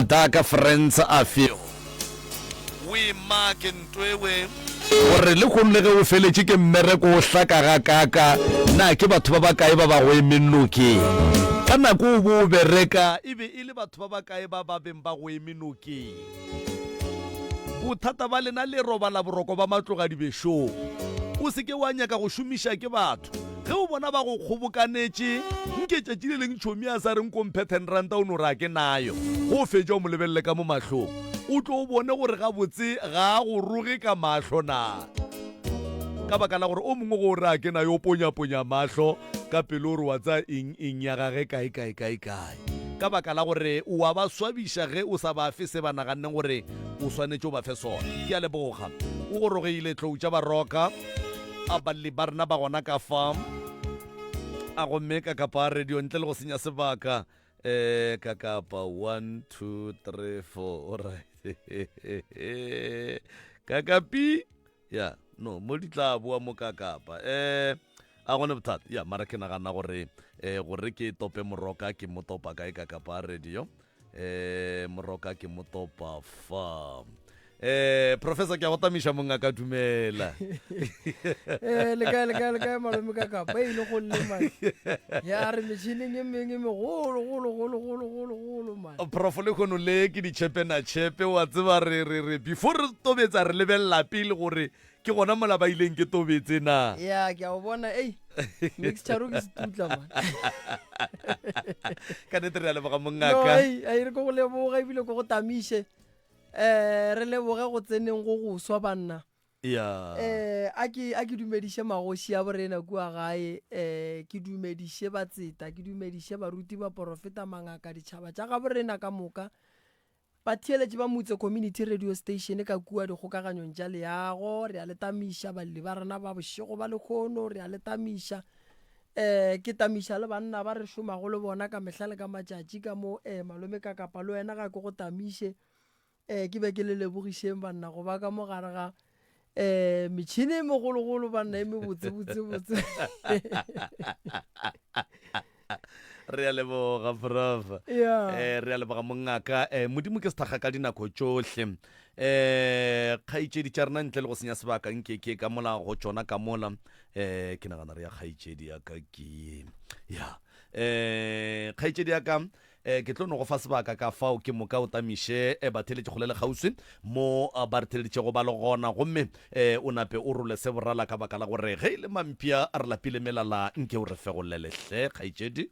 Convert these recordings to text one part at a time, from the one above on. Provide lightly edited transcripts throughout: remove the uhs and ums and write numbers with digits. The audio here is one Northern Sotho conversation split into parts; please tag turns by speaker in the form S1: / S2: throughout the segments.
S1: Madaka Friends Afeo. O e make ntwewe gore lehono le ge o feletše ke mmereko o hlaka gakaaka, na ke batho ba bakae ba ba go emeng nokeng? Ka nako o bo o bereka e be e le batho ba bakae ba ba beng ba go eme nokeng? Bothata ba lena le robala boroko ba matloga dibešong. O se ke wa nyaka go šomiša ke batho. Ge o bona ba go kgobokanetše, nke tšatši le leng tšhomi a sa re nko mphe ten ranta o no re a ke nayo. Ge o fetša o mo lebelele ka mo mahlong, o tlo o bone gore gabotse ga a go roge ka mahlo na. Ka baka la gore o mongwe ge o re a ke nayo o ponyaponya mahlo ka pelo o re wa tsaya eng eng ya gage kae kae kae kae. Ka baka la gore o a ba swabiša ge o sa ba fe se ba naganneng gore o swanetše o ba fe sona. Ke a leboga. O gorogile tlou tša Baroka. A balli ba rena ba gona ka fa. A gomme ka kapa radio ntle le go senya sebaka. Eh ka kapa 1 2 3 4. All right. Ka kapi. Ya, no, mo di tla boa mo ka kapa. Eh a gone bothata. Ya, mara ke nagana gore eh gore ke tope moroka ke mo topa kae ka kapa radio. Eh, moroka ke mo topa fa. Eh, professor ke a go tamiša mongaka dumela.
S2: Eh, le kae le kae le kae malome ka kapa e ile go lle man. Ya re metšhineng e mengwe e megolo golo golo golo golo golo man.
S1: Prof le khono le ke ditšhepe na tšhepe wa tseba re re re before re tobetsa re lebelela pele gore Ke gona mola ba ileng ke tobetse na.
S2: Ya, ke a o bona, ei. Mixture ke setutla man.
S1: Ka nnete re a leboga mongaka.
S2: No, ei, ei re ko go leboga ebile ko go tamiše. Eh, re leboge go tseneng go go swa banna.
S1: Ya.
S2: Eh, a ke a ke dumediše magoši a borena kua gae, eh ke dumediše batseta, ke dumediše baruti, baporofeta, mangaka, ditšhaba tša ga borena ka moka. Batheeletši ba Mutse Community Radio Station ka kua dikgokaganyong tša leago, re a le tamiša, balli ba rena ba bošego ba lehono, re a le tamiša. Um ke tamiša le banna ba re šomago le bona ka mehla le ka matšatši ka mo um malome ka kapa le wena ga ke go tamiše um ke be ke le lebogišeng banna go ba ka mo gare ga um metšhini e megologolo banna e mebotse botse botse.
S1: Re a leboga prof.
S2: Yeah.
S1: Eh, re a leboga mongaka. Eh, Modimo ke sethakga ka dinako tšohle. Eh, kgaetšedi tša rena ntle le go senya sebaka nke ke ka mola go tšona ka mola. Eh, ke nagana re ya kgaetšedi ya ka ke ya. Eh, kgaetšedi ya ka eh, ke tlo no go fa sebaka ka fao ke moka o tamiše eh, batheeletši kgole le kgauswi mo ah, ba re theeleditšego ba le gona gomme eh, o nape o role se borala ka baka la gore ge e le mampša a re lapile melala nke o re fegolele hle kgaetšedi.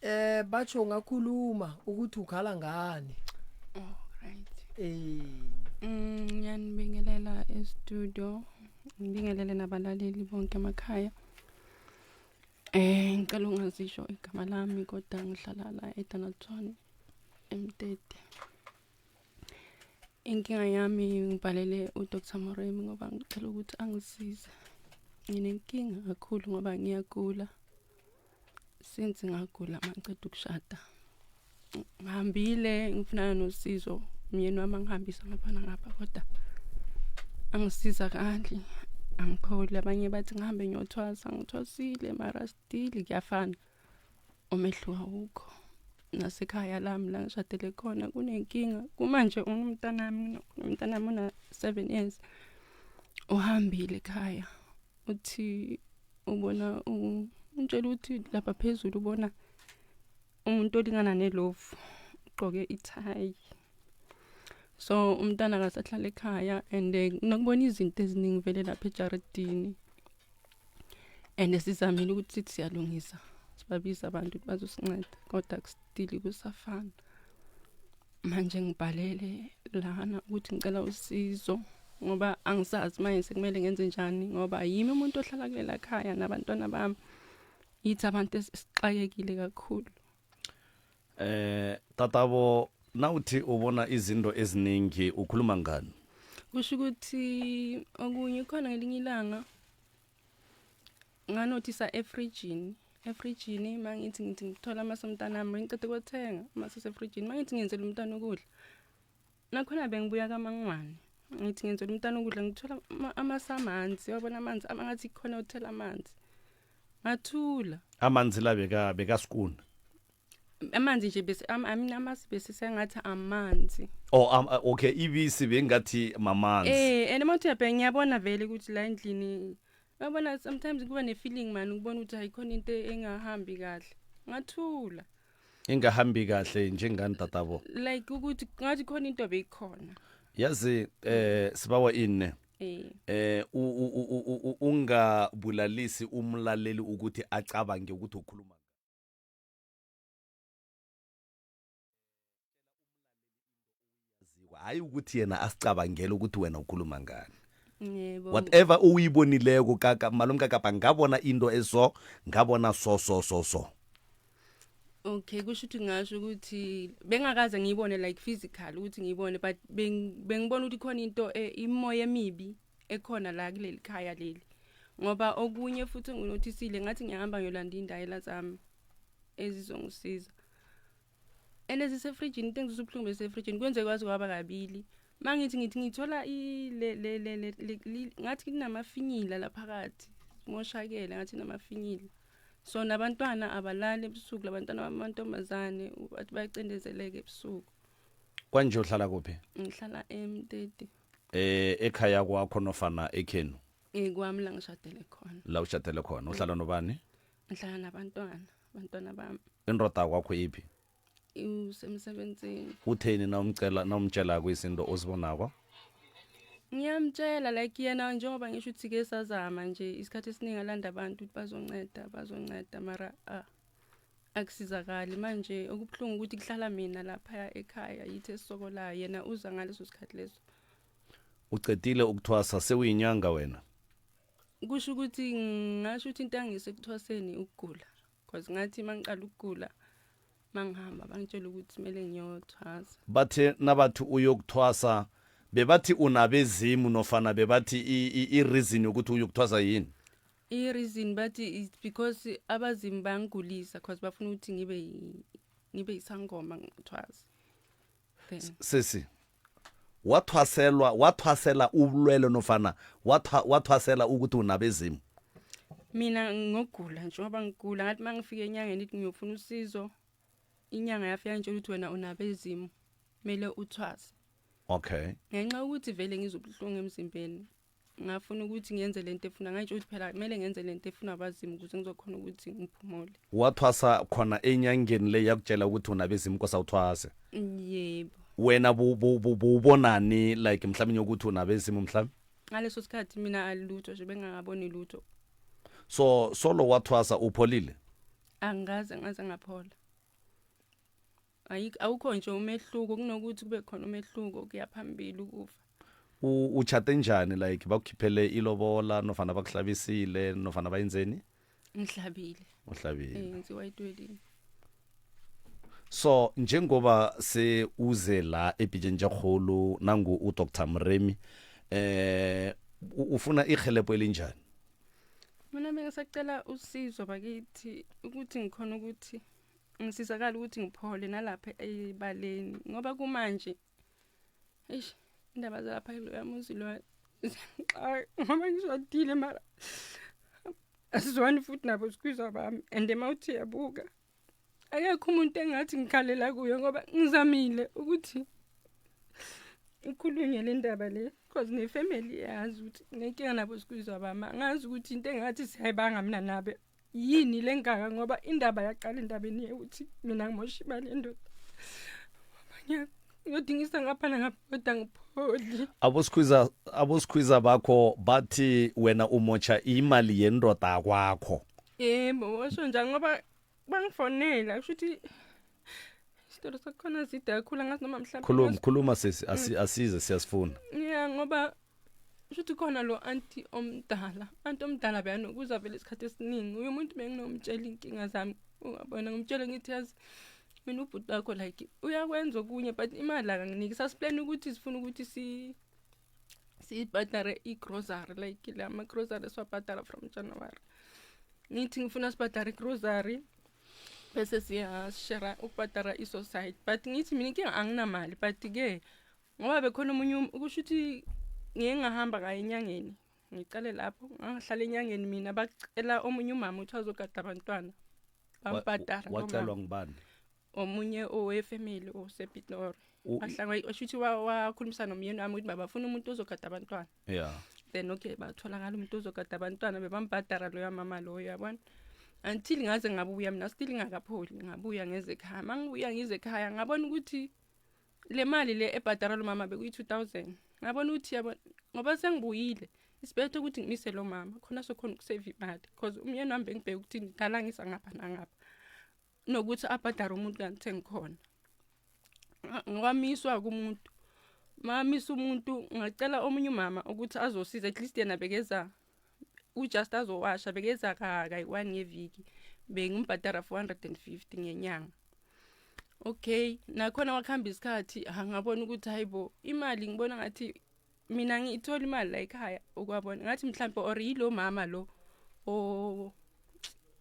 S2: Eh batsho ungakhuluma ukuthi ukhala ngani.
S3: Oh, right.
S2: Eh
S3: Ngiyanibingelela e-studio. Ngibingelele nabalaleli bonke emakhaya. Eh ngicela ungazisho igama lami kodwa ngihlala la eDonaldson eMtete. Inkinga yami ngibhalele uDr Moremi ngoba ngicela ukuthi angisize. Nginenkinga kakhulu ngoba ngiyagula. Since ngagula mangiceda ukushada. Ngihambile ngifunana nosizo umyeni wami angihambisa ngapha nangapha kodwa angisizakali angipholi abanye bathi ngihambe ngiyothwasa ngithwasile mara still kuyafana Umehluko awukho. Nasekhaya lami la ngishadele khona kunenkinga. Kumanje unomntanami, umntanami una-seven years. Uhambile ekhaya. Uthi ubona ungitshela ukuthi lapha phezulu ubona umuntu olingana nelofu ugqoke ithayi. So umntana akasahlala ekhaya and eh, nokubona izinto eziningi vele lapha ejaridini. And sizamile ukuthi sithi siyalungisa sibabiza abantu ukuthi bazosinceda kodwa still kusafana. Manje ngibhalele lana ukuthi ngicela usizo ngoba angisazi manje sekumele ngenze njani ngoba yimi umuntu ohlala kulela khaya nabantwana bami. Yithi abantu esixakekile kakhulu.
S1: Eh tatabo nawuthi ubona izinto eziningi ukhuluma ngani?
S3: Kusho ukuthi okunye khona ngelinye ilanga nganothisa efrijini efrijini mangithi ngithi ngithola amasi omntanami ngicede kothenga amasi asefrijini mangithi ngenzela umntana ukudla nakhona bengibuya kamangwane ngithi ngenzela umntana ukudla ngithola amasi amanzi wabona amanzi angathi khona uthela amanzi ngathula
S1: amanzi la beka bekaskuna.
S3: Amanzi nje bese I mean amasi bese sengathi amanzi.
S1: Oh um, okay ibisi bengathi mamanzi.
S3: Eh and mawuthi uyabheka ngiyabona vele ukuthi la endlini uyabona sometimes kuba ne feeling man ukubona ukuthi ayikhona into engahambi kahle. Ngathula.
S1: Ingahambi kahle njengani tatabo?
S3: Like ukuthi ngathi khona into beyikhona.
S1: Yazi eh sibawa ini?
S3: Eh.
S1: Eh ungabulalisi umlaleli ukuthi acabange ukuthi ukhuluma hayi ukuthi yena asicabangele ukuthi wena ukhuluma ngani
S3: yebo
S1: whatever uyibonileko kaka malome kakapa ngabona into eso ngabona so so so so
S3: okay kusho ukuthi ngasho ukuthi bengakaze ngiyibone like physical ukuthi ngiyibone but bengibona ukuthi khona into eh, imoya emibi ekhona la kuleli khaya leli ngoba okunye futhi enginothisile ngathi ngiyahamba ngiyolanda indayela zami ezizongisiza and ezisefrijini into engizwisa ubuhlungu besefrijini kwenze kwazi kwaba kabili mangithi ngithi ngithola le le le ngathi kunamafinyila laphakathi moshakele ngathi namafinyila so nabantwana abalali ebusuku labantwana bamantombazane bathi bayacindezeleka ebusuku
S1: kwanje uhlala kuphi
S3: ngihlala emteti
S1: eh ekhaya kwakho nofana ekhenu
S3: eh kwami la ngishadele khona
S1: la ushadele khona uhlala nobani
S3: ngihlala nabantwana abantwana bami
S1: indoda kwakho iphi
S3: usemsebenzini
S1: utheni nawumcela nawumtshela kwizinto ozibonako
S3: ngiyamtshela like yena njengoba ngisho ukuthi ke sazama nje isikhathi esiningi alanda abantu ukuthi bazonceda bazonceda mara ah akusizakali manje okubuhlungu ukuthi kuhlala mina lapha ekhaya yithi esisokolayo yena uza ngaleso sikhathi leso
S1: ucedile ukuthwasa sewuyinyanga wena
S3: kusho ukuthi ngasho ukuthi into angise ekuthwaseni ukugula because ngathi mangiqala ukugula mangihamba bangitshela ukuthi kumele ngiyothwasa
S1: bathe nabathi uyokuthwasa bebathi unabezimu nofana bebathi i-reason yokuthi uyokuthwasa yini
S3: i-reason bathi it's because abazimu bangigulisa because bafuna ukuthi ngibe ngibe isangoma ngithwasa
S1: sesi wathwaselwa wathwasela ubulwele nofana wathwasela ukuthi unabezimu
S3: mina ngogula njengoba ngigula ngathi uma ngifika enyangeni ithi ngiyofuna usizo inyanga yafika ngitshela ukuthi wena unabezimu kumele uthwase
S1: okay
S3: ngenxa yokuthi vele ngizobuhlungu emzimbeni ngafuna ukuthi ngiyenze lento efuna ngayitsho ukuthi phela kumele ngenze lento efuna abazimu ukuze ngizokhona ukuthi ngiphumule
S1: wathwasa khona enyangeni le yakutshela ukuthi unabezimu kosa uthwase
S3: yebo
S1: wena buwubonani like mhlawumbe yokuthi unabezimu mhlawumbe
S3: ngaleso sikhathi mina alutho nje bengangaboni lutho
S1: so solo wathwasa upholile
S3: angikaze ngaze ngaphola Ayikho awukho nje umehluko kunokuthi kube khona umehluko kuya phambili ukufa.
S1: Uchate njani like bakukhiphele ilobola nofana bakuhlabisile nofana bayenzeni?
S3: Ngihlabile.
S1: Uhlabile.
S3: Eh ngiziwa itwelini.
S1: So njengoba se uze la ebhijenje khulu nangu uDr Mremi eh ufuna ihelebho elinjani?
S3: Mina bengisacela usizo bakithi ukuthi ngikhona ukuthi ngisizakala ukuthi ngiphole nalapha ebaleni ngoba kumanje eish indaba zalapha kuloya muzi lo xa ngoba ngishadile mara asizwani futhi nabo sikhwizwa bami and uma uthi yabuka akekho umuntu engathi ngikhalela kuyo ngoba ngizamile ukuthi ikhulunywe le ndaba le because nefamily yazi ukuthi nginenkinga nabo sikwizwa bami angazi ukuthi into engathi siyayibanga mina nabe yini lengaka ngoba indaba yaqala endabeni yokuthi mina ngimosha imali yendoda ngiyodingisa ngapha nangapha kodwa ngipholi
S1: abosikhwiza abosikhwiza bakho bathi wena umotsha imali yendoda kwakho
S3: yebo washo njalo ngoba bangifonela kusho ukuthi isitolo sakhona side kakhulu angazi noma mhlawumbe
S1: khuluma khuluma sisi asize siyasifuna
S3: ya ngoba Shuthi khona lo anti omdala anti omdala beyanokuza vele isikhathi esiningi uye umuntu benginomtshela inkinga zami ungabona ngimtshele ngithi yazi mina ubhuti wakho like uyakwenza okunye but imali akanginiki sasiplan ukuthi sifuna ukuthi si sibhadare i-grocery like la ma-grocery esiwabhadara from January ngithi ngifuna sibhadare i-grocery bese siyashera ukubhadara i-society but ngithi mina inkinga anginamali but-ke ngoba bekhona omunye um, kusho ukuthi ngike ngahamba ngaye enyangeni ngicale lapho ngangihlala enyangeni mina bacela omunye umama ukuthi azogada abantwana bambhadara
S1: wacelwa ngubani?
S3: Omunye owefamily osePitori. Wahlanga shuthi wakhulumisana nomyeni wami ukuthi babafuna umuntu ozogada abantwana.
S1: Yeah.
S3: Then okay batholakala umuntu ozogada abantwana bebambhadara loya mama loyo yabona. Until ngaze ngabuya mina still ngakapholi ngabuya ngeze ekhaya. Mangibuya ngize ekhaya ngabona ukuthi le mali le ebhadara lo mama bekuyi 2000. Ngabona ukuthi yabona ngoba sengibuyile isibethe ukuthi ngimise lo mama khona sokhona ukusave imali because umyeni wami bengibheka ukuthi ngidala ngisa ngapha nangapha. Nokuthi abhadare umuntu kanti sengikhona. Ngwamiswa kumuntu. Mamisa umuntu ngacela omunye umama ukuthi azosiza at least yena bekeza ujust azowasha bekeza kayi-one ngeviki bengimbhadara 450 ngenyanga. Okay nakhona wakuhamba isikhathi ngabona ukuthi hayibo imali ngibona ngathi mina ngiyithola imali la ekhaya ukwabona ngathi mhlampe or yilo mama lo o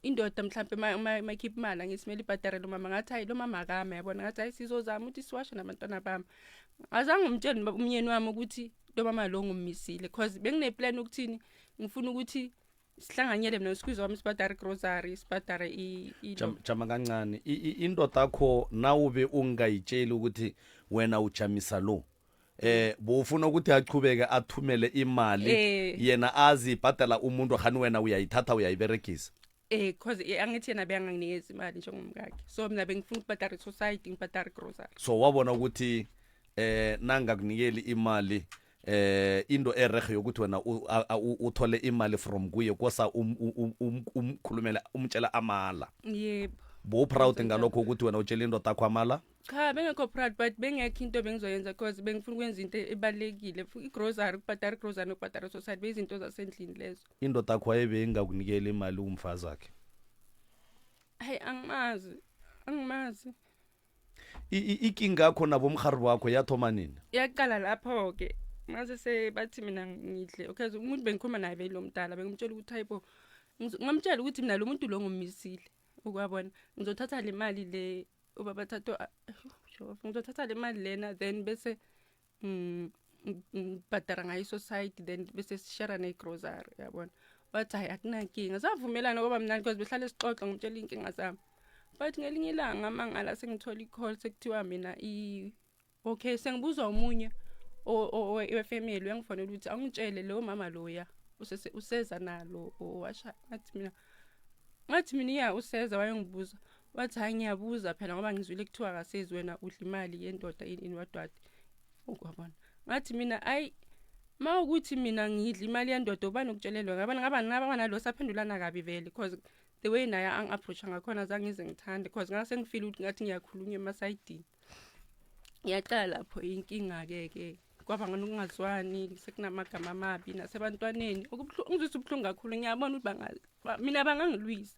S3: indoda mhlampe mayikhipha imali angithi kumele ibhadare lo mama ngathi hayi lo mama akame yabona ngathi hayi sizozama ukuthi siwashe nabantwana bami azange ngimtshele umyeni wami ukuthi lo mama lo ngummisile cause bengineplan ukuthini ngifuna ukuthi sihlanganyele mina nosikwizo wami sibhadare grocery sibhadare
S1: jama kancane indoda yakho nawube ungayitsheli ukuthi wena ujamisa lo eh bowufuna ukuthi achubeke athumele imali
S3: eh.
S1: yena azi ibhadala umuntu khani wena uyayithatha uyayiberegisa
S3: eh cause eh, angithi yena beyanganginikeza imali njengomkakhe so mina bengifuna ukubhadara i-society ngibhadara i-grocery
S1: so wabona ukuthi eh nangakunikeli imali eh into erehe yokuthi wena uthole imali from kuye kosa um, um, um, umkhulumela umtshela amala
S3: yebo
S1: bo proud ngalokho ukuthi wena utshela indoda yakho amala
S3: cha bengekho proud but bengekho into bengizoyenza cause bengifuna ukwenza into ebalulekile i-grocery ukubhadara i-grocery nokubhadara i-society beyizinto zasendlini lezo
S1: indoda yakho wayebe ingakunikeli imali umfazi wakhe
S3: hayi angimazi angimazi
S1: ikinga yakho nabomrhari wakho yathoma nini
S3: yaqala lapho-ke mase sebathi mina ngidle okay umuntu bengikhuluma naye beyilo mdala bengimtshela ukuthi hayibo ngamtshela ukuthi mina lo muntu lo ngummisile ukwabona ngizothatha le mali le ubaba thato ngizothatha le mali lena then bese ngibhadara ngayo i-society then bese sishara ne-grocery yabona wathi hayi akunankinga savumelana kwaba mnandi because behlale sixoxa ngimtshela iy'nkinga zami but ngelinye ilanga amangala sengithola i-call sekuthiwa mina okay sengibuzwa omunye wefamily uyangifonela ukuthi angitshele lowo mama loya useza nalo owasha ngathi mina ngathi mina iya useza wayengibuza wathi hayi ngiyabuza phela ngoba ngizwile kuthiwa akasezi wena udla imali yendoda ini ini wadwadi ukwabona ngathi mina ayi ma ukuthi mina ngidla imali yendoda ubani ukutshelelwa ngabana ngaba ngaba nalo saphendulana kabi vele because the way naye angi-approacha ngakhona zange ngize ngithande because ngase ngifile ukuthi ngathi ngiyakhulunywa emasayidini yaqala lapho inkinga-ke ke kwaba nokungazwani sekunamagama amabi nasebantwaneni ngizwisa ubuhlungu kakhulu ngiyabona ukuthi mina bangangilwisa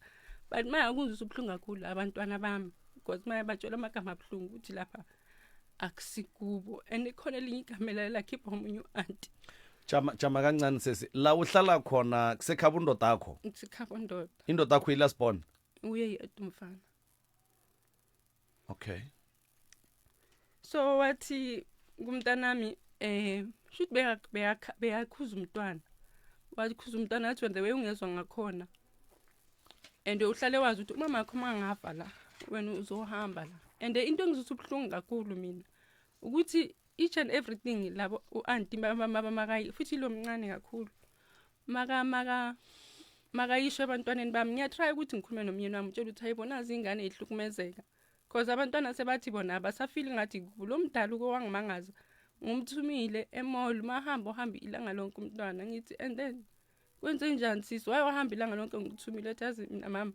S3: but manje kungizwisa ubuhlungu kakhulu abantwana bami because manje batshela amagama abuhlungu ukuthi lapha akusikubo and khona elinye igama elakhipha omunye u-anti
S1: jama jama kancane sesi la uhlala khona kusekhaba undoda akho
S3: kusekhaba undoda
S1: indoda akho ilasbon
S3: uye yedwa umfana
S1: okay
S3: so wathi kumntanami eh shuthi beyakhuza umntwana wakhuza umntwana wathi the way ungezwa ngakhona and uhlale wazi ukuthi umama wakho uma ngafa la wena uzohamba la and into engizwisa ubuhlungu kakhulu mina ukuthi each and everything labo u-anti makayi futhi lo mncane kakhulu maka maka makayisho ebantwaneni bami ngiyatry ukuthi ngikhulume nomyeni wami utshela ukuthi hayibo nazi ingane ihlukumezeka cause abantwana sebathi bona abasafili ngathi lo mdala uke wangimangaza ngumthumile emall mahamba uhamba ilanga lonke umntwana ngithi and then kwenze njani sisi waye wahamba ilanga lonke ngikuthumile ethi yazi mina mama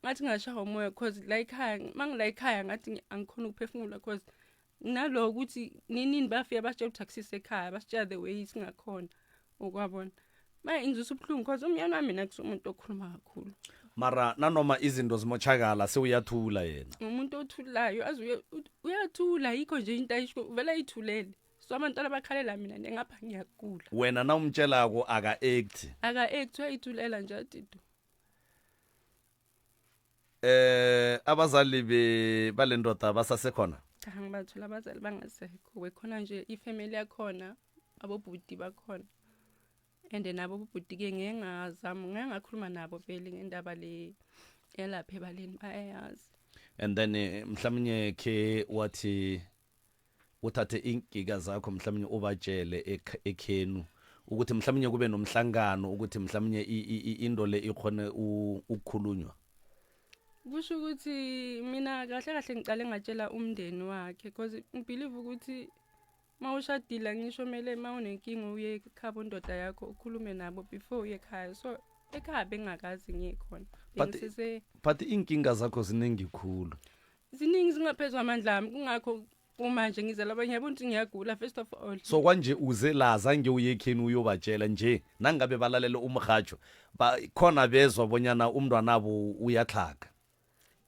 S3: ngathi ngashawa umoya cause la ekhaya mangila ekhaya ngathi angikhona ukuphefumula cause nalo ukuthi ninini bafika basitshela ukuthi akusise ekhaya basitshela the way singakhona ukwabona maye ingizwisa ubuhlungu cause umyeni wami mina kusumuntu okhuluma kakhulu
S1: mara nanoma izinto zimotshakala sewuyathula yena
S3: umuntu othulayo aze uyathula yikho nje into ayisho vele ayithulele so abantwana bakhalela mina nengapha ngiyagula
S1: wena nawumtshelako aka-act
S3: aka-act uyayithulela nje atidu
S1: eh abazali be balendoda basasekhona
S3: cha ngibathola abazali bangasekho wekhona nje ifamily yakhona abobhuti bakhona and nabo bobhuti ke ngeke ngazama ngeke ngakhuluma nabo vele ngendaba le yalapha ebaleni bayayazi.
S1: And then eh, mhlawumnye khe wathi uthathe iingiga zakho mhlawumnye ubatshele ekhenu ukuthi mhlawumnye kube nomhlangano ukuthi mhlawumnye into le ikhone ukukhulunywa.
S3: Kusho ukuthi mina kahle kahle ngiqale ngatshela umndeni wakhe because ngibelieve ukuthi uma ushadile ngisho mele uma unenkinga uye ekhabo ndoda yakho ukhulume nabo before uye ekhaya. So ekhaya bengingakazi ngiye khona.
S1: But but iinkinga zakho ziningi khulu.
S3: Ziningi zingaphezu kwamandla ami kungakho kumanje ngizela abanye yabona ukuthi ngiyagula first of all.
S1: So kwanje uze la zange uye ekheni uyobatshela nje nangabe balalele umrhatsho khona bezwa bonyana umntwanabo uyatlhaga.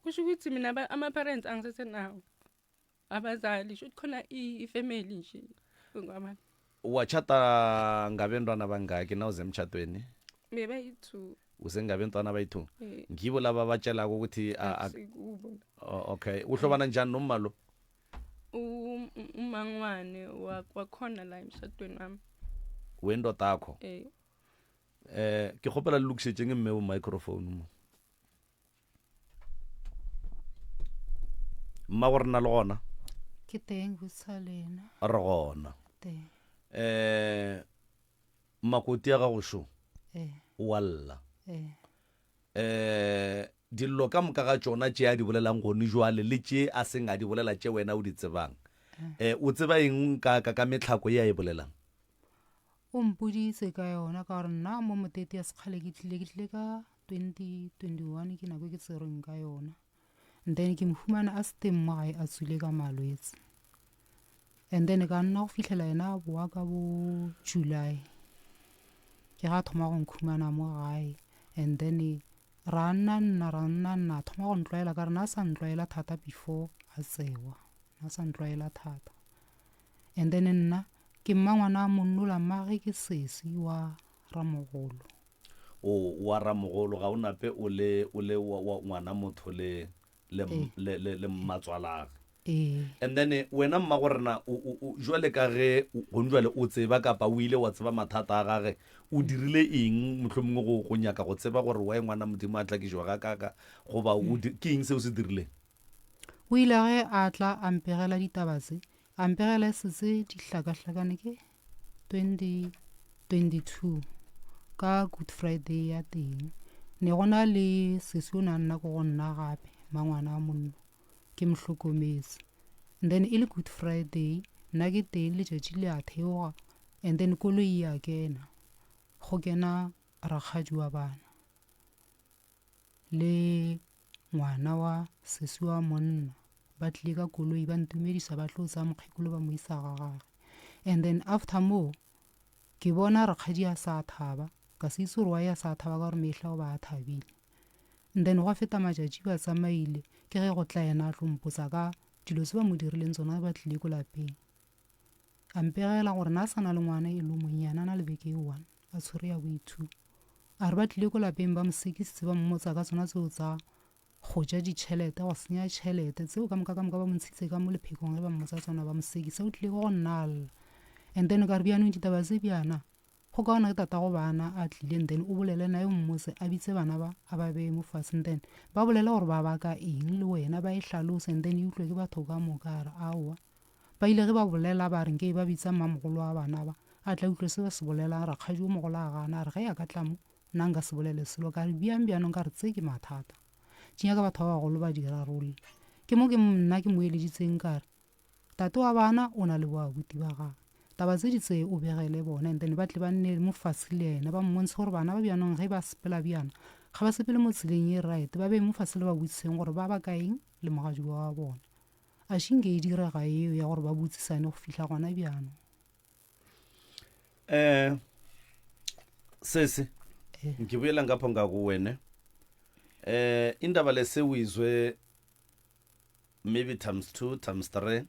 S3: Kusho ukuthi mina ama-parents angisesenawo abazali sho ukuthi khona ifamily nje
S1: ngwamani. Watshata ngabentwana bangaki nawuze emtshatweni?
S3: Bebayi-two.
S1: Usengabentwana abayi-two? Eh. Ngibo laba abatshelako ukuthi Oh, okay uhlobana njani nomma lo?
S3: Umangwane wakhona la emshadweni wami.
S1: Wendodakho?
S3: Eh.
S1: Eh ke kgopela le lokišetšeng mme o microphone mo. Mma go rena le gona?
S4: Ke teng botsa lena.
S1: Re gona.
S4: Teng.
S1: Eh makoti ya gago šo.
S4: Eh.
S1: O a lla.
S4: Eh.
S1: Eh dillo ka moka ga tšona tše a di bolelang gone jwale le tše a seng a di bolela tše wena o di tsebang. Eh o tseba eng ka ka ka metlhako ye a e bolelang?
S4: O mpoditse ka yona ka gore nna mo motete ya sekgale ke tlile ke tlile ka 2021 ke nako e ke tserweng ka yona. And then ke mo humana a se teng mo gae a tswile ka malwetse. And then ka nna go fihlela yena a boa ka bo July. Ke ga thoma go nkhumana mo gae. And then ra nna nna ra nna nna a thoma go ntlwaela ka re na sa ntlwaela thata before a tsewa. Na sa ntlwaela thata. And then nna ke mma ngwana monnola mmage ke sesi wa ramogolo.
S1: O wa ramogolo ga o nape o le o le wa, wa ngwana motho le le
S4: Ee.
S1: le le, le mmatswalage.
S4: Ee.
S1: And then eh, wena mma go rena o, o, o jwale ka ge gone jwale o tseba kapa o ile wa tseba mathata a gage o dirile eng mohlomongwe go, go nyaka go tseba gore why ngwana modimo a tlakišwa ga kaka goba o di, ke eng seo se dirileng?
S4: O ile ge a tla a mpegela ditaba tse, a mpegela e setse di hlakahlakane ke 2022 ka Good Friday ya teng. Ne go na le sesi o ne a nna ko go nna gape, mangwana a monno, ke mo hlokometse. And then e le Good Friday, nna ke teng letšatši le a theoga, and then koloi ya kena, go kena rakgadi wa bana le ngwana wa sesi wa monna ba tlile ka koloi ba ntumedisa ba tlo tsaya mokgekolo ba mo isa ga gage. And then after moo ke bona rakgadi a sa thaba, ka se itse gore why a sa thaba ka gore mehla o ba a thabile. And then gwa feta matšatši ba tsamaile, ke ge go tla yena a tlo mpotsa ka dilo tse ba mo dirileng tsona ba tlile ko lapeng. A mpegela gore na sa na le ngwana e lo monnyane a na le beke e one a tshwere ya bo two. A re ba tlile ko lapeng ba mo sekisitse ba mmotsa ka tsona tseo tsa go ja ditšhelete, go senya tšhelete tseo ka moka ka moka ba mo ntshitse ka mo lephekong ge ba mmotsa tsona ba mo sekisa. O tlile ko go nna a lla. And then ka re bjanong ditaba tse bjana go kaona ke tatago bana a tlile and then o bolele naye o mmotse a bitse bana ba a ba beye mo fatshe and then ba bolele gore ba baka eng le wena ba e hlalose and then e utlwe ke batho ka moka. A re aowa. Ba ile ge ba bolela ba re nke ba bitsa mmamogolo wa bana ba a tla utlwe se ba se bolelang. Rakgadi o mogolo a gana a re ge a ka tla mo nna nka se bolele selo. Ka re bjang bjanong ka re tse ke mathata di nyaka batho ba bagolo ba di rarolle. Ke mo ke nna ke mo eleditseng ka re tate wa bana o na le boabuti ba gagwe taba tse di tseye o begele bona and then ba tle ba nne mo fatshe le yena ba mmontshe gore bana ba bjanong ge ba sepela bjana ga ba sepele mo tseleng e right ba beye mo fatshe le ba botsiseng gore ba ba kaeng le mogadiwa wa bona. A še nke e direga eo ya gore ba botsisane go fihla gona bjanong.
S1: Eh sesi
S4: Eh.
S1: ngibuyela ngapho ngakuwene eh indaba lesewizwe maybe times 2 times 3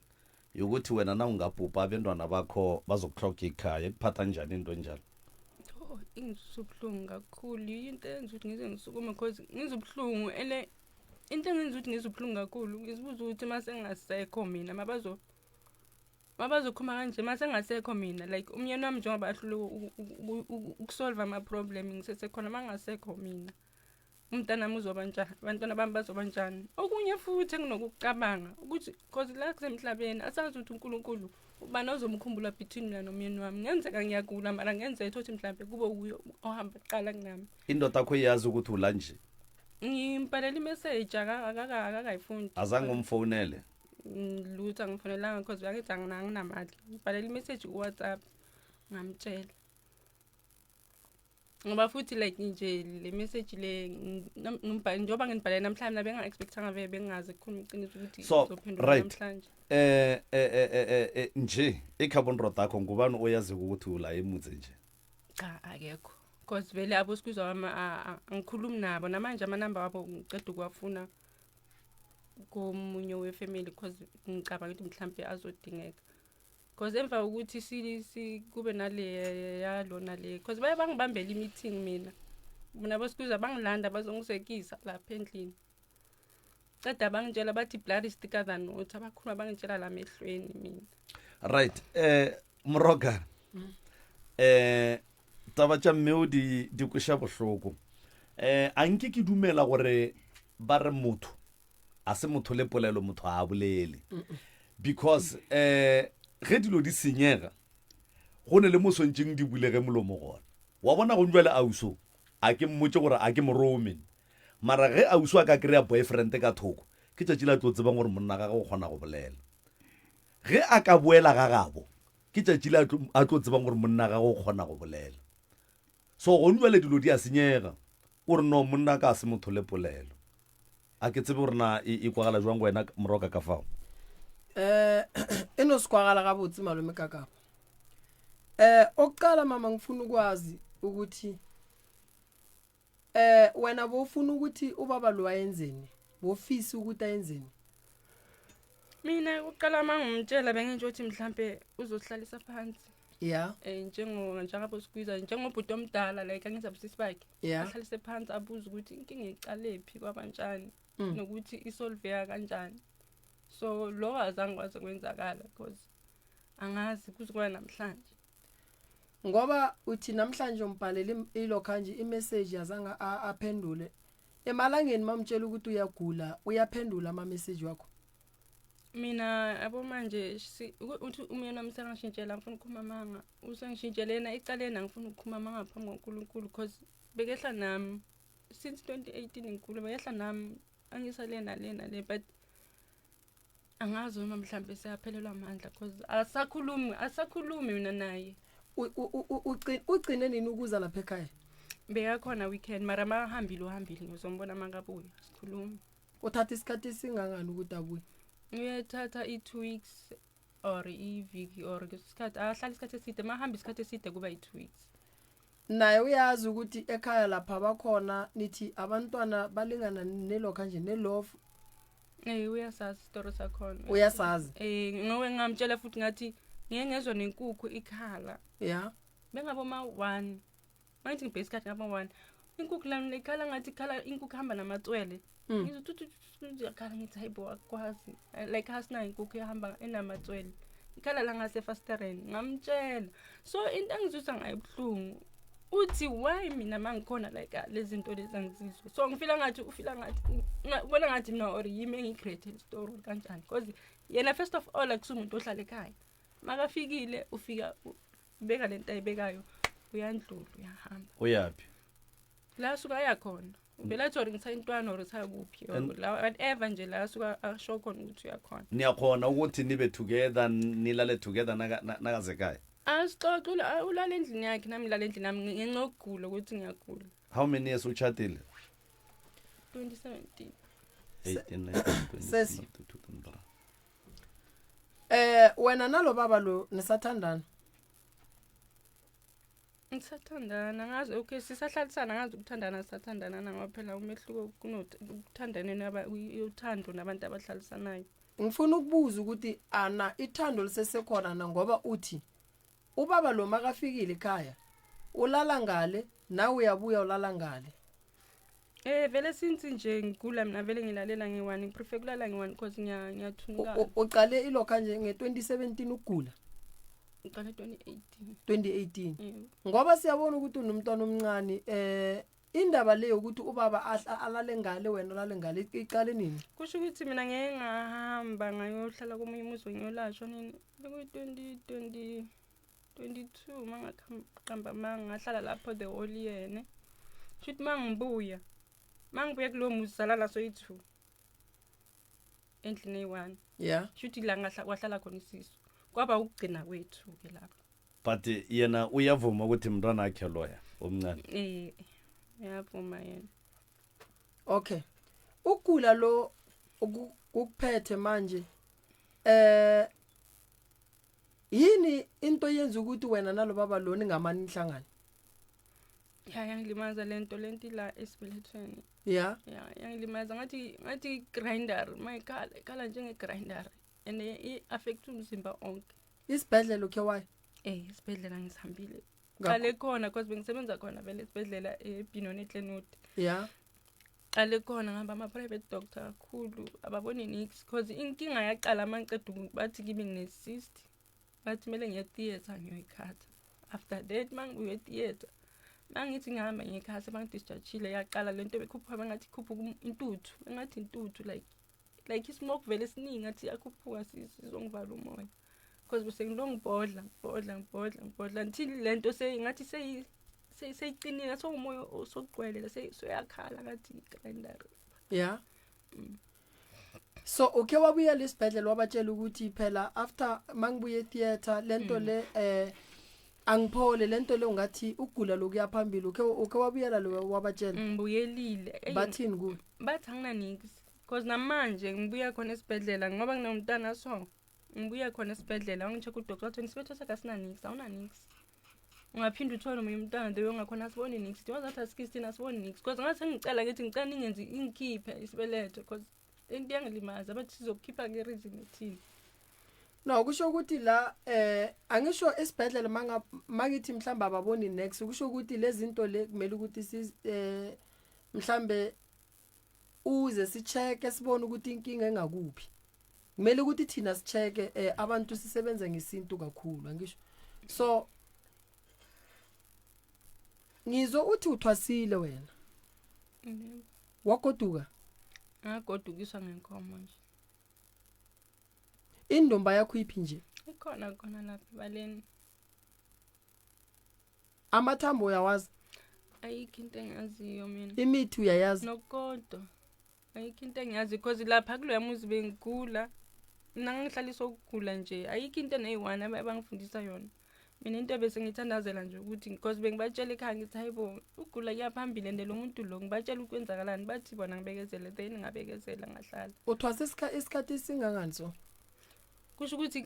S1: yokuthi wena na ungabhubha abentwana bakho bazokuhloga ikhaya ikuphatha njani into enjalo?
S3: Oh, ingizwisa ubuhlungu kakhulu into eyenza ukuthi ngize ngisukume cause ngizwa ubuhlungu ene into engenza ukuthi ngizwe ubuhlungu kakhulu ngizibuza ukuthi uma sengasekho mina mabazo mabazokhuluma kanje uma sengasekho mina like umyeni wami njengoba ahlule ukusolve ama-problem ngisesekhona uma ngasekho mina. Umntanami uzoba njani, abantwana bami bazoba njani. Okunye futhi enginokucabanga ukuthi cause la kusemhlabeni asazi ukuthi uNkulunkulu ubani ozomkhumbula between mina nomyeni wami. Ngenzeka ngiyagula mara ngenzeka ukuthi mhlambe kube wuye ohamba kuqala kunami.
S1: Indoda yakho iyazi ukuthi ula nje?
S3: Ngimbhalela imeseji akakayifundi.
S1: Azange umfonele?
S3: Lutho, angifonelanga cause uyangithi anginamali. Ngibhalela imeseji ku-WhatsApp ngamtshela. Ngoba futhi like nje le message le njengoba nginibhalele namhlanje mina benga-expectanga vele bengingazi kukhuluma iqiniso ukuthi
S1: So,
S3: ngizophendula
S1: right.
S3: namhlanje.
S1: Nje ekhabo ndoda yakho ngubani oyaziko ukuthi ula emutse nje?
S3: Cha, akekho. Cause vele abosikuzwa wami angikhulumi nabo namanje amanamba wabo ngiceda ukuwafuna komunye wefamily cause ngicabanga ukuthi mhlampe azodingeka. Cause emva kokuthi si kube nale yalona le cause baye bangibambela i-meeting mina. Mina bosikuzwa bangilanda bazongisekisa lapha endlini. Ceda bangitshela bathi blood is thicker than water, bakhuluma bangitshela la mehlweni mina.
S1: Right, Moroka. Taba tša mmeo di di kweša bohloko. A nke ke dumela gore ba re motho a se motho le polelo, motho a bolele. Because ge dilo di senyega go ne le mo swantšeng di bulege molomo gona. Wa bona gong jwale auso a ke mmotše gore a ke morome. Mara ge auso a ka kry-a boyfriend ka thoko, ke tšatši la tlo tsebang gore monna gagwe o kgona go bolela. Ge a ka boela ga gabo, ke tšatši le a tlo tsebang gore monna gagwe o kgona go bolela. So gong jwale dilo di a senyega. O re no monna ka se motho le polelo. A ke tsebe gore na e kwagala jwang go wena Moroka ka fao.
S2: E no se kwagala gabotse malome Kakapa. Okuqala mama ngifuna ukwazi ukuthi wena bofuna ukuthi ubaba lo ayenzeni? Bofisa ukuthi ayenzeni?
S3: Mina uqala mangimtshela benginje ukuthi mhlambe uzohlalisa phansi.
S2: Yeah.
S3: Njengabo squeezer njengobhuti omdala like angizabusisi bakhe.
S2: Yeah.
S3: Ahlalise phansi abuze ukuthi inkinga iqalephi kwabanjani
S2: Mm.
S3: nokuthi isolveka kanjani. So lo azange kwaze kwenzakala because angazi kuze kuba namhlanje.
S2: Ngoba uthi namhlanje umbhalele ilokha nje imessage azange aphendule. Emalangeni mamtshela ukuthi uyagula, uyaphendula ama message wakho.
S3: Mina yabo manje uthi umyeni wami sengishintshela ngifuna ukukhuluma amanga. Usengishintshele yena ecaleni angifuni ukukhuluma amanga phambi kwaNkulunkulu because bekehla nami since 2018 ngikhula bekehla nami angisale nale nale but angazi noma mhlambe seyaphelelwa amandla because asakhulumi mina naye.
S2: Ugcine nini ukuza lapha ekhaya?
S3: Bekakhona weekend mara makahambile uhambile ngizombona makabuya sikhuluma.
S2: Uthatha isikhathi esingangani ukuthi abuye?
S3: Uyathatha i-2 weeks or iviki or isikhathi ahlala isikhathi eside mahamba isikhathi eside kuba i-2 weeks.
S2: Naye uyazi ukuthi ekhaya lapha bakhona nithi abantwana balingana nelokha nje nelofu.
S3: Uyasazi isitori sakhona.
S2: Uyasazi.
S3: Ngobe ngamtshela futhi ngathi ngeke ngezwe nenkukhu ikhala.
S2: Yeah.
S3: Bengabo ma 1. Mangithi ngibheke isikhathi ngabo 1. Inkukhu lami ikhala ngathi ikhala inkukhu ihamba namatswele.
S2: Mm.
S3: Ngizwe tu tu tu tu yakhala ngithi hayibo akwazi. Like asinayo inkukhu ehamba enamatswele. Ikhala la ngasefastereni ngamtshela. So into engizwisa ngayo ubuhlungu uthi why mina mangikhona like lezi zinto lezi angizizwe. So ngifila ngathi ufila ngathi ubona ngathi mina or yimi engicreate story kanjani because yena first of all akusumuntu ohlala ekhaya. Makafikile ufika ubeka lento ayibekayo uyandlula uyahamba.
S1: Uyapi?
S3: La suka ayakhona. Ubela athi or ngithatha intwana or ngithatha kuphi or la whatever nje la suka asho khona ukuthi uyakhona.
S1: Niyakhona ukuthi nibe together nilale together nakazekhaya?
S3: Asixoxe ulala endlini yakhe nami ngilala endlini yami ngenxa yokugula ukuthi ngiyagula.
S1: How many years uchatile?
S3: 2017.
S1: 18, 19, 20,
S2: Sesi.
S1: 22, 23.
S2: Wena nalo baba lo nisathandana?
S3: Ngisathandana ngazi okay sisahlalisana ngazi ukuthandana sisathandana ngoba phela umehluko kunokuthandana naba uthando nabantu abahlalisanayo.
S2: Ngifuna ukubuza ukuthi ana ithando lisesekhona na ngoba uthi ubaba lo makafikile ekhaya ulala ngale nawe uyabuya ulala ngale.
S3: Vele since nje ngigula mina vele ngilalela nge-1 ngiprefer kulala nge-1 because ngiyathunukala.
S2: Uqale ilokha nje nge-2017 ukugula?
S3: Ngiqale 2018.
S2: 2018.
S3: Yebo.
S2: Ngoba siyabona ukuthi unomntwana omncane. Indaba le yokuthi ubaba alale ngale wena ulale ngale iqale nini?
S3: Kusho ukuthi mina ngeke ngahamba ngayohlala komunye umuzi ngiyolashwa nini bekuyi-20 22 uma ngaqamba amanga ngahlala lapho the whole year ne shuthi uma ngibuya uma ngibuya kulowo muzi salala soyi-two endlini eyi-one
S2: yeah
S3: shuthi la kwahlala khona isisu kwaba ukugcina kwethu-ke lapho
S1: but yena uyavuma ukuthi mntwana akhe loya omncane
S3: eh uyavuma yena
S2: okay ukugula lo ukuphethe manje eh yini into yenza ukuthi wena nalo baba lo ningamani nihlangane
S3: ya yangilimaza lento lento ila esibelethweni
S2: ya
S3: ya yangilimaza ngathi ngathi grinder mayikhala ikhala njenge grinder and i-affect umzimba onke
S2: isibhedlela ukhe wayo
S3: eh isibhedlela ngisihambile qale khona because bengisebenza khona vele esibhedlela eBinoni eClenwood
S2: ya
S3: qale khona ngihamba ama-private doctor kakhulu ababoni nix because inkinga yaqala uma ngiceda bathi kimi ngine-cyst bathi kumele ngiye theatre ngiyoyikhatha after that uma ngibuye theatre uma ngithi ngihamba ngiyikhatha bangidischargile yaqala le nto bekhuphuka bengathi ikhuphuka intuthu bengathi intuthu like like ismoke vele esiningi ngathi iyakhuphuka sizongivala umoya because bese ngilongibhodla ngibhodla ngibhodla ngibhodla until le nto ngathi seyiqinile sowumoya osogcwele soyakhala ngathi i-grinder
S2: ya mm. So ukhe wabuyela esibhedlela wabatshela ukuthi phela after mangibuye etheater lento mm. le eh angiphole lento le ungathi ukugula lokuya phambili ukhe ukhe wabuyela lo wabatshela
S3: ngibuyelile
S2: bathini kuwe
S3: bathi anginanix because namanje ngibuya khona esibhedlela ngoba nginomntana so ngibuya khona esibhedlela wangi-check udoctor wathi isibetho sakhe asinanix awunanix ungaphinde uthole omunye umntwana the ungakhona asiboni nix wazathi asikisi thina asiboni nix because ngathi sengicela ngithi ngicela ningenzi ingikhiphe isibeletho because into iyangilimaza bathi sizokukhipha nge-reason ethini
S2: No kusho ukuthi la eh angisho esibhedlela manga mangithi mhlamba ababoni next kusho ukuthi lezinto le kumele ukuthi si eh mhlambe uze sicheke sibone ukuthi inkinga engakuphi kumele ukuthi thina sicheke eh, abantu sisebenza ngesintu kakhulu angisho so ngizwe uthi uthwasile wena wagoduka
S3: ngagodukiswa ngenkomo nje
S2: indomba yakho iphi nje
S3: ikhona khona lapha ebaleni
S2: amathambo uyawazi
S3: ayikho into engaziyo mina
S2: imithi uyayazi
S3: nokodwa ayikho into engiyazi because lapha kuloya muzi bengigula mina ngangihlaliswa ukugula nje ayikho into neyi-one abangifundisa yona mina into bese ngithandazela nje ukuthi because bengibatshela ekhaya ngithi hayi bo ukugula kuya phambili and lo muntu lo ngibatshela ukwenzakalani bathi bona ngibekezele then ngabekezela ngahlala
S2: uthwase isikhathi esingangani so
S3: kusho ukuthi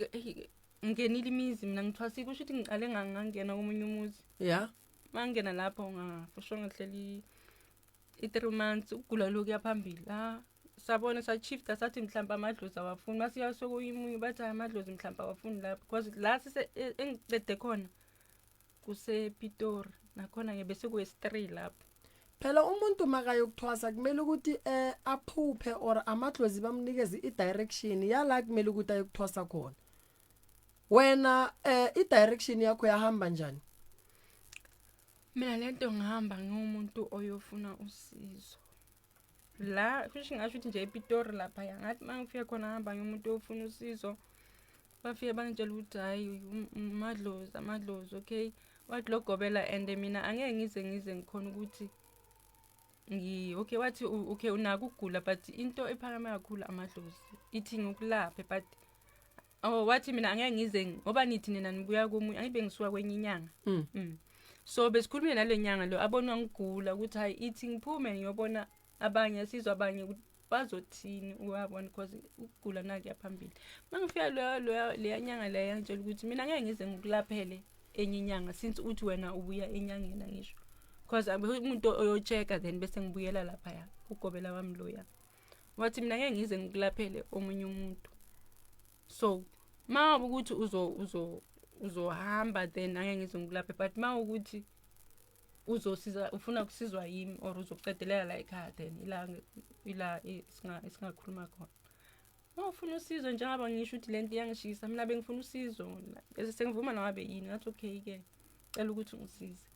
S3: ngingenile imizi mina ngithwasile kusho ukuthi ngiqale ngangena komunye umuzi
S2: ya
S3: mangena lapho ngafosho ngihleli i-three months ukugula lokhu yaphambili ah sabona sachifta sathi mhlawumbe amadlozi awafuni masiya sokuyimunye bathi hayi amadlozi mhlawumbe awafuni lapho because la sise e, engiqede khona kusepitori nakhona-ke bese kuwesi-three lapho
S2: phela umuntu makayokuthwasa kumele ukuthi eh aphuphe or amadlozi bamnikeze i-direction yala kumele ukuthi ayokuthwasa khona wena eh i-direction yakho yahamba njani
S3: mina lento ngihamba ngiwumuntu oyofuna usizo la kusho ngasho ukuthi nje epitori lapha ya ngathi uma ngifika khona ngihamba ngiwumuntu oyofuna usizo bafike bangitshela ukuthi hhayi um, amadlozi amadlozi okay wathi logobela and mina angeke ngize ngize ngikhona ukuthi ngi okay wathi okay unako ukugula but into ephakame kakhulu amadlozi ithi ngikulaphe but Oh wathi mina angeke ngize ngoba nithi nina nibuya komunye angibe ngisuka kwenye inyanga. Mm. Mm. So besikhulumile nale nyanga lo abonwa ngigula ukuthi hayi ithi ngiphume ngiyobona abanye sizwe abanye ukuthi bazothini uyabona because ukugula nakuya phambili. Mangifika leyo leyo leya nyanga leyo yangitshela ukuthi mina ngeke ngize ngikulaphele enye inyanga since uthi wena ubuya enyangeni angisho. Because umuntu oyochecka then bese ngibuyela lapha ya ugobela wami loya. Wathi mina ngeke ngize ngikulaphele omunye umuntu. So ma ukuthi uzo uzo uzohamba then angeke ngize ngikulaphe but ma ukuthi uzosiza ufuna ukusizwa yimi or uzoqedelela la ekhaya then ila ila esingakhuluma khona. Uma ufuna usizo njengoba ngisho ukuthi lento iyangishisa mina bengifuna usizo bese sengivuma noma yini ngathi okay ke cela ukuthi ungisize.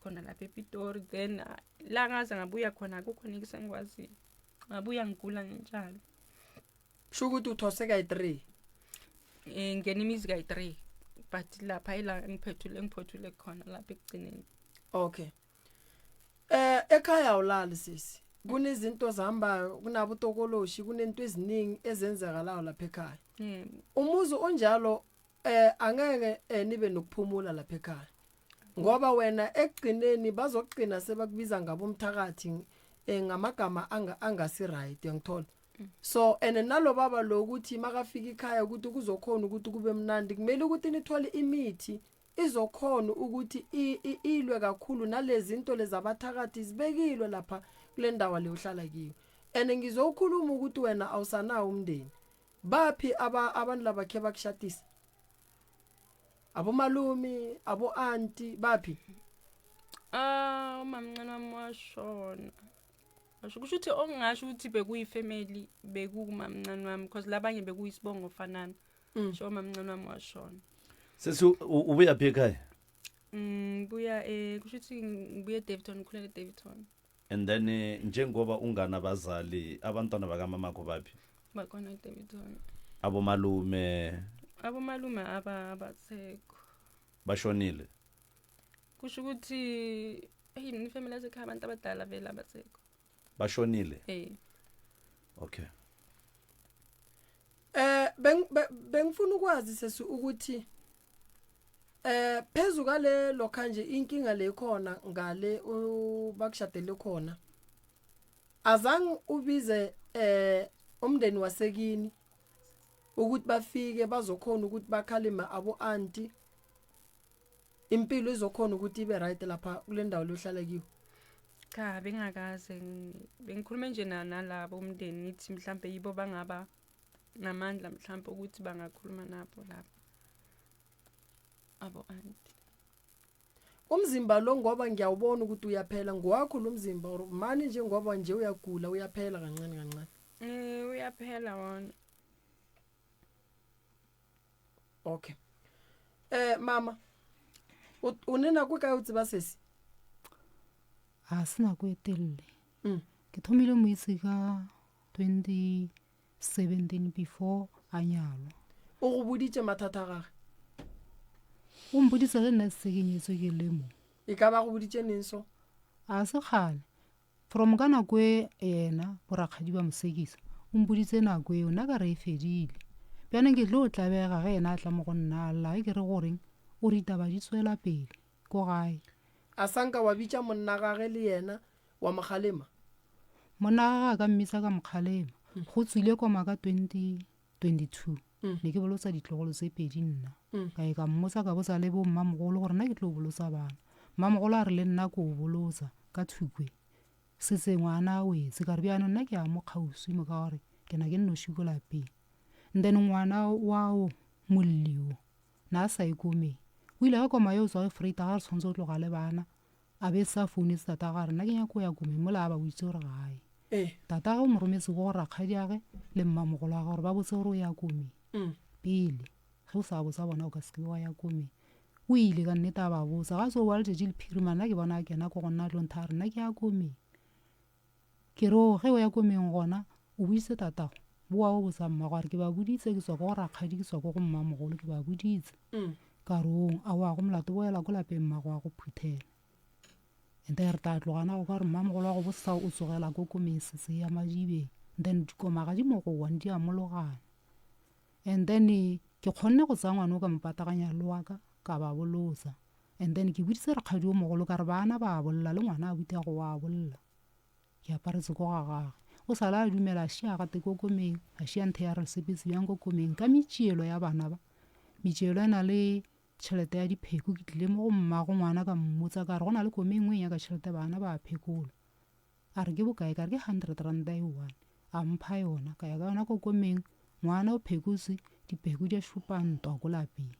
S3: Khona lapha ePitori then ah, la ngaze ngabuya khona akukho nix engikwaziyo. Ngabuya ngigula nginjalo.
S2: Sho ukuthi uthwase kayi-3.
S3: Eh ngena imizi kayi-3 but lapha ila ngiphethule ngiphothule khona lapha ekugcineni.
S2: Okay. Eh ekhaya awulali sisi. Kunezinto zihambayo, kunabutokoloshi, kunento eziningi ezenzekalayo lapha ekhaya.
S3: Yebo.
S2: Umuzi onjalo eh angeke eh, nibe nokuphumula lapha ekhaya. Ngoba wena ekugcineni bazogcina sebakubiza ngabomthakathi eh, ngamagama anga angasi right uyangithola. So and nalo baba lo ukuthi makafika ekhaya ukuthi kuzokhona ukuthi kube mnandi kumele ukuthi nithole imithi izokhona ukuthi ilwe kakhulu nalezinto lezabathakathi zibekilwe lapha kule ndawo le uhlala kiyo. And ngizokhuluma ukuthi wena awusanawo umndeni. Baphi aba abantu labakhe bakushatisa? Abomalume, abo auntie baphi?
S3: Ah, umamncane wami washona. Washo kusho ukuthi ongingasho ukuthi bekuyifamily bekukumamncane wami because labanye bekuyisibongo fanana. Mm. Sho umamncane wami washona.
S1: Sesi ubuya phi ekhaya?
S3: Mm, ngibuya eh kusho ukuthi ngibuye eDaveyton ngikhulele eDaveyton.
S1: And then eh, njengoba unganabazali abantwana bakamamakho baphi?
S3: Bakhona eDaveyton.
S1: Abomalume
S3: Abomalume aba abasekho.
S1: bashonile.
S3: Kusho ukuthi hey mina ifamily yasekhaya abantu abadala vele abasekho.
S1: Bashonile.
S3: Eh.
S1: Okay.
S2: Eh bengifuna ukwazi sesi ukuthi eh phezu kwale lokha nje inkinga le khona ngale bakushadele khona azange ubize eh umndeni wasekini ukuthi bafike bazokhona ukuthi bakhalime abo auntie impilo izokhona ukuthi ibe right lapha kule ndawo lohlala kiyo
S3: Cha bengakaze bengikhulume nje nalabo umndeni ngithi mhlambe yibo bangaba namandla mhlambe ukuthi bangakhuluma nabo lapho abo auntie.
S2: Umzimba lo ngoba ngiyawubona ukuthi uyaphela ngowakho lo mzimba or mani nje ngoba nje uyagula uyaphela kancane kancane.
S3: Eh uyaphela wona.
S2: Okay. Eh mama o ne nako e kae o tseba sesi?
S4: A se nako e telele. Mm. Ke thomile mo itse ka 2017 before a nyalwa.
S2: O go boditše mathata a gage?
S4: O mpoditse ge nna se ke nyetswe ke le mo.
S2: E ka ba go boditše neng so?
S4: A se kgale. From ka nako e yena borakgadi ba mo sekisa, o mpoditse nako eo, nna ka re e fedile. Bjanong ke tlo tlabega ge yena a tla mo go nna a lla, ge ke re goreng, o re ditaba di tswela pele ko gae.
S2: A sa nka wa bitša monna gage le yena wa mo kgalema?
S4: Monna gage a ka mmitsa ka mo kgalema. Go tswile koma ka 2022, ne ke bolotsa ditlogolo tse pedi nna. Ka ye ka mmotsa ka botsa le bo mmamogolo gore nna ke tlo bolotsa bana. Mmamogolo a re le nna ko bolotsa ka thukwe. Setse ngwana a wetse ka re bjanong nna ke ya mo kgauswi mo ka gore ke na ke nnoši ko lapeng. And then ngwana wa o molli o na a sa ye komeng. O ile ge koma yo tswa ge Freita ga re tshwanetse go tloga le bana A be sa founetse tatagwe a re, Nna ke nyaka go ya komeng mola a ba boditse gore ga a ye.
S2: Ee.
S4: Tatagwe o mo rometse ko go rakgadiage le mmamogolwagwe gore ba botse gore o ya komeng pele. Ge o sa botsa bona o ka se ke wa ya komeng. O ile ka nnete a ba botsa. Ga a tso boa letšatši le phirima nna ke bona a kena ko go nna a tlo nthaya a re nna ke ya komeng. Ke re, O, ge o ya komeng gona o boditse tatago? Boa o botsa mmago a re ke ba boditse ke tswa ko go rakgadi ke tswa ko go mmamogolo ke ba boditse. Ka re, O, aowa go molato boela ko lapeng mmago a go phuthela. And then re tla tloga na go ka re mmamogolo wa go bosa o tsogela ko komeng setse ya madibeng. And then dikoma ga di mo go one di a mologana. And then ke kgonne go tsaya ngwana o ka mo pataganya le wa ka ka ba bolotsa. And then ke boditse rakgadi o mogolo ka re bana ba bolla le ngwana abuti a go wa bolla. Ke aparetse ko ga gage. O sale a dumela a šia a gate ko komeng, a šia nthe ya re sepetse bjang ko komeng ka metšielo ya bana ba. Metšielo e na le tšhelete ya dipheko. Ke tlile mo go mmago ngwana ka mmotsa ka re go na le kome e nngwe e nyaka tšhelete bana ba a phekolwa. A re ke bokae? Ka re ke hundred ranta e one. A mpha yona ka ya ka yona ko komeng. Ngwana o phekotswe, dipheko di a šupa ntwa ko lapeng.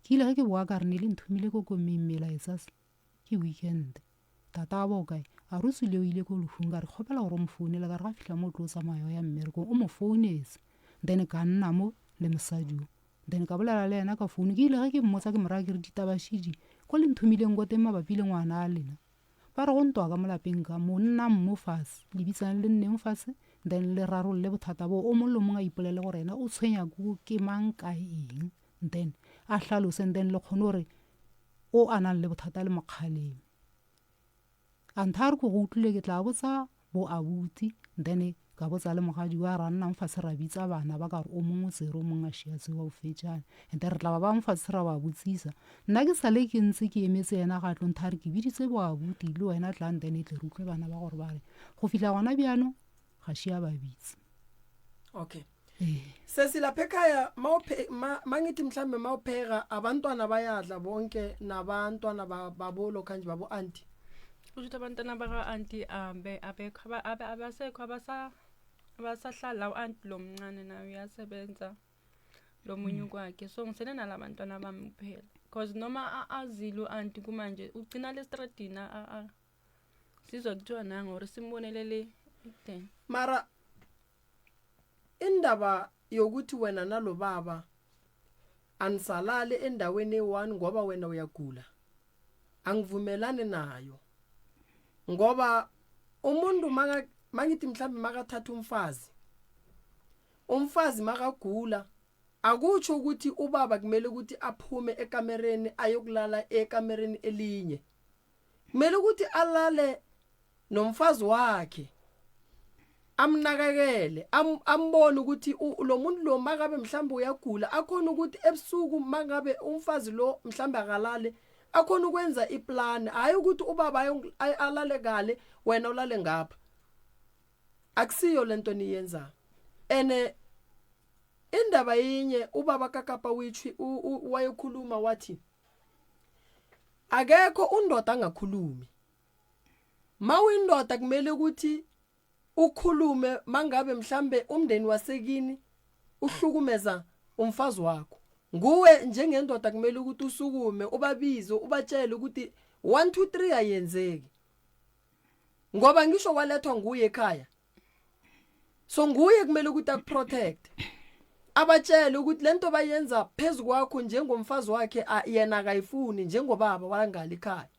S4: Ke ile ge ke boa ka re ne le nthomile ko komeng melaetsa se. Ke weekend. Tata bo o kae? A re o tswile o ile ko lehung. Ka re kgopela gore o mo founele. Ka re ga fihla mo o tlo tsamaya o ya mmerekong. O mo founetse. Then ka nna mo le mosadi o. Then ka bolela le yena ka founu. Ke ile ge ke mmotsa ke mo raya ke re ditabašidi ko le nthomileng ko teng mabapi le ngwana a lena. Ba re go ntwa ka mo lapeng ka mo, nnang mo fase, le bitsane le nneng fase then le rarolle bothata boo. O mong le o mong a ipolele gore yena o tshwenya ke mang ka eng then a hlalose then le kgone gore o a nang le bothata le mo kgaleme. A ntha a re ke go utlwile ke tla botsa bo abuti then ka botsa le mogadi wa ra nnang fatshe ra bitsa bana ba ka re o mongwe o tsere o mongwe a šia tsewa o fetšane and then re tla ba bangwe fatshe ra ba botsisa nna ke sale ke ntse ke emetse yena ga tlo ntha re ke biditse bo abuti le wena tlang then e tle re utlwe bana ba gore ba re go fihla gona bjano ga šia ba bitse
S2: okay Sesi lapha ekhaya mawuphe mangithi mhlambe mawupheka abantwana bayadla bonke nabantwana babolo kanje babo auntie.
S3: Kusho ukuthi abantwana baka auntie abe abekho abasekho abasa abasahlala u-auntie lo mncane naye uyasebenza lo munye mm. kwakhe so ngisele nalabantwana bami kuphela because noma azile u-auntie kumanje ugcina le stradini sizwa kuthiwa nango or simbonelele ekudeni
S2: mara Indaba yokuthi wena nalobaba anisalali endaweni eyi-one ngoba wena uyagula angivumelani nayo ngoba umuntu mangithi mhlambe makathatha umfazi umfazi makagula akutsho ukuthi ubaba kumele ukuthi aphume ekamereni ayokulala ekamereni elinye kumele ukuthi alale nomfazi wakhe amnakekele ambone ukuthi lo muntu lo makabe mhlawumbe uyagula akhona ukuthi ebusuku mangabe umfazi lo mhlawumbe akalale akhona ukwenza iplan hayi ukuthi ubaba alale kale wena ulale ngapha akusiyo lento niyenza ene indaba yinye ubaba kaKapa witshi wayekhuluma wathi akekho undoda angakhulumi mawuyindoda kumele ukuthi ukhulume mangabe mhlambe umndeni wasekini uhlukumeza umfazi wakho nguwe njengendoda kumele ukuthi usukume ubabize ubatshele ukuthi 1 2 3 ayenzeki ngoba ngisho walethwa nguye ekhaya so nguye kumele ukuthi akuprotect abatshele ukuthi lento bayenza phezukwakho njengomfazi wakhe yena akayifuni njengobaba wangali ekhaya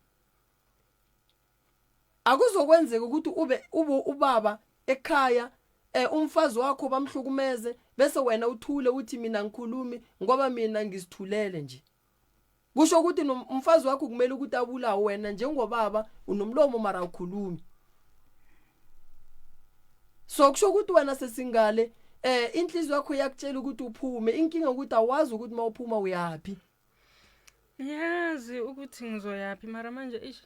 S2: akuzokwenzeka ukuthi ube ube ubaba ekhaya eh umfazi wakho bamhlukumeze bese wena uthule uthi mina ngikhulumi ngoba mina ngisithulele nje kusho ukuthi umfazi wakho kumele ukuthi abulawe wena njengobaba unomlomo mara ukhulumi so kusho ukuthi wena sesingale eh inhliziyo yakho iyakutshela ukuthi uphume inkinga ukuthi awazi ukuthi mawuphuma uyapi
S3: Ngiyazi ukuthi ngizoyaphi mara manje ish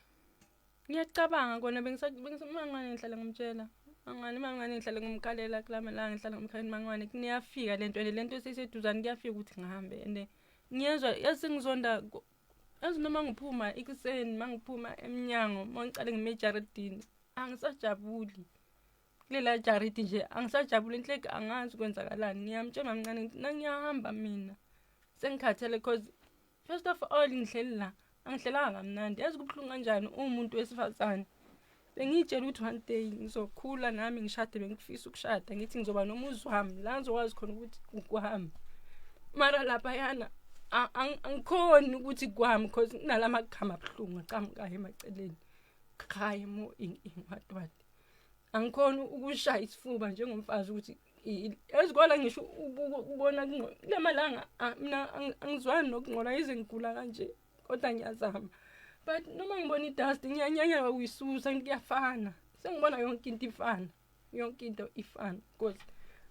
S3: ngiyacabanga kona bengisamangane ngihlale ngimtshela mangane mangane ngihlale ngimkhalela kulamalanga ngihlale ngimkhalela mangane kuyafika lento and lento eseseduzane kuyafika ukuthi ngihambe and ngiyezwa yazi ngizonda yazi noma ngiphuma ekuseni mangiphuma emnyango mangicale ngime ejaridini angisajabuli kulela jaridi nje angisajabuli inhleke angazi kwenzakalani ngiyamtshela mamncane ngithi nangiyahamba mina sengikhathele cause first of all ngihleli la angihlelanga kamnandi yazi kubuhlungu kanjani uwumuntu wesifazane bengiyitshela ukuthi one day ngizokhula nami ngishade bengifisa ukushada ngithi ngizoba nomuzi wami la ngizokwazi khona ukuthi kukwami mara laphayana angikhoni ukuthi kwami cause kunala magama abuhlungu aqhamukayo emaceleni khaya mo ing ing what what angikhona ukushaya isifuba njengomfazi ukuthi ezikole ngisho ukubona kulamalanga mina angizwani nokungcola yize ngigula kanje kodwa ngiyazama but noma ngibona idust ngiyanyanya ukuyisusa kuyafana sengibona yonke into ifana yonke into ifana because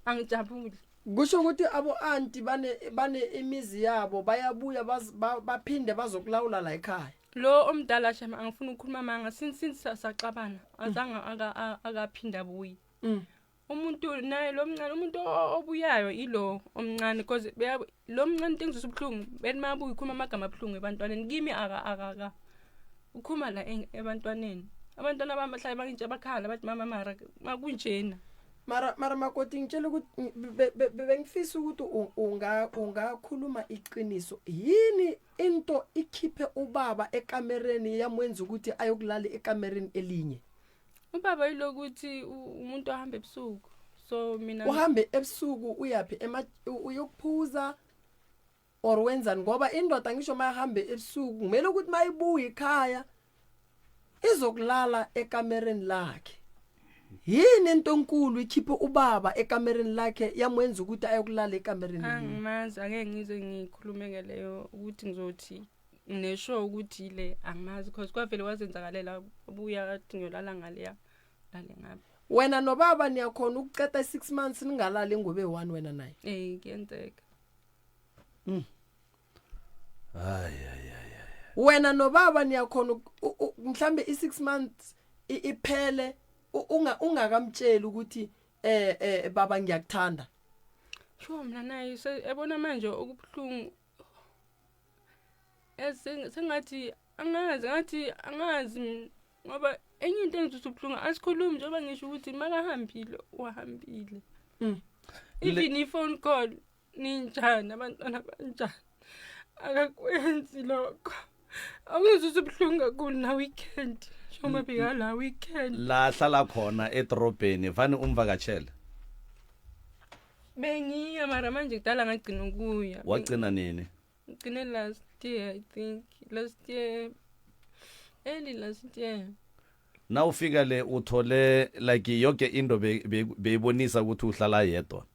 S3: angijabuli
S2: kusho ukuthi abo anti bane bane imizi yabo bayabuya baphinde bazokulawula la ekhaya
S3: lo omdala shema angifuni ukukhuluma amanga since since saxabana azange akaphinda abuye mm. umuntu naye lo mncane umuntu obuyayo ilo omncane because lo mncane into engizwisa ubuhlungu bethi mabuya ukhuluma amagama abuhlungu ebantwaneni kimi aka aka ukhuluma la ebantwaneni abantwana bami bahlale bangitshe bakhala bathi mama mara makunjena
S2: mara mara makoti ngitshela ukuthi bengifisa ukuthi unga ungakhuluma iqiniso yini into ikhiphe ubaba ekamereni yamwenza ukuthi ayokulala ekamereni elinye
S3: ubaba yilokuthi umuntu ohamba ebusuku so mina
S2: uhambe ebusuku uyaphi uyokuphuza Or wenzani ngoba indoda ngisho mayihambe ebusuku kumele ukuthi mayibuye ekhaya izokulala ekamereni lakhe. Yini into enkulu ikhiphe ubaba ekamereni lakhe yamwenza ukuthi ayokulala ekamereni
S3: linye? Angimazi, angeke ngize ngikhulume ngaleyo ukuthi ngizothi ngineshow ukuthi le angimazi because kwavele kwazenzakalela buya kathi ngiyolala ngaleya lale ngapha.
S2: Wena nobaba niyakhona ukuqeda i-6 months ningalali ingubo eyi-one wena naye?
S3: Eh kuyenzeka.
S1: Hayi hayi hayi.
S2: Wena nobaba niyakhona mhlambe i-6 months iphele unga ungakamtsheli ukuthi eh eh baba ngiyakuthanda.
S3: Sho mina naye ebona manje okubuhlungu sengathi angazi ngathi angazi ngoba enye into engizwisa ubuhlungu asikhulumi njengoba ngisho ukuthi makahambile wahambile. Even i-phone call ninjani abantwana banjani akakwenzi lokho. Awungizwisa ubuhlungu kakhulu na weekend njengoba bekala weekend.
S1: La hlala khona edorobheni vane umvakatshele.
S3: Bengiya mara manje kudala ngagcina ukuya.
S1: Wagcina nini?
S3: Ngigcine last year I think last year early last year.
S1: Na ufika le uthole like yoke into beyibonisa ukuthi uhlala yedwa.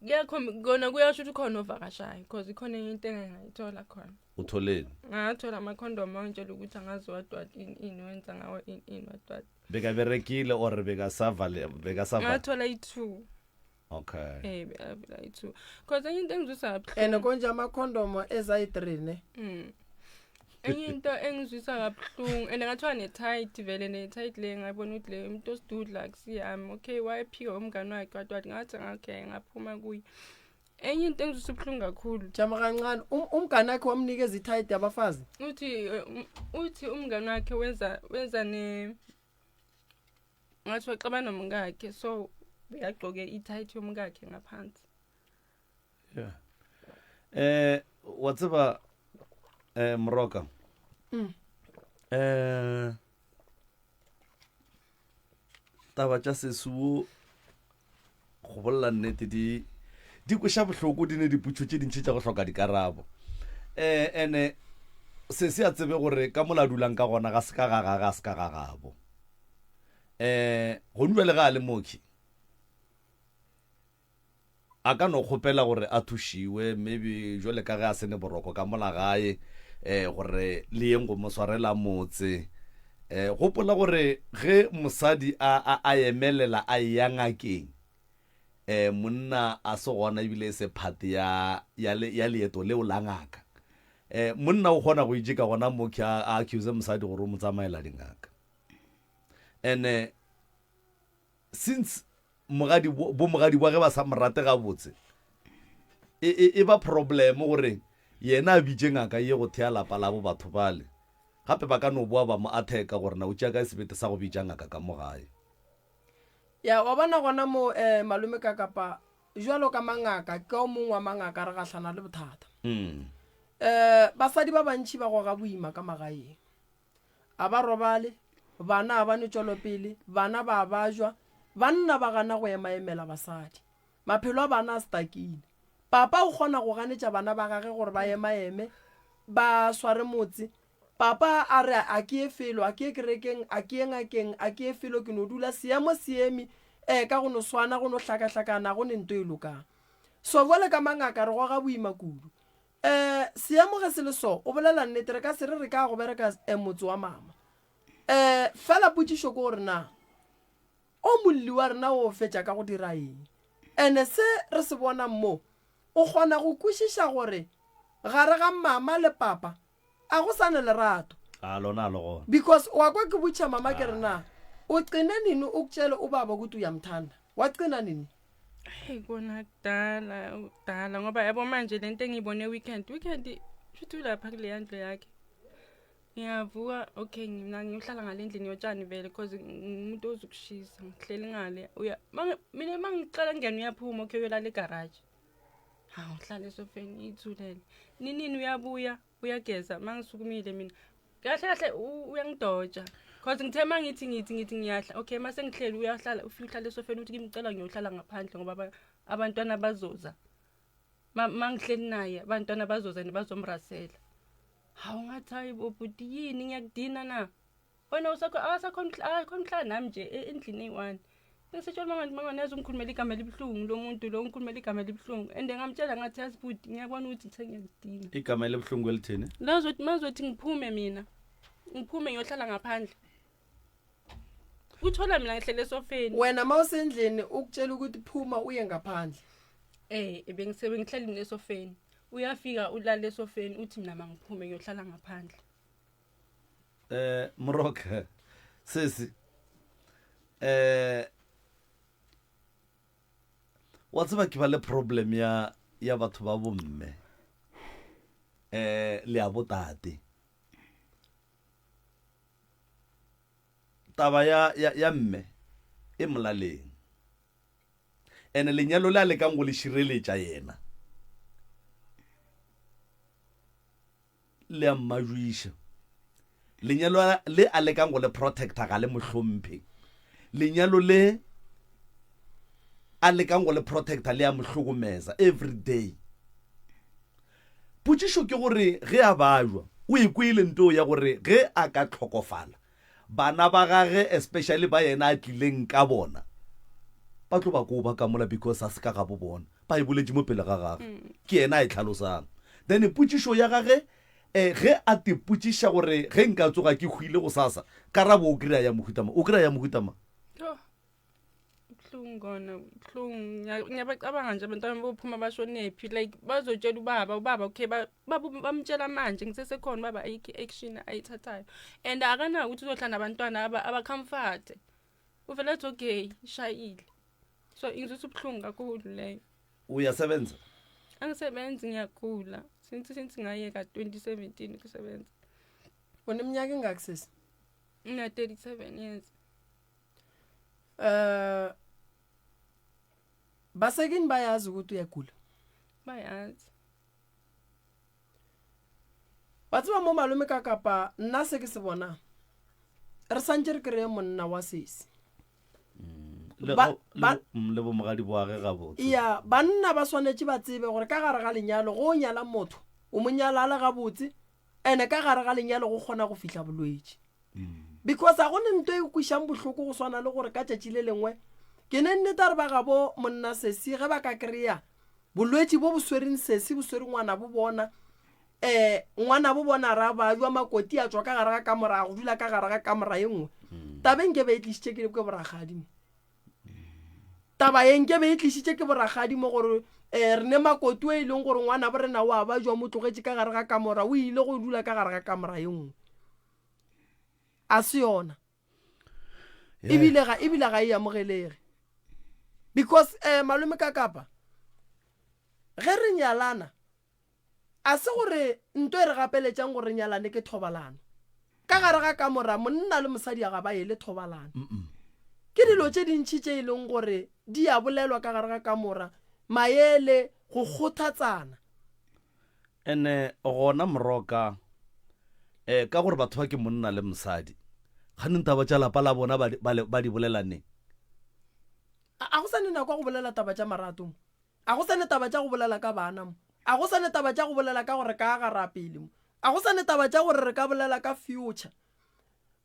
S3: Kuyakhomba kona kuyasho ukuthi khona ovakashayo because ikhona enye into engangayithola khona.
S1: Utholeni?
S3: Ngathola amakhondomu angitshela ukuthi angazi what what ini ini wenza ngawo ini ini what what.
S1: Bekaberekile or bekasavale bekasavale?
S3: Ngathola i-two.
S1: Okay.
S3: Eh bekavela i-two. Because enye into engizwisa
S2: kabuhlungu. And konje amakhondomu ezayi-3 ne?
S3: Enye into engizwisa kabuhlungu and ngathiwa ne-tight vele ne-tight le ngabona ukuthi le umuntu osidudla akusiyami okay wayephika umngane wakhe wathi wathi ngathi okay ngaphuma kuye. Enye into engizwisa ubuhlungu kakhulu.
S2: Jama kancane umngane wakhe wamnikeza i-tight yabafazi?
S3: Uthi uthi umngane wakhe wenza wenza ne ngathi waxabana nomkakhe so bekagqoke i-tight yomkakhe ngaphansi.
S1: Yeah. Eh wa tseba eh Moroka. Eh taba tša sesuo go bolela nnete di di kweša bohloko di ne diputšo tše dintši tša go hloka dikarabo. Eh ene se se a tsebe gore ka mola dulang ka gona ga se ka ga ga ga se ka ga gabo. Eh go bjale ga a le mokhi a ka no kgopela gore a thušiwe maybe jwale ka ge a sene boroko ka mola gae eh gore le yeng go mo swarela motse. Eh gopola gore ge mosadi a a a emelela a eya ngakeng eh monna a se gona ebile e se phate ya ya ya leeto leo la ngaka. Eh monna o kgona go itše ka gona mokhi a a accuse mosadi gore o mo tsamaela dingaka. Ene since mogadi bo mogadi bwa ge ba sa morate gabotse e, e, e ba problem gore yena a bitše ngaka ye go thea lapa la bo batho bale gape ba ka no boa ba mo atheka gore na o tšea kae sebete sa go bitša ngaka ka mo gae.
S2: Ya wa bona gona mo eh, malome ka kapa jwalo ka mangaka ke o mongwe wa mangaka re gahlana le bothata.
S1: Mm.
S2: Eh, basadi ba bantši ba goga boima ka magaeng. A ba robale, bana a ba ne tšwelopele, bana ba a bajwa, banna ba gana go emaemela basadi. Maphelo a bana a stakile. Papa o kgona go ganetša bana ba gage gore ba emaeme, ba sware motse. Papa a re, A ke ye felo, a ke ye kerekeng, a ke ye ngakeng, a ke ye felo, ke no dula. Seemo se eme, ee, ka go no swana, go no hlakahlakana, go ne nto e lokang. So bjale ka mangaka re goga boima kudu. Eh, seemo ge se le so, o bolela nnete, re ka se re re ka go bereka eh, motse wa mama. Eh, fela potšišo ke gore na o molli wa rena o fetša ka go dira eng? Ene se re se bonang mo, o kgona go kwešiša gore gare ga mama le papa a go sa na lerato.
S1: A lona a le gona.
S2: Because wa kwa ke botša mama ke re na o qine nini o ktšele o baba ukuthi uyamthanda? Waqina nini?
S3: Hey kona kudala kudala ngoba yabo manje lento engiyibone weekend weekend shuthi ulapha kuleya ndlu yakhe ngiyavuka okay mina ngiyohlala ngale ndlini yotshani vele because ngumuntu ozukushisa ngihleli ngale uya mina mangiqala ngena uyaphuma okay uyolala egarage hawu ngihlala esofeni ngiyithulele ninini uyabuya uyageza mangisukumile mina kahle kahle uyangidoja cause ngithe uma ngithi ngithi ngithi ngiyahla okay uma sengihleli uyahlala ufike uhlala esofeni uthi kimi ngicela ngiyohlala ngaphandle ngoba abantwana bazoza. Ma ngihleli naye abantwana bazoza and bazomrasela. Hawu ngathi hayi bo bhuti yini ngiyakudina na? Wena usakho akasakhona akakhona ukuhlala nami nje e, endlini eyi-one. Ngisitshela mangani mangani yazi ungikhulumela igama elibuhlungu lo muntu lo ungikhulumela igama elibuhlungu and ngamtshela ngathi yazi bhuti ngiyabona ukuthi sengiyakudina.
S1: Igama elibuhlungu elithini?
S3: Lazothi mazothi ngiphume mina. Ngiphume ngiyohlala ngaphandle. Uthola mina ngihlele esofeni.
S2: Wena mawusendlini ukutshela ukuthi phuma uye ngaphandle.
S3: Eh bengisebe ngihleli mina esofeni. Uyafika ulala esofeni uthi mina mangiphume ngiyohlala ngaphandle.
S1: Eh Moroka sesi eh wa tseba ke ba le problem ya ya batho ba bomme eh le ya botate taba ya ya ya mme e molaleng ene lenyalo le a lekang go le šireletša yena le a mmajwiša lenyalo le a lekang go le protecta ga le mohlomphe lenyalo le a lekang go le protecta le a mo hlokomeza every day Potšišo ke gore ge a bajwa, o e kwele nto ya gore ge a ka hlokofala, bana ba gage especially ba yena a tlileng ka bona, ba tlo ba koba ka mola because a se ka gabo bona. Ba e boletše mo pele ga gage. Ke yena a e hlalosang. Then potšišo ya gage eh, ge a te potšiša gore ge nka tsoga ke hwile gosasa, karabo o kry-a ya mohuta mang? O kry-a ya mohuta mang?
S3: Buhlungu kona buhlungu ngiyabacabanga nje abantwana bophuma bashonephi like bazotshela ubaba ubaba okay bamtshela manje ngisesekhona ubaba ayikho i-action ayithathayo and akanako ukuthi uzohlala nabantwana abacomforte uvele athi okay ishayile so ingizwisa ubuhlungu kakhulu leyo
S1: uyasebenza
S3: angisebenzi ngiyagula since since ngayeka 2017 ukusebenza
S2: uneminyaka engaki sisi
S3: ngina 37 years
S2: Eh basekini bayazi ukuthi uyagula.
S3: Bayazi.
S2: Wa tseba mo malome ka kapa nna se ke se bonang. Re santše re kry-e monna wa sesi.
S1: Le
S2: Ba-
S1: go- le
S2: ba-
S1: bo- mm, le bomogadi boage gabotse.
S2: Ya banna ba swanetše ba tsebe gore ka gare ga lenyalo go o nyala motho o mo nyala a le gabotse ene ka gare ga lenyalo go kgona go fihla bolwetši. Because ga go ne nto e kwešang bohloko go swana le gore ka tšatši le lengwe ke ne nneta re ba gabo monna sesi ge ba ka kry-a bolwetši bo bo swereng sesi bo swere ngwana bo bona um ngwana bo bona ra ba jwa makoti a tswa ka gare ga kamora a go dula ka gare ga kamora ye nngwe taba e nke be e tlišitše ke ke boragadi mo taba ye nke be e tlišitše ke boragadi mo gore um re ne makoti o e leng gore ngwana bo rena o a ba jwa mo tlogetše ka gare ga kamora o ile go dula ka gare ga kamora ye nngwe A se yona. Ebile ga ebile ga e amogelege. Because eh malome ka kapa ge re nyalana a se gore nto e re gapeletšang gore re nyalane ke thobalano. Ka gare ga kamora monna le mosadi ga ba ele thobalano. Ke dilo tše dintši tše e leng gore di a bolelwa ka gare ga kamora, maele, go kgothatsana.
S1: Ene gona Moroka, eh, ka gore batho ba ke monna le mosadi, kganeng taba tša lapa la bona ba, ba, ba di bolela neng?
S2: A, a go sa ne nako ya go bolela taba tša marato mo. A go sa ne taba tša go bolela ka bana mo. A go sa ne taba tša go bolela ka gore ka aga ra pele mo. A go sa ne taba tša gore re ka bolela ka future.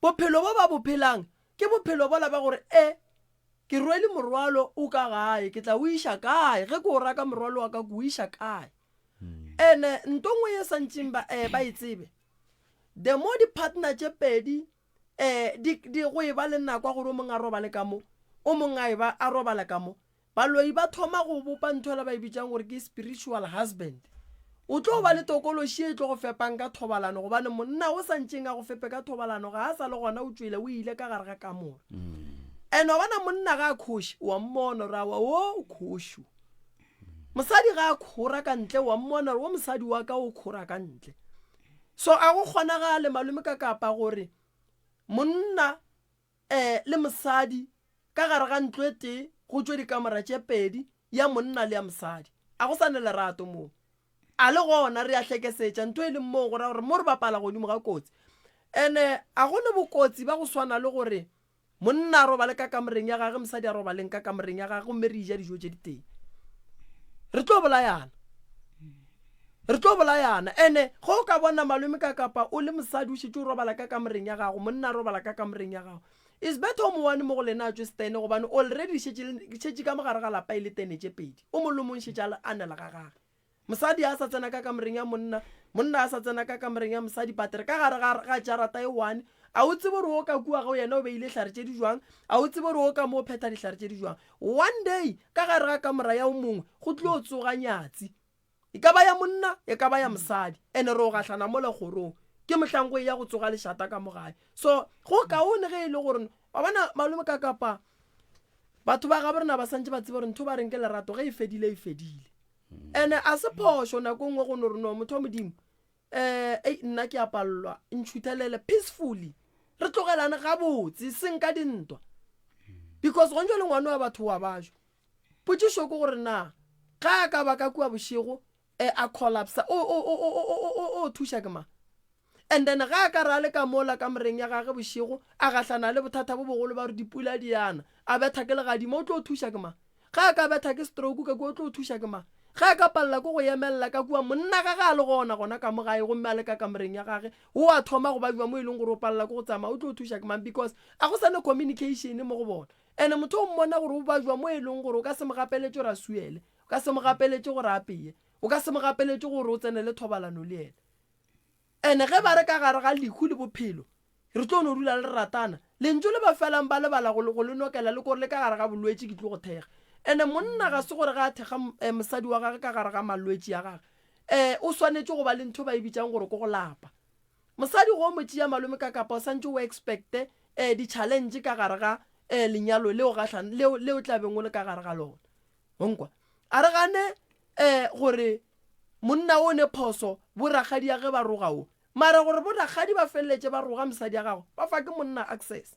S2: Bophelo bo ba bo phelang ke bophelo bola ba gore e, ke rwele morwalo o ka gae, ke tla o iša kae? Ge ke o raka morwalo wa ka ke o iša kae? Ene nto nngwe ye santšeng ba, eh, ba e tsebe, the more di-partner tše pedi eh, di, di, go e ba le nako ya gore o mongwe a robale ka mo, o mongwe a e ba a robala ka mo, baloi ba thoma go bopa ntho ela ba e bitsang gore ke spiritual husband. O tlo ba le tokološi e tlo go fepang ka thobalano gobane monna o sa ntšeng a go fepe ka thobalano ga a sa le gona o tšwele o ile ka gare ga kamora. And wa bona monna ga a khoše wa mmona gore awa o o khoše o. Mosadi ga a khora ka ntle wa mmona gore wo mosadi wa ka o khora ka ntle. So a go kgonagale malome ka kapa gore monna um le mosadi ka gare ga ntlo e tee go tšwe dikamora tše pedi ya monna le ya mosadi. A go sa ne lerato moo. A le gona re a hlekesetša ntho e leng moo go ra gore mo re bapala godimo ga kotsi. Ene a go ne bokotsi ba go swana le gore Monna a robale ka kamoreng ya gage, mosadi a robaleng ka kamoreng ya gage, gomme re eja dijo tše ditee. Re tlo bolayana. Re tlo bolayana. Ene ge o ka bona malome ka kapa o le mosadi o šetše o robala ka kamoreng ya gago, monna a robala ka kamoreng ya gago. It's better o mowane mo go lena a tšwe setene gobane already šetše šetše ka mogare ga lapa e le tene tše pedi. O mong le mong šetše a le anela ga gage. Mosadi a sa tsena ka kamoreng ya monna, monna a sa tsena ka kamoreng ya mosadi but re ka gare ga ga jarata e one. A o tsebe gore o ka kua ga yena o beile hlare tše di jwang, a o tsebe gore o ka mo o phetha dihlare tše di jwang. One day ka gare ga kamora ya o mongwe go tlo tsoga nyatsi. E ka ba ya monna, e ka ba ya mosadi. Ene re o gahlana mola kgorong. Ke mohlang go eya go tsoga lešata ka mo gae. So, go kaone ge e le gore, wa bona, malome ka kapa, batho ba gabo rena ba santše ba tseba gore ntho ba reng ke lerato, ge e fedile, e fedile. Ene a se phošo nako e nngwe go no re, no, motho wa Modimo, um ei, nna ke a palelwa, ntšhuthelele peacefully. Re tlogelane gabotse, seng ka dintwa. Because gona jwale ngwana wa batho wa bajwa. Potšišo ke gore na ge a ka ba ka kua bošego eh, a collapsa o, o, o, o, o, o, o, o thuša ke mang? And then ge a ka re a le ka mola kamoreng ya gage bošego a gahlana le bothata bo bogolo ba gore dipula di ana, a betha ke legadima, o tlo thuša ke mang? Ge a ka betha ke stroke ka kua, o tlo thuša ke mang? Ge a ka palela ke go emelela ka kua, monna ga ge a le gona gona ka mo gae gomme a le ka kamoreng ya gage, o a thoma go babja mo e leng gore o palela ke go tsamaya, o tlo thuša ke mang? Because a go sa ne communication mo go bona. Ene motho o mmona gore o bajwa mo e leng gore o ka se mo gapeletše gore a suele, o ka se mo gapeletše gore a apeye, o ka se mo gapeletše gore o tsenele thobalano le yena. Ene ge ba re ka gare ga lehu le bophelo re tlo no dula le ratana, lentšu le ba felang ba lebala go, go le nokela le kore le ka gare ga bolwetši ke tlo go thekga. Ene monna ga se gore ge a thekga mosadi wa gagwe ka gare ga malwetši a gagwe, um o swanetše go ba le ntho ba e bitšang gore ke go lapa. Mosadi go mo tšea malome ka kapa o santše o expecte eh di challenge ka gare ga eh lenyalo leo gahlan leo leo tla beng o le ka gare ga lona. O nkwa? A re gane eh gore monna o ne phoso bo rakgadi ya ge ba roga o. Mara gore bo rakgadi ba feleletše ba roga mosadi ya gagwe ba fa ke monna access.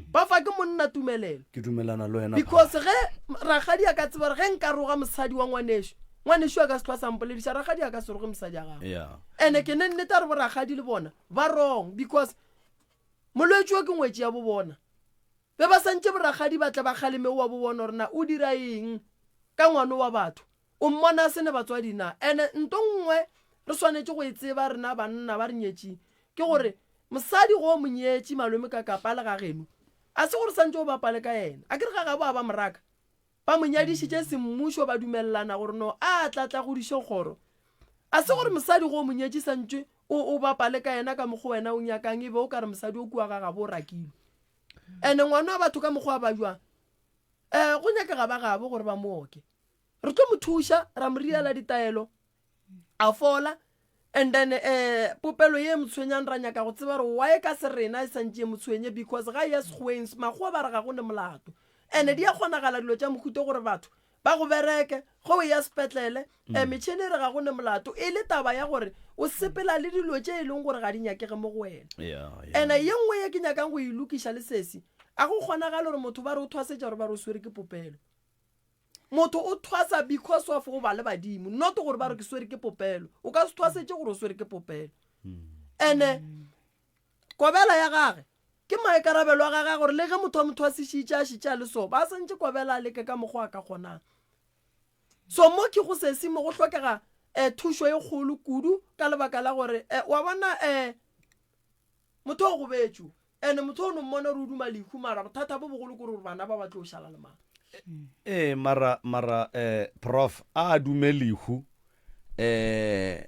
S2: Ba fa ke monna tumelelo.
S1: Ke dumelana le wena.
S2: Because ge rakgadi a ka tseba gore ge nka roga mosadi wa ngwanešu, ngwanešu a ka se hlwa sa mpolediša, rakgadi a ka se roge mosadi ya gagwe.
S1: Yeah.
S2: Ene ke ne nnete a re borakgadi le bona ba wrong because molwetši o ke ngwetši ya bo bona. Be ba santše borakgadi ba tle ba kgaleme wa bo bona gore na o dira eng ka ngwano wa batho. O mmona a se ne batswadi na? Ene nto nngwe re swanetše go e tseba rena banna ba re nyetšing ke gore mosadi go o mo nyetše malome ka kapa le ga geno a se gore santše o bapale ka yena. A ke re ga gabo a ba moraka. Ba mo nyadišitše semmušo ba dumelelana gore no a tla tla godiše kgoro. A se gore mosadi go o mo nyetše santše o o bapale ka yena ka mokgo wena o nyakang e be o ka re mosadi o kua ga gabo o rakilwe. Ene ngwana wa batho ka mokgo a bajwang um go nyakega ba gabo gore ba mo oke. Re tlo mo thuša ra mo riela ditaelo a fola and then um popelo ye e mo tshwenyang ra nyaka go tseba gore why ka se rena e santše e mo tshwenye because ga e ya sekgoweng makgowa ba re ga go ne molato and di a kgonagala dilo tša mohuta gore batho ba go bereke ge o ya sepetlele um metšhene e re ga go ne molato e le taba ya gore o sepela le dilo tše e leng gore ga di nyakege mo go wena
S1: Yeah, yeah.
S2: and ye nngwe ye ke nyakang go e lokiša le sesi a go kgonagale gore motho ba re o thwasetša gore ba re o swere ke popelo Motho o thwasa because of go ba le badimo, not gore ba re ke swere ke popelo. O ka se thwasetše gore o swere ke popelo. Ene kobela ya gage ke maikarabelo a gage gore le ge motho a mo thwasišitše a šitše a le so, ba santše kobela a leke ka mokgwa a ka kgonang. So mo ke go sesi mo go hlokega eh, thušo e kgolo kudu ka lebaka la gore eh, wa bona eh, Motho o gobetšwe ene motho o no mmona gore o duma lehu mara bothata bo bogolo ke gore bana ba ba tlo šala le mang.
S1: Ee mara mara eh prof a dume lehu eh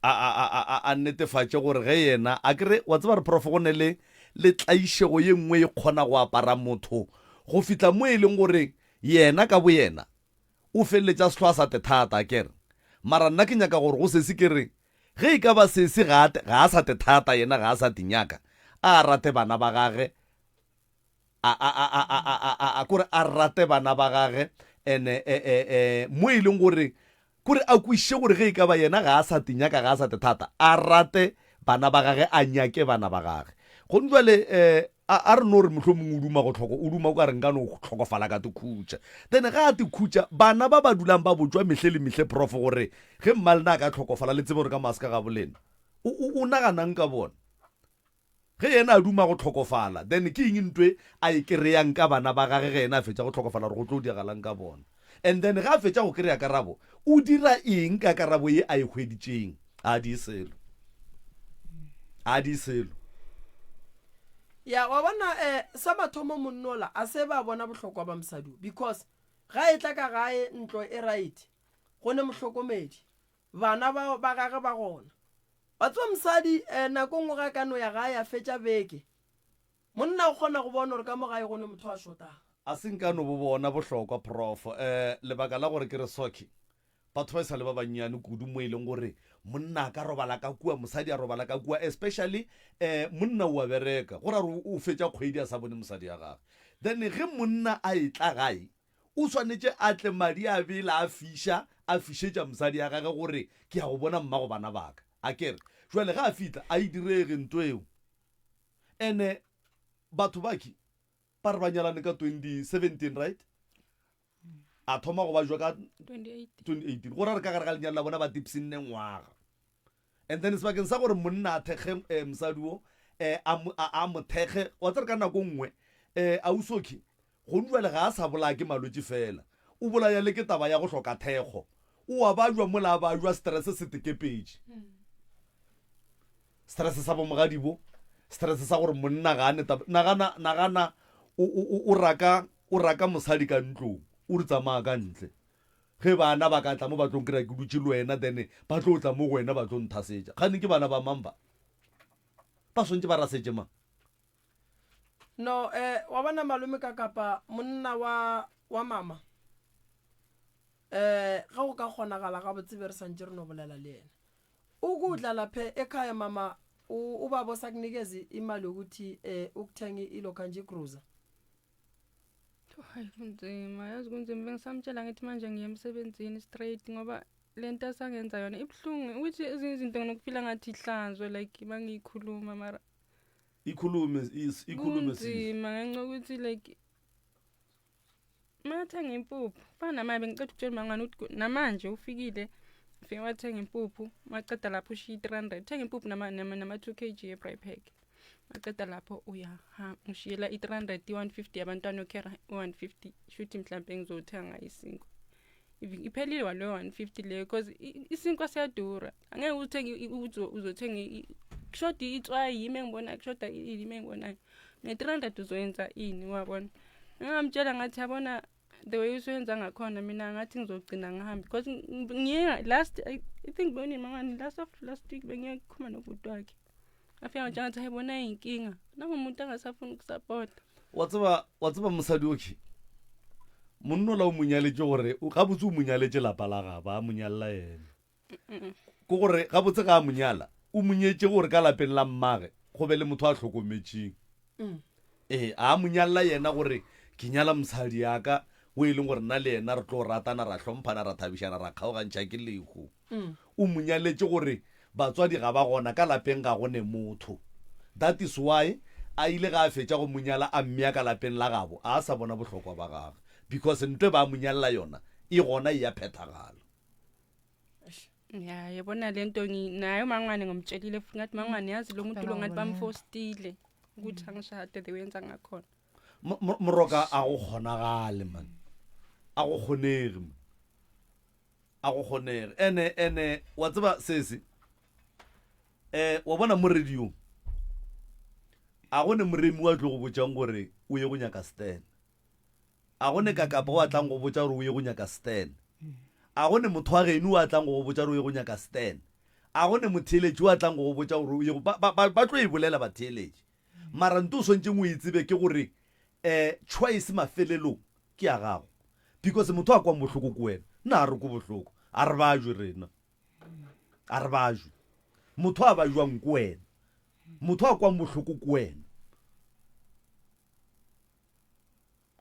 S1: a a a a a netefatše gore ge yena a kere wa tseba re prof go ne le le tlaišego ye nngwe e kgona go apara motho go fihla mo e leng gore yena ka boyena o feleletša se hlwa a sa te thata akere mara nna ke nyaka gore go sesi ke re Ge e ka ba sesi ga a, ga a sa te thata, yena ga a sa te nyaka, a a rate bana ba gage, a, a, a, a, a, a, a, a, kore a rate bana ba gage, ene, e, e, e, mo e leng gore, kore a kwešiše gore ge e ka ba yena ga a sa te nyaka, ga a sa te thata, a rate bana ba gage, a nyake bana ba gage. Gomme bjale, e, A, a re no re mohlomongwe o duma go hloko, o duma o ka re nka no hlokofala ka te khutša. Then ge a te khutša, bana ba ba dulang ba botšwa mehle le mehle prof gore ge mmalena a ka hlokofala le tsebe gore ka maska ga bolena. O, o, o naganang ka bona? Ge yena a duma go hlokofala, then ke eng ntwe a e kereyang ka bana ba gage ge yena a fetša go hlokofala gore go tlo diragalang ka bona? And then ge a fetša go kry-a karabo, o dira eng ka karabo ye a e hweditšeng? A di selo. A di selo.
S2: Ya, wa bona, eh, sa mathomo monnola a se ba bona bohlokwa ba mosadi o, because ga e tla ka gae ntlo e right, go ne mohlokomedi, bana ba, ba gage ba gona. Wa tseba mosadi, eh, nako nngwe ga ka no ya gae a fetša beke, Monna o kgona go bona gore ka mo gae go ne motho a shotang.
S1: A se nka no bo bona bohlokwa, Prof. Eh, lebaka la gore ke re soke, batho ba e sa le ba bannyane kudu mo e leng gore monna a ka robala ka kua, mosadi a robala ka kua, especially eh, monna o a bereka, go ra gore o fetša kgwedi a sa bone mosadi ya gagwe. Then ge monna a etla gae, o swanetše a tle madi a bela a fiša, a fišetša mosadi ya gage gore ke ya go bona mmago bana ba ka. Akere? Jwale ge a fihla, a e direge nto eo. Ene batho baki ba re ba nyalane ka 2017 right? A thoma go ba jwa ka 2018. Go ra re ka gare ga lenyalo la bona ba tipsinne ngwaga. And then sebakeng sa gore monna a thekge eh, mosadi wo eh, a, a, a mo thekge wa tsere ka nako nngwe eh, ausoki Gonu bjale ga a sa bolaya ke malwetši fela, o bolaya le ke taba ya go hloka thekgo. O a bajwa mola a bajwa, stress se tekepetše. Stress sa bomogadibo, stress sa gore monna ga a ne taba. Nagana, nagana o, o, o, o raka, o raka mosadi ka ntlong, o re tsamaya ka ntle. Ge bana ba ka tla mo ba tlo nkry-a ke dutše le wena, then ba tlo tla mo go wena ba tlo nthasetša. Kgane ke bana ba mang ba? Ba swantše ba rasetše mang?
S2: No, eh, wa bona malome ka kapa monna wa, wa mama, eh, ge go ka kgonagala gabotse be re santše re no bolela le yena. Ukudla lapha ekhaya mama, u, ubaba osakunikeza imali yokuthi eh, ukuthenga ilokha nje igruza.
S3: Hayi kunzima, yazi kunzima bengisamtshela ngithi manje ngiya emsebenzini straight ngoba le nto asangenza yona ibuhlungu ukuthi ezinye izinto nginokufila ngathi ihlanzwe like mangiyikhuluma mara
S1: Ikhulume is ikhulume sis.
S3: Kunzima ngenxa yokuthi like mathenga impuphu fana namanje bengiceda ukutshela umangane ukuthi namanje ufikile ufike wathenga impuphu maceda lapho ushiya i-three hundred thenga impuphu nama-two k g ye-braai pack maceda lapho uyahamba ngishiyela i-three hundred i-one fifty yabantwana yokhera i-one fifty shuthi mhlawumpe ngizothenga isinkwa iphelile waleyo 150 leyo because isinkwa siyadura angeke uthenge uzothenga kushoda itswayi yimi engibonayo kushoda yimi engibonayo nge-300 uzoyenza ini wabona ngingamtshela ngathi yabona the way usuyenza ngakhona mina ngathi ngizogcina ngihambe because ngiye last I, I think bonini mangani last of last week bengiye kukhuluma nobhuti wakhe afika ngitshela ngathi ayibona iy'nkinga nangumuntu angasafuni ukusapota
S1: wa tseba wa tseba mosadi oke monna ola o mo nyaletše gore gabotse o mo nyaletše lapa la gabo a mo nyalela yena ke gore gabotse ga a mo nyala o mo nyetše gore ka lapeng la mmage go be le motho a hlokometšeng mm. ee a mo nyalela yena gore ke nyala mosadi yaka o e leng gore nna le yena re tlo ratana ra hlomphana ra thabišana ra kgaogantšha ke lehu mm. O mo nyaletše gore batswadi ga ba gona, ka lapeng ga go ne motho. That is why a ile ga a fetša go mo nyala a mmea ka lapeng la gabo, a sa bona bohlokwa ba gagwe because ntwe ba mo nyalela yona e gona e ya phethagala.
S3: Ya yabona le nto naye umangwane ngomtshelile futhi ngathi mangwane yazi lo muntu lo ngathi bamfostile ukuthi angishade the way enza ngakhona.
S1: Moroka a go kgonagale man. A go kgonege man. A go kgonege. Ene, ene, wa tseba sese, eh, wa bona mo radiong, a go ne moremi wa tlo go botšang gore o ye go nyaka Stan. A go ne kakapa wa tlang go botša gore o ye go nyaka Stan. A go ne motho wa geno wa tlang go go botša gore o ye go nyaka Stan. A go ne motheeletši wa tlang go go botša gore o ye go, ba, ba, ba, ba tlo e bolela batheeletši. Mara nto o swantšeng o e tsebe ke gore, eh, choice mafelelong ke ya gago because motho a kwang bohloko ke wena nna a re ko bohloko a re bajwe rena a re bajwe motho a bajwang ke wena motho a kwang bohloko ke wena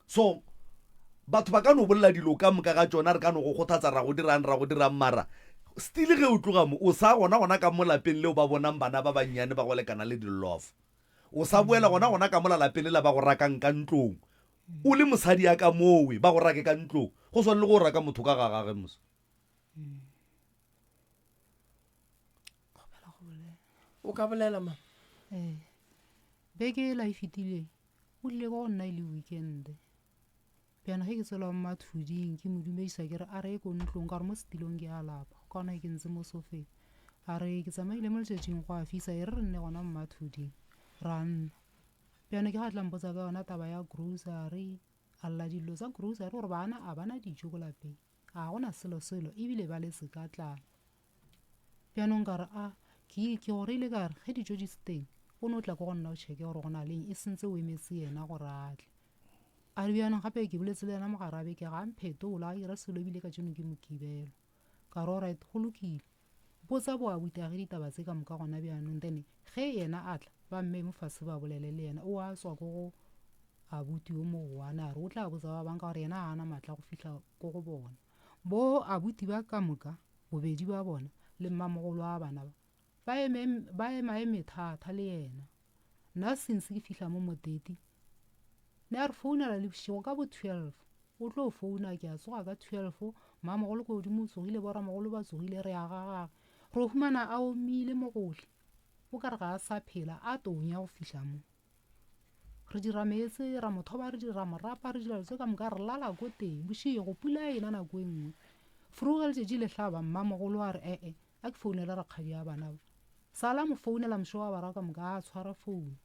S1: so batho ba ka no bolela dilo ka moka ga tšona re ka no go kgothatsa ra go dirang ra go dirang mara still ge o tloga mo o sa gona gona ka mo lapeng leo ba bonang bana ba bannyane ba go lekana le dilofo o sa boela gona gona ka mola lapeng lela ba go rakang ka ntlong O le mosadi ya ka mowe ba go rake ka ntlong, go swane le go raka motho ka ga gage mos.
S2: O ka bolela ma.
S4: Ee. Beke ela e fetileng o tlile kwa go nna e le weekend. Bjana ge ke tswela mathuding ke mo dumedisa ke re a re ye ko ntlong ka gore mo setilong ke a lapa ka gona ke ntse mo sofeng. A re ke tsamaile mo letšatšing go a fisa e re re nne gona mo mathuding. Ra nna. Bjana ke ga tla mpotsa ka yona taba ya grocery a lla dillo tsa grocery gore bana a bana dijo ko lapeng a gona selo selo ebile ba letse ka tlala. Bjanong ka re, A, ke, ke go reile ka re, ge dijo di se teng, o no tla ko go nna o tšheke gore go na le eng, e sentse o emetse yena gore a tle. A re, Bjanong gape ke boletse le yena mogare a beke, ga a mphetola, ga a dira selo ebile kajeno ke Mokibelo. Ka re, Alright, go lokile. Botsa bo abuti-age ditaba tse ka moka gona bjanong, then ge yena a tla, ba mmeye mo fase ba bolele le yena. O a tswa ko go abuti yo mogoane, a re o tla botsa ba bang ka gore yena ga a na matla a go fihla ko go bona. Bo abuti ba ka moka bobedi ba bona le mmamogolo wa bana ba, ba eme, ba emaeme thata le yena. Nna since ke fihla mo Moteti, ne a re founela le bošego ka bo 12, o tlo founa, ke a tsoga ka 12, mmamogolo ko godimo o tsogile, boramogolo ba tsogile, re ya ga gage, ro humana a omile mo gohle, o ka re ga a sa phela, a tonya go fihla mo. Re dira meetse, ra mo thoba, re dira morapa, re dira tse ka moka, re lala ko teng bošego, pula e na nako e nngwe. Fru ge letšatši le hlaba, mmamogolo a re, E-e, a ke founele rakgadi a bana ba. Sala mo founela mošego wa bara ka moka, a tshwara founu.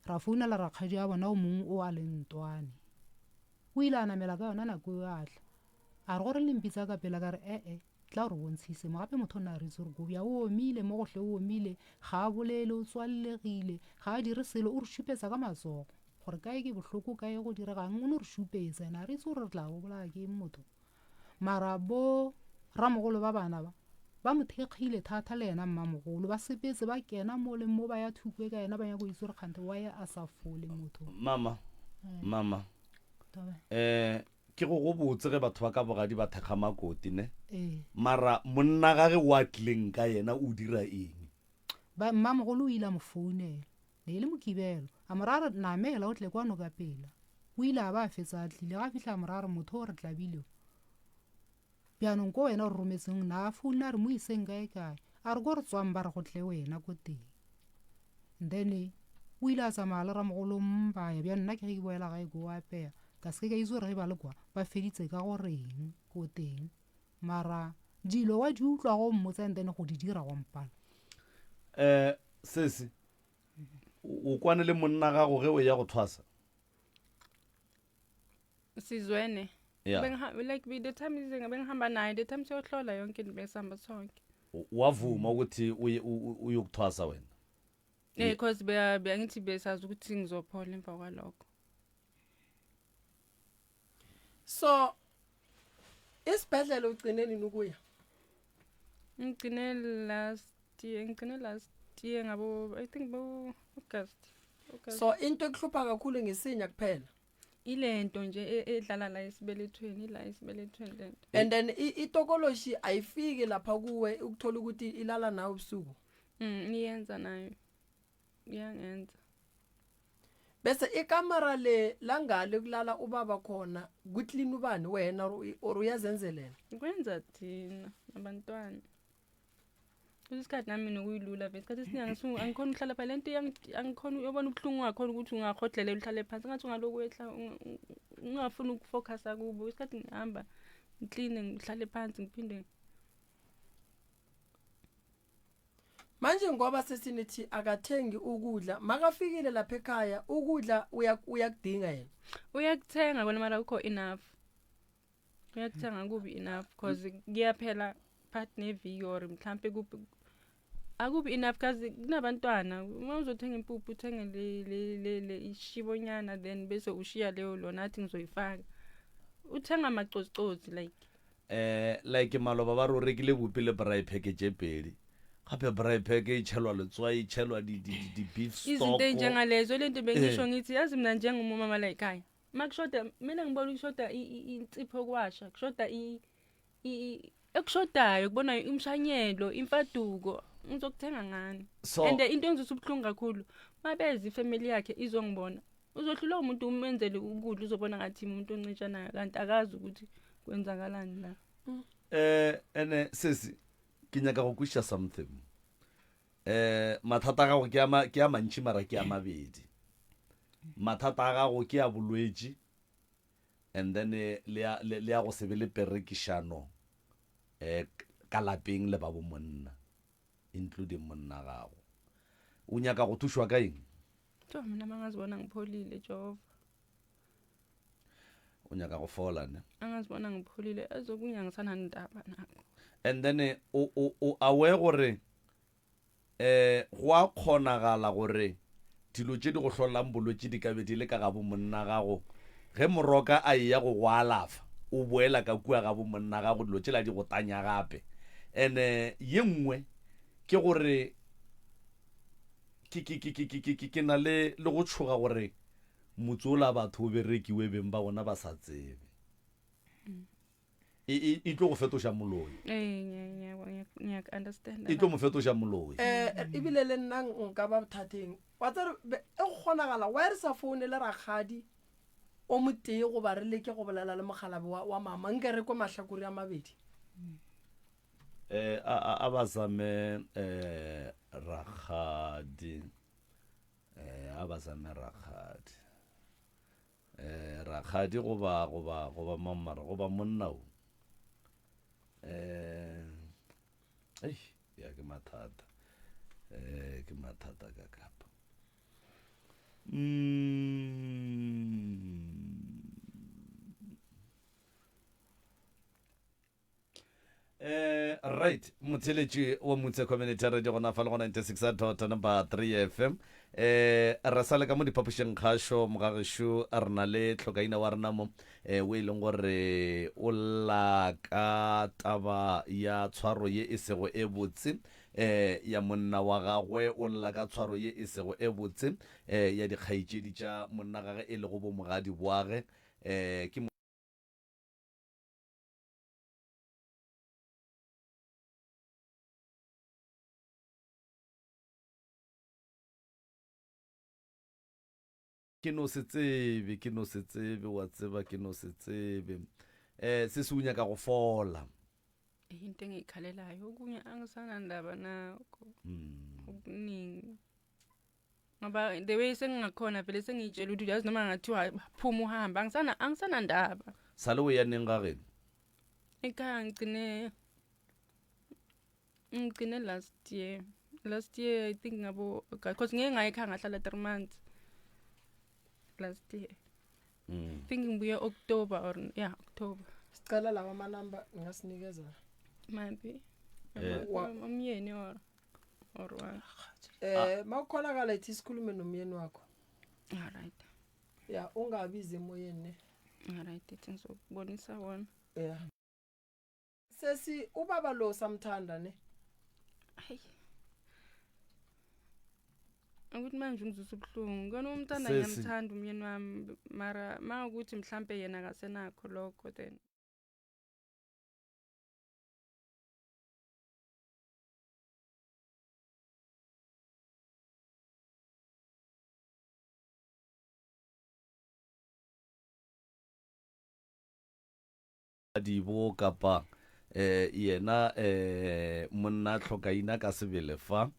S4: Ra founela rakgadi a bona o mongwe o a leng Ntwane. O ile a namela ka yona nako eo a tla. A re gore le mpitsa ka pela, ka re, E-e, Tla o re bontshise mo. Gape motho o nna a re itse gore Gobja o omile mo gohle, o omile, ga a bolele, o tswallegile, ga a dire selo, o re šupetsa ka matsogo gore kae ke bohloko, kae go diregang, o no re šupetsa. Ene a re itse gore re tla go bolaya ke eng motho. Mara bo ramogolo ba bana ba, ba mo thekgile thata le yena mmamogolo, ba sepetse ba kena mo le mo ba ya thukwe ka yena ba nyaka go itse gore kganthe why a sa fole motho.
S1: Mama, mama, eh, Ke go go botse ge batho ba ka bogadi ba thekga makoti ne?
S4: Ee.
S1: Mara monna gage o a tlileng ka yena o dira eng?
S4: Ba, mmamogolo o ile a mo founela. Ne e le Mokibelo. A mo raya a re, Namela o tle kwano ka pela. O ile a ba a fetsa a tlile. Ga a fihla a mo raya a re, Motho o re tlabile o. Bjanong ko wena o re rometseng na a founa a re mo iseng kae kae. A re ko re tswang ba re go tle wena ko teng. Then o ile a tsamaya le ramogolo ba ya bjang nna ke ge ke boela gae ko apeya ka se ke ka itse gore ge ba le kwa ba feditse ka go reng ko teng mara dilo wa di utlwa go mmotsa and then go di dira wa mpala.
S1: Um sesi o kwane le monna gago ge o ya go thwasa?
S3: Sizwene.
S1: Yeah.
S3: Bengiha- like the time is bengihamba naye the time siyohlola yonke into besihamba sonke.
S1: Wavuma ukuthi uye u- u- uyokuthwasa wena.
S3: Eh because beya bengithi besazi ukuthi ngizophola emva kwalokho.
S2: So isibhedlela ugcine nini ukuya?
S3: Ngigcine last year, ngigcine last year ngabo I think bo August. August.
S2: So into ekuhlupha kakhulu ngesinya kuphela.
S3: Ilento nje e- edlala la esibelethweni, ila esibelethweni lento.
S2: And then itokoloshi ayifiki lapha kuwe ukuthola ukuthi ilala nawe ubusuku.
S3: Iyenza nayo. Iyangenza.
S2: Bese ikamera le langale kulala ubaba khona kuclean ubani wena or uyazenzelela?
S3: Kwenza thina nabantwana. Kwesinye isikhathi nami nokuyilula vele isikhathi esiningi angisuke angikhona ukuhlala pha lento angikhona uyobona ubuhlungu ungakhona ukuthi ungahodlelela uhlale phansi ngathi ungalokhu wehla ungafuni ukufocusa kubo isikhathi ngihamba ngikline ngihlale phansi ngiphinde
S2: Manje ngoba sesinithi akathengi ukudla makafikile lapha ekhaya ukudla uyakudinga yena.
S3: Uyakuthenga kona mara akukho enough. Uyakuthenga kubi enough cause kuyaphela phakathi neviki or mhlampe kubi akubi enough cause kunabantwana uma uzothenga impuphu uthenge le le le le ishibonyana then bese ushiya leyo lona athi ngizoyifaka. Uthenga amacozcozi like
S1: Eh like maloba ba re o rekile bupi le braai pack tše pedi gape braai pack e tšhelwa letswai e tšhelwa di, di, di, di beef stock
S3: izinto ey'njengalezo le nto bengisho ngithi yazi mina njengomama la ekhaya uma kushoda mina ngibona kushoda insipho yokuwasha kushoda ekushodayo kubona imshanyelo imfaduko ngizokuthenga ngani
S1: so
S3: and into engizwisa ubuhlungu kakhulu mabeza ifamily yakhe izongibona uzohlulwa umuntu umenzele ukudla uzobona ngathi umuntu oncitshanayo kanti akazi ukuthi kwenzakalani la
S1: eh ene sesi ke nyaka go kwešiša something eh mathata a gago ke a ke a mantši mara ke a mabedi mathata a gago ke a bolwetši. And then le ya, le, le ya go se be le perekišano eh, ka lapeng le ba bo monna, including monna gago. O nyaka go thušwa ka eng?
S3: Tjo, mina mangazibona ngipholile Jehova.
S1: O nyaka go fola ne?
S3: Angazibona ngipholile ezokunye angisanandaba nakho.
S1: And then o, o, o aware gore Eh, go a kgonagala gore dilo tše di go hlolelang bolwetši di ka be di le ka gabo monna gago. Ge moroka a eya go go alafa, o boela ka kua gabo monna gago, dilo tšela di go tanya gape. And-e ye nngwe ke gore ke, ke, ke, ke, ke, ke, ke, ke na le, le go tšhoga gore motse ola batho o berekiwe beng ba bona ba sa tsebe. E, e, e tlo go fetoša moloi.
S3: Ee, ngiya- ngiya- ngiyaku-understand
S1: E tlo mo fetoša moloi.
S2: um ebile le nna nka ba bothateng wa tsere e go kgonagala why re sa founele rakgadi o motee goba re leke go bolela le mokgalabe wa, wa mama nke re kwe mahlakore a mabedi
S1: Eh, a, a, a ba zame eh, rakgadi. Eh, a ba zame rakgadi. Eh, rakgadi goba, goba, goba mang mara, goba monna o. Eh, ei, ya ke mathata. Eh, ke mathata ka kapa. Mm. Eh, right motheletši wa mutse community radio gona fa le go 96 dot number 3 fm eh re sa le ka mo diphapošeng kgašo mogagešo re na le tlhokaina wa rena mo eh o e leng gore o lla ka taba ya tshwaro ye e sego e botse eh ya monna wa gagwe o lla ka tshwaro ye e sego e botse eh ya dikgaetšedi tša monna gage e lego bomogadi boage eh ke Ke no se tsebe, ke no se tsebe, wa tseba, ke no se tsebe. Eh, se se o nyaka go fola.
S3: Into engiyikhalelayo okunye angisanandaba nakho.
S1: Mm.
S3: Okuningi. Ngoba the way sengingakhona vele sengiyitshela ukuthi uyazi noma ngathiwa phuma uhambe angisana angisanandaba.
S1: Sale o ya neng ga geno?
S3: Ekhaya ngigcine ngigcine last year. Last year I think ngabo because ngeke ngaye ekhaya ngahlala 3 months. Last year.
S1: Mm.
S3: I think ngibuye October or yeah October.
S2: Sicela lawa amanamba ngasinikeza.
S3: Maphi?
S1: Eh.
S3: Umyeni or or what?
S2: Eh mawukholakala ithi sikhulume nomyeni wakho.
S3: All right.
S2: Ya ungabizi emoyeni ne.
S3: All right, ithi ngizokubonisa wona.
S2: Yeah. Sesi ubaba lo samthanda ne.
S3: Hayi. Ukuthi manje ungizwisa ubuhlungu. Kona umthanda
S1: Sesi.
S3: ngiyamthanda umyeni wami mara mawukuthi mhlambe yena akasenakho lokho then
S1: Dibo kapa eh, yena eh, monna tlhokaina ka sebele fa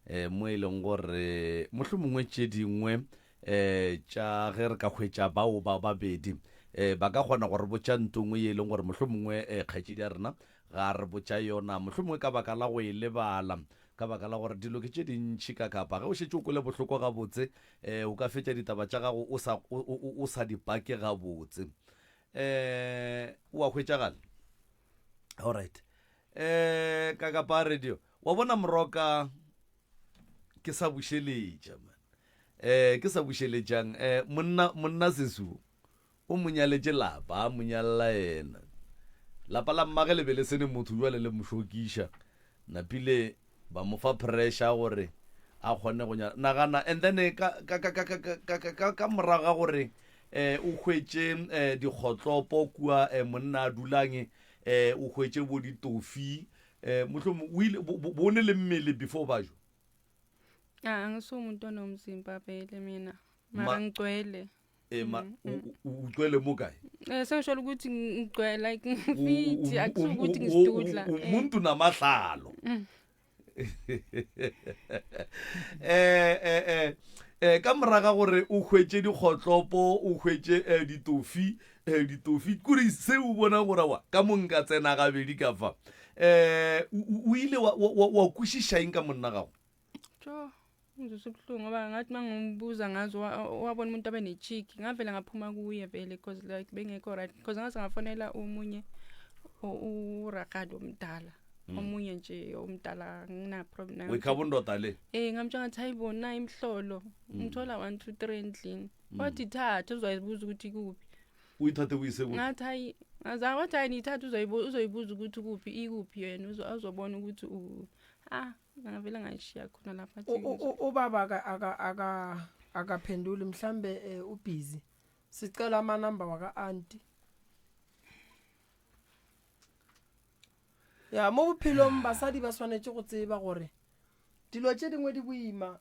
S1: eh, mo e leng gore mohlomongwe tše dingwe eh, tša ge re ka hwetša bao ba babedi eh, ba ka kgona go re botša nto nngwe ye e leng gore mohlomongwe eh, kgaetšedi ya rena ga re botša yona mohlomongwe ka baka la go e lebala ka baka la gore dilo ke tše dintši ka kapa ge o šetše o kwele bohloko gabotse um o ka fetša ditaba tša gago o sa, o, o, o sa di pake gabotse um o a hwetšagala alright um ka kapa radio wa bona moroka ke sa bušeletša man um ke sa bušeletšang um monna monna sesuo O mo nyaletše lapa, a mo nyalla yena. Lapa la mmage le be le se ne motho bjale le mo šokiša. Napile ba mo fa pressure gore a kgone go nyala. Nagana and then ka ka ka ka ka ka ka ka ka morago ga gore eh o hwetše eh dikgotlopo kua eh monna a dulang eh o hwetše bo ditofi eh mohlomong o ile bo bo ne le mmele before ba jo.
S3: Ah angisumuntu onomzimba vele mina. Mara ngigcwele.
S1: E, ma, mm, mm. o utlwele mo kae?
S3: Eh sengisho ukuthi ngigcwele like ngifit akusukuthi ngisidudla.
S1: Eh. Umuntu namahlalo. Mm. Eh eh eh eh ka moraga gore o hwetše dikgotlopo o hwetše eh, ditofi um ditofi kore se o bona gore wa ka mo nka tsena gabedi ka fa um o ile wa kwešiša eng ka monna gago
S3: Jo, ngizwisa ubuhlungu ngoba ngathi uma ngimbuza ngazo wabona umuntu abe ne-cheek ngavele ngaphuma kuye vele because like bengekho right because ngaze ngafonela omunye urakadi omdala mm. omunye nje omdala ngina-problem naye
S1: wekhabondoda le
S3: eh ngamtshela ngathi hayi bona imihlolo mm. ngithola 1 2 3 endlini mm. wathi thatha uzoyibuza ukuthi kuphi
S1: uyithathe uyise
S3: kuphi ngathi hayi ngaza wathi hayi niyithatha uzoyibuza ukuthi kuphi ikuphi yena uzobona ukuthi u ah ngavele ngayishiya khona lapha
S2: ubaba aka aka akaphenduli mhlambe eh, ubhizi sicela amanamba waka anti ya mo bophelong basadi ba swanetše go tseba gore dilo tše dingwe di boima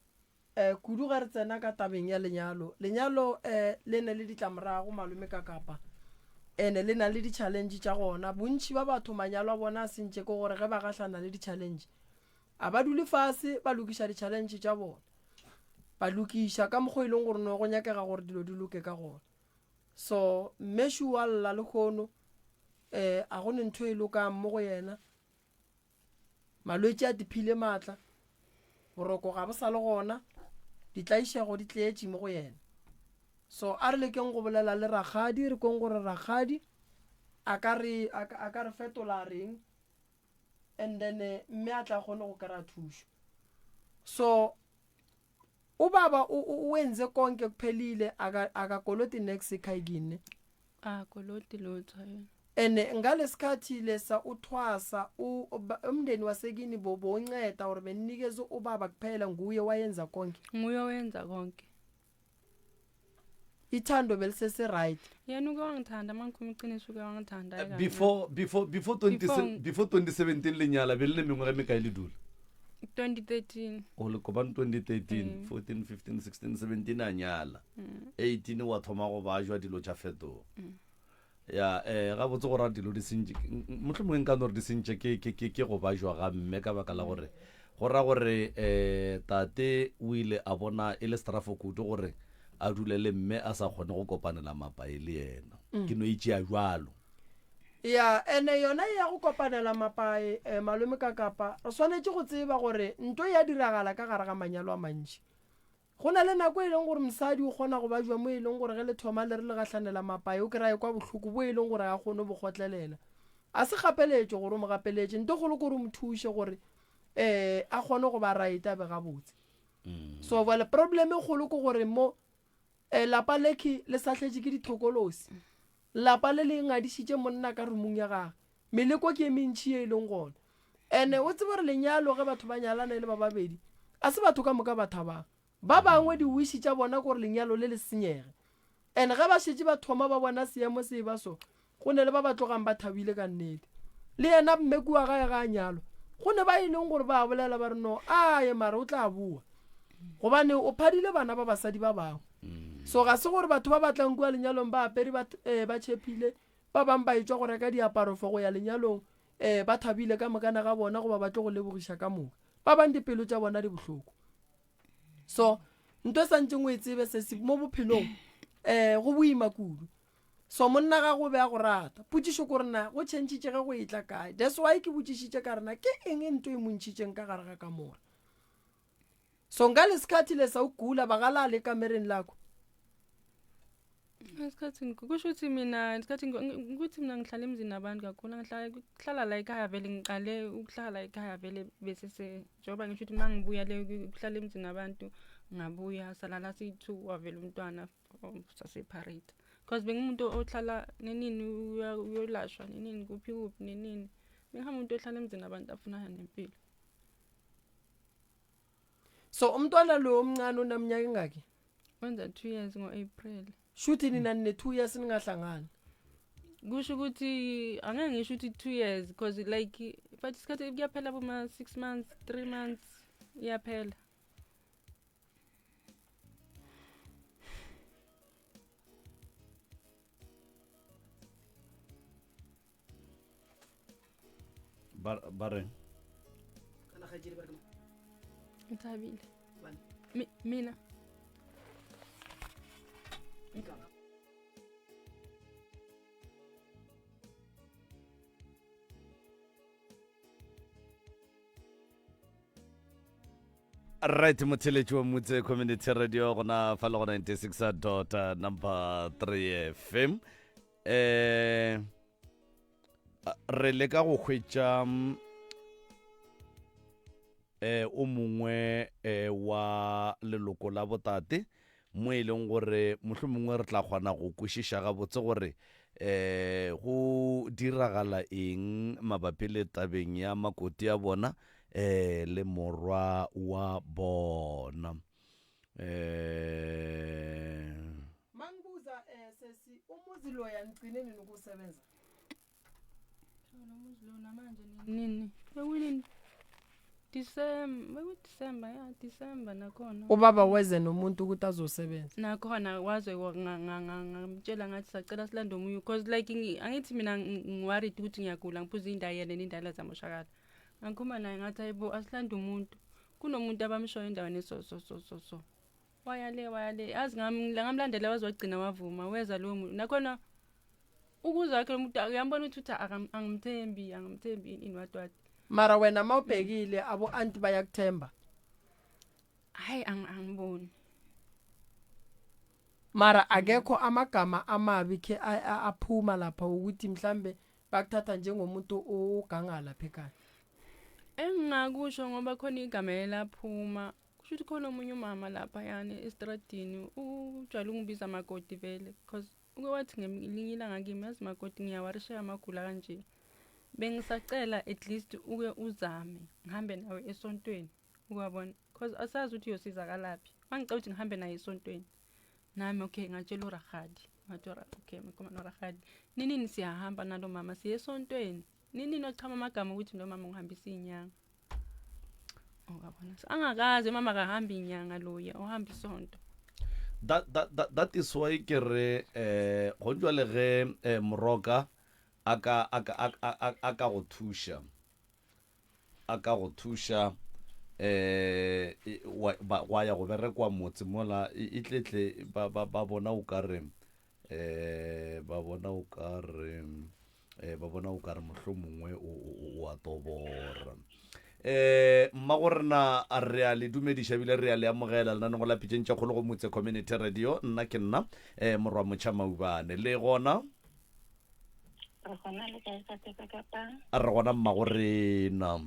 S2: um kudu ga re tsena ka tabeng ya lenyalo lenyalo um le ne le ditlamorago malome ka kapa ene le na le di-challenge tša gona bontšhi ba batho manyalo a bona a sentše ke gore ge ba gahlana le di-challenge a ba dule fase ba lokiša di-challenge tša bona ba lokiša ka mokgwa e leng gore no go nyakega gore dilo di loke ka gona so mmešu wa lla lehono um a go ne ntho e lokang mo go yena Malwetši a tiphile maatla, boroko ga bo sa le gona, ditlaišego di tletše mo go yena. So a re lekeng go bolela le rakgadi, re kweng gore rakgadi a ka re, a ka, a ka re fetola a reng, and then eh, mme a tla kgone go kry-a thušo. So Ubaba uwenze konke kuphelile akakoloti nex ekhayikini.
S3: Akoloti lutho yena.
S2: And ngalesikhathi lesa uthwasa umndeni wasekini bonceda or beninikeza ubaba kuphela nguye wayenza konke.
S3: Nguye owenza konke.
S2: Ithando belisese right.
S3: Yena uke wangithanda mangikhuluma iqiniso uke wangithanda.
S1: Eh, before before before 20 before 2017 lenyala be le mengwaga e mekae le dula?
S3: 2013.
S1: O le kopane 2013, mm. 14, 15, 16, 17 a nyala. Mm. 18 wa thoma go bajwa dilo tša fetoga. Mm. Ya eh gabotse go ra dilo di sentše mohlomongwe nka no re di sentše ke ke ke ke go bajwa ga mme ka baka la gore go ra gore eh tate o ile a bona e le strafo kudu gore a dule le mme a sa kgone go kopanela mapae le yena mm. ke no itšea jwalo
S2: ya ene yona e ya go kopanela mapae eh, malome ka kapa re swanetše go tseba gore nto ya diragala ka gare ga manyalo a mantši Go na le nako e leng gore mosadi o kgona go bajwa mo e leng gore ge le thoma le re le gahlanela mapae o kry-a ekwa bohloko bo e leng gore ga kgone bo kgotlelela. A se kgapeletšo gore o mo gapeletše, nto kgolo ke gore o mo thuše gore um a kgone go ba right a be gabotse. So bjale problem e kgolo ke gore mo um lapa lekhi le sahletše ke dithokolosi. Lapa le le ngadišitše monna ka roomong ya gagwe. Meleko ke e mentši ye e leng gona. Ene o tsebe gore lenyalo ge batho ba nyalana e le ba babedi, a se batho ka moka ba thabang. Ba bangwe di-wish tša bona ke gore lenyalo le le senyege. Ene ge ba šetše ba thoma ba bona seemo se eba so, go ne le ba ba tlogang ba thabile ka nnete. Le yena mme kua gae ga a nyalwa, go ne ba e leng gore ba a bolela ba re no aye mara o tla boa. Gobane o phadile bana ba basadi ba bangwe. So ga se gore batho ba ba tlang kua lenyalong ba apere ba, eh, ba tšhephile, Ba bang ba etšwa go reka diaparo for go ya lenyalong, ee, ba thabile ka mokana ga bona goba ba tlo go lebogiša ka moka. Ba bang dipelo tša bona di bohloko. So, nto e santšeng o e tsebe sesi mo bophelong, um go boima kudu. So monna gago o be a go rata. Potšišo ko re na go tšhentšhitše ge go etla kae? That's why ke botšišitše ka re na ke eng nto e mo ntšhitšeng ka gare ga kamora. So ngalesikhathi lesa ugula bakalali ekamereni lakho.
S3: Ngesikhathi kusho ukuthi mina ngesikhathi ukuthi mina ngihlala emzini nabantu kakhulu ngihlala kuhlala la ekhaya vele ngiqale ukuhlala la ekhaya vele bese se njengoba ngisho ukuthi uma ngibuya le kuhlala emzini nabantu ngabuya salala siyi-two wavela umntwana oh, saseparate because bengumuntu ohlala nenini uyolashwa nenini kuphi kuphi nenini bengihamba umuntu ohlala emzini abantu afunana nempilo
S2: So umntwana lo omncane unaminyaka engaki?
S3: Wenza 2 years ngo-April.
S2: Shuthi nina nine 2 years ningahlangani.
S3: Kusho ukuthi angeke ngisho ukuthi 2 years because like but isikhathi kuyaphela boma 6 months, 3 months iyaphela.
S1: Ba ba reng?
S2: Kana kgaetšedi ba re ke mang?
S3: Thabile. Mi- Mina.
S1: Right motheletši wa Motse Community Radio gona fa le go 96 dot number 3 FM. Eh re leka go hwetša eh o mongwe eh wa leloko la botate mo e leng gore mohlomongwe re tla kgona go kwešiša gabotse gore um go diragala eng mabapi le tabeng ya makoti a bona um le morwa wa bona um
S2: Mangibuza eh sesi umuzi loya nigcine nini ukuwusebenza?
S3: Lo muzi lo namanje nini? Bekunini? December, bekuDecember ya December nakhona.
S2: Ubaba weze nomuntu ukuthi azosebenza.
S3: Nakhona waze ngamtshela ngathi sacela silande omunye because like angithi mina ngiworried ukuthi ngiyagula ngiphuza indayela nendayela zamoshakala. Ngakhuluma naye ngathi hayibo asilande umuntu. Kunomuntu abamshoyo endaweni so so so so so. Waya le waya le yazi ngamlandela waze wagcina wavuma weza lowo muntu nakhona ukuza wakhe lo muntu uyambona ukuthi uthi angimthembi angimthembi ini what what
S2: Mara wena mawubhekile abo anti bayakuthemba.
S3: Hayi angiboni.
S2: Mara akekho amagama amabi khe aphuma lapha ukuthi mhlambe bakuthatha njengomuntu oganga lapha ekhaya.
S3: Engingakusho ngoba khona igama elaphuma kusho ukuthi khona omunye umama lapha yani estradini ujwayele ukungibiza makoti vele because uke wathi ngelinye ilanga kimi yazi makoti ngiyawarisheka amagula kanje bengisacela at least uke uzame ngihambe nawe esontweni ukwabona because asazi ukuthi uyosizakalaphi wangicela ukuthi ngihambe naye esontweni nami okay ngatshela urahadi ngathi okay mkhoma norahadi ninini siyahamba nalo mama siye esontweni ninini ochama amagama ukuthi lo mama ngihambisa iy'nyanga Ungabona. Angakaze mama akahambi inyanga loya, uhamba isonto.
S1: That, that, that, that is why ke re eh go jwale ge eh, moroka a ka a ka a a ka go thuša a ka go thuša eh wa ya go berekwa motse mola e tletle ba ba ba bona o ka re eh ba bona o ka re eh ba bona o ka re mohlomongwe o o a tobora eh mma go rena re a le dumediša ebile re a le amogela lenanego la pitšeng tša kgolo go motse community radio nna ke nna eh morwa motšha maubane le gona
S5: re gona le kae ka teka kapa
S1: re gona mma go rena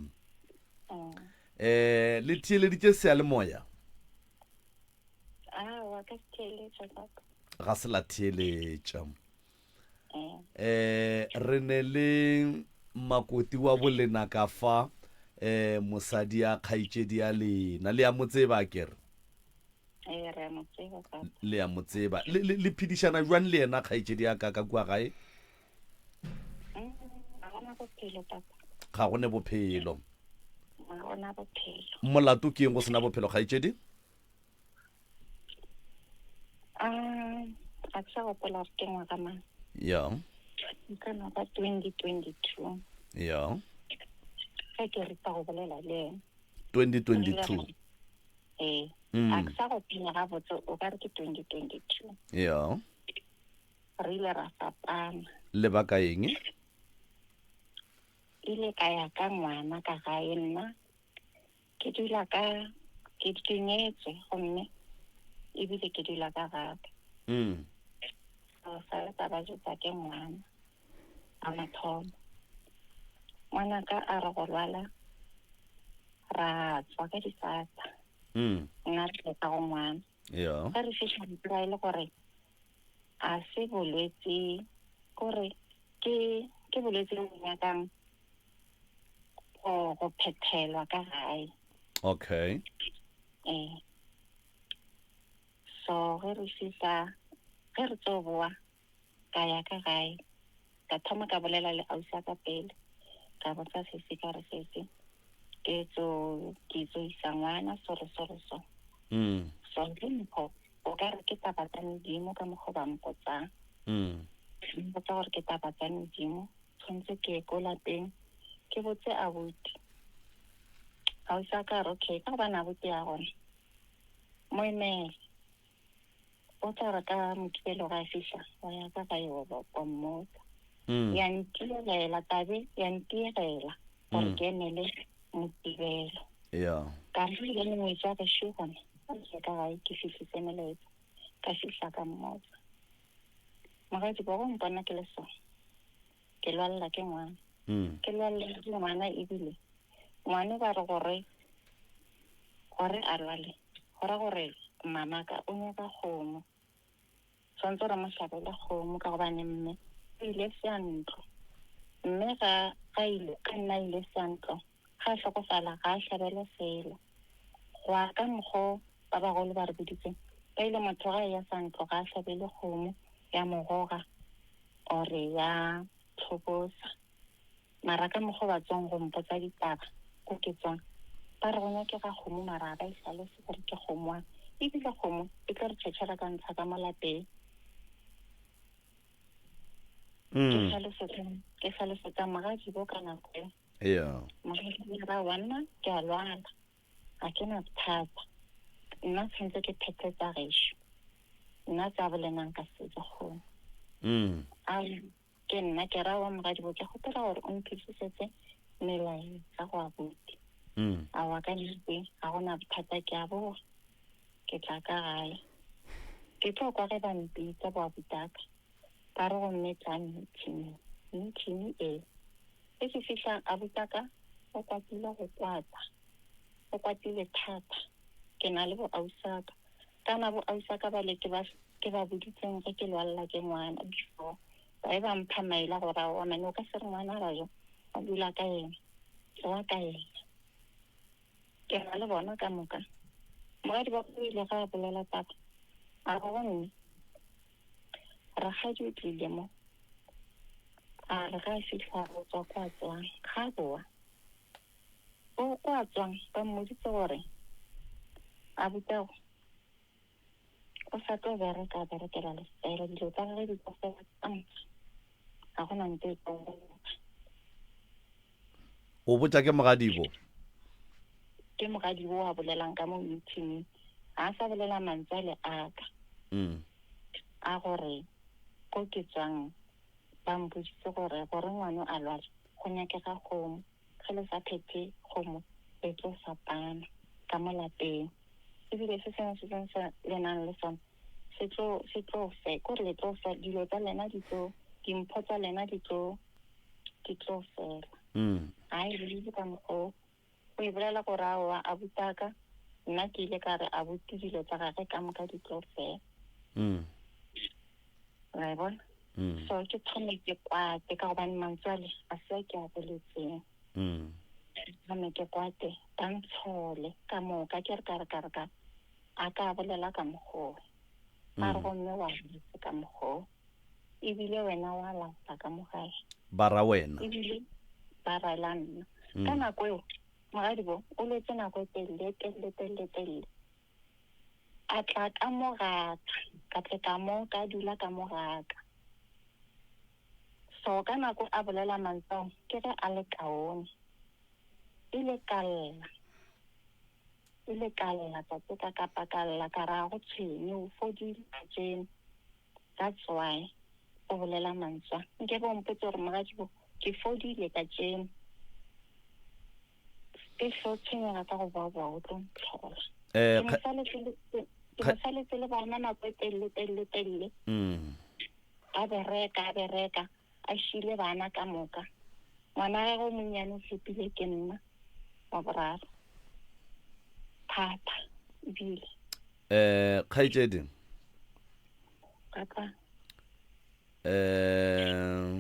S1: eh le theeleditše seyalemoya
S5: Aowa, ka se theeletša papa.
S1: Ga se la theeletša. Eh, re ne le makoti wa bolena ka fa eh mosadi ya kgaetšedi ya lena le ya mo tseba kere
S5: Ee, re a mo tseba papa.
S1: le ya mo tseba le le le phedišana jwang le yena kgaetšedi ya ka ka kua gae
S5: Mm, Ga gona bophelo papa.
S1: ga go ne bophelo
S5: Ga gona bophelo.
S1: molato ke eng go sena bophelo kgaetšedi
S5: Ah, ga ke sa gopola gore ke ngwaga mang.
S1: Ya.
S5: E ka no ba 2022.
S1: Ya.
S5: Ge ke ripa go bolela le ena.
S1: 2022.
S5: Ee. Mm. A ke sa gopola gabotse o ka re ke 2022.
S1: Ya.
S5: Re ile ra fapana.
S1: Lebaka eng?
S5: Ile ka ya ka ngwana ka gae nna Ke dula ka, ke, ke nyetswe gomme ebile ke dula ka gaka.
S1: Mm.
S5: So sa le taba jotsa ke ngwana a mathomo. Ngwanaka a re go lwala ra tswa ka disata.
S1: Mm.
S5: Nna re leta go ngwana.
S1: Yeah.
S5: Ge re fihla re kry-a e le gore a se bolwetse kore ke ke bolwetse bo nyakang go go phethelwa ka gae.
S1: Okay.
S5: Ee. So ge re fihla ge re tlo boa ka ya ka gae ka thoma ka bolela le ausi wa ka pele ka botsa sesi ka re sesi ke tlo ke tlo isa ngwana so le so le so.
S1: Mm.
S5: So le mpho o ka re ke taba tsa medimo ka mokgwa ba mpotsang.
S1: Mm.
S5: Mpotsa gore ke taba tsa medimo tshwanetse ke ye ko lapeng ke botse abuti. Ausi wa ka a re okay ka gobane abuti ya gona mo emele o tla re ka mokibelo ga a fihla wa ya ka gae wa wa mmotsa.
S1: Mm.
S5: Ya ntiegela tabe ya ntiegela gore
S1: Mm.
S5: ke emele mokibelo.
S1: Yeah.
S5: Ka re le mongwetši wa gešo gona a ke ka gae ke fihlise melaetša ka fihla ka mmotsa. Mogadi bo go mpona ke le so ke lwalela ke ngwana. Ke lwalela ke ngwana ebile ngwane ba re gore gore a lwale go ra gore mamaka o nyaka kgomo. Tshwanetse re mo hlabele kgomo ka gobane mme o ile seantlo. Mme ga ga ile ga nna ile seantlo ga a hlokofala ga a hlabelwe selo. Go ya ka mokgo ba bagolo ba re boditseng, ba ile motho ga eya santlo ga a hlabele kgomo ya mo goga or ya tlhobosa. Mara ka mokgo ba tswang go mpotsa ditaba ko ke tswang, ba re go nyakega kgomo mara ga ba e hlalose gore ke kgomo ebile kgomo e tlo re tšhetšhela ka ntsha ka mo lapeng. Ke hlalosetsa ke hlalosetsa mogadibo ka nako eo.
S1: Yeah.
S5: Mogadibo ra wa nna ke a lwala ga ke na bothata nna tshwanetse ke phethe tsa gešo nna tsa bolenang ka se ke kgone. A Ke nna ke ra wa mogadibo ke kgopela gore o mphihlisetse melaetša go abuti. Aowa ka nnete ga go na bothata ke a boa ke tla ka gae. Ke tlo kwa ge ba mpitsa bo abutaka ba re gomme tla meeting. Meeting ee. Ge ke fihla abutaka o kwatile go kwata. O kwatile thata. Ke na le bo ausaka. Kana bo ausaka bale ke ba ke ba boditseng ge ke lwalla ke ngwana before ba e ba mpha maele a gore aowa mane o ka se re ngwana a bajo wa dula ka yena tsoga ka yena. Ke na le bona ka moka. Moradi wa o ile ga a bolela taba a re go nna rakgadi o tlile mo a re ga a fihla go tswa kwa tswang ga a boa o kwa tswang ba mmoditse gore abutego o sa tlo bereka a berekela lefela dilo tsa gagwe di tlo fela ka moka ga go na nto e tlo loka.
S1: O botša ke mogadibo?
S5: Ke mogadibo a bolelang ka mo meeting ga a sa bolela mantswe ale a ka a gore ko ke tswang ba mpoditse gore gore ngwano a lwale go nyakega kgomo. Ge le sa phethe kgomo, le tlo fapana ka mo lapeng. Ebile se sengwe se sengwe se le nang le sona se tlo, se tlo fe, kore le tlo fe, dilo tsa lena di tlo, dimpho tsa lena di tlo, di tlo fela. Ga e bolele ka mokgwa o. O e bolela gore aowa, abutaka, nna ke ile ka re abuti dilo tsa gage ka moka di tlo fela. Wa e bona? So ke thome ke kwate ka gobane mantswe ale a se a ke a boletseng. Ke thome ke kwate ba ntshole ka moka ke re ka re ka re ka a ka bolela ka mokgoo. Ba re gomme wa boletse ka mokgoo. Ebile wena wa lapa ka mo gae.
S1: Ba ra wena.
S5: Ebile ba raela nna. Ka nako eo mogadibo o lwetse nako e telele telele telele telele. A tla ka mo ga ka, ka tle ka mo ka dula ka mo ga ka. So ka nako a bolela mantswe ao ke ge a le kaone. Ile ka lla, ile ka lla tsatsi ka kapa ka lla ka re a go tshwenye o fodile kajeno. That's why o bolela mantswe a. Nke be o mpotse gore mogadimo ke fodile kajeno. Ke hlo tshwenyega ka go boaboa o tlo ntlhola.
S1: Eh,
S5: Ke mo saletse le ke mo saletse le bana nako e telele telele telele. A bereka a bereka a šile bana ka moka. Ngwana gagwe o monnyane o fepile ke nna wa boraro. Thata ebile.
S1: Eh, kgaetšedi.
S5: Papa.
S1: Eh,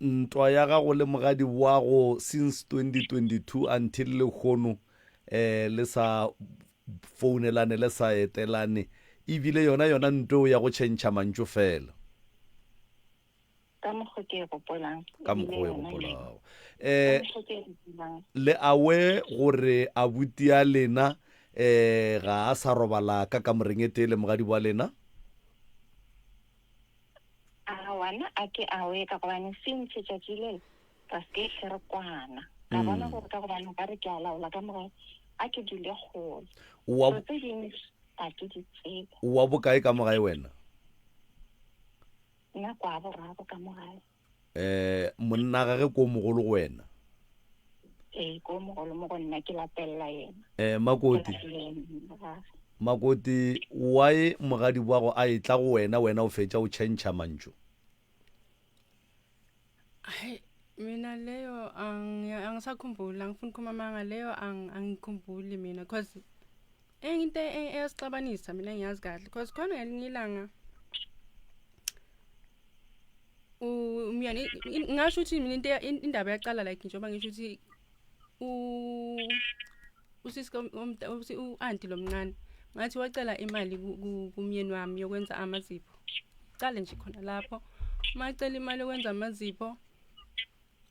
S1: Ntwa ya gago le mogadi wago since 2022 until lehono eh le sa founelane le sa etelane ebile yona yona ntwa eo ya go tšhentšha mantšu fela.
S5: Ka mokgo ke e gopolang.
S1: Ka mokgo o e gopolago. Eh le aware gore abuti ya lena eh ga a sa robala ka kamoreng e tee le mogadi wa lena?
S5: Aowa, nna a ke awe ka gobane since tšatši lele ra se ke hle re kwana. Ka bona gore ka gobane o ka re ke a laola ka mo gae, a ke dule kgole.
S1: O wa
S5: So tse dingwe ga ke di tsebe.
S1: O wa bokae ka mo gae wena?
S5: Nna kwa boraro ka mo gae.
S1: Eh, monna gage ko mogolo go wena?
S5: Ee, ke o mogolo mo go nna, ke latelela yena.
S1: Eh, Makoti.
S5: Ke latelela yena gage.
S1: Makoti, why mogadi wago a etla go wena, wena o fetša o tšhentšha mantšu?
S3: Hayi mina leyo angisakhumbuli angifuni ukukhuluma amanga leyo angikhumbuli mina cause enye into e-, eyasixabanisa mina ngiyazi kahle cause khona ngelinye ilanga umyeni ngasho ukuthi mina into indaba yaqala like njengoba ngisho ukuthi usisi u-anti lo mncane ngathi wacela imali kumyeni wami yokwenza amazipho cale nje khona lapho uma ecela imali yokwenza amazipho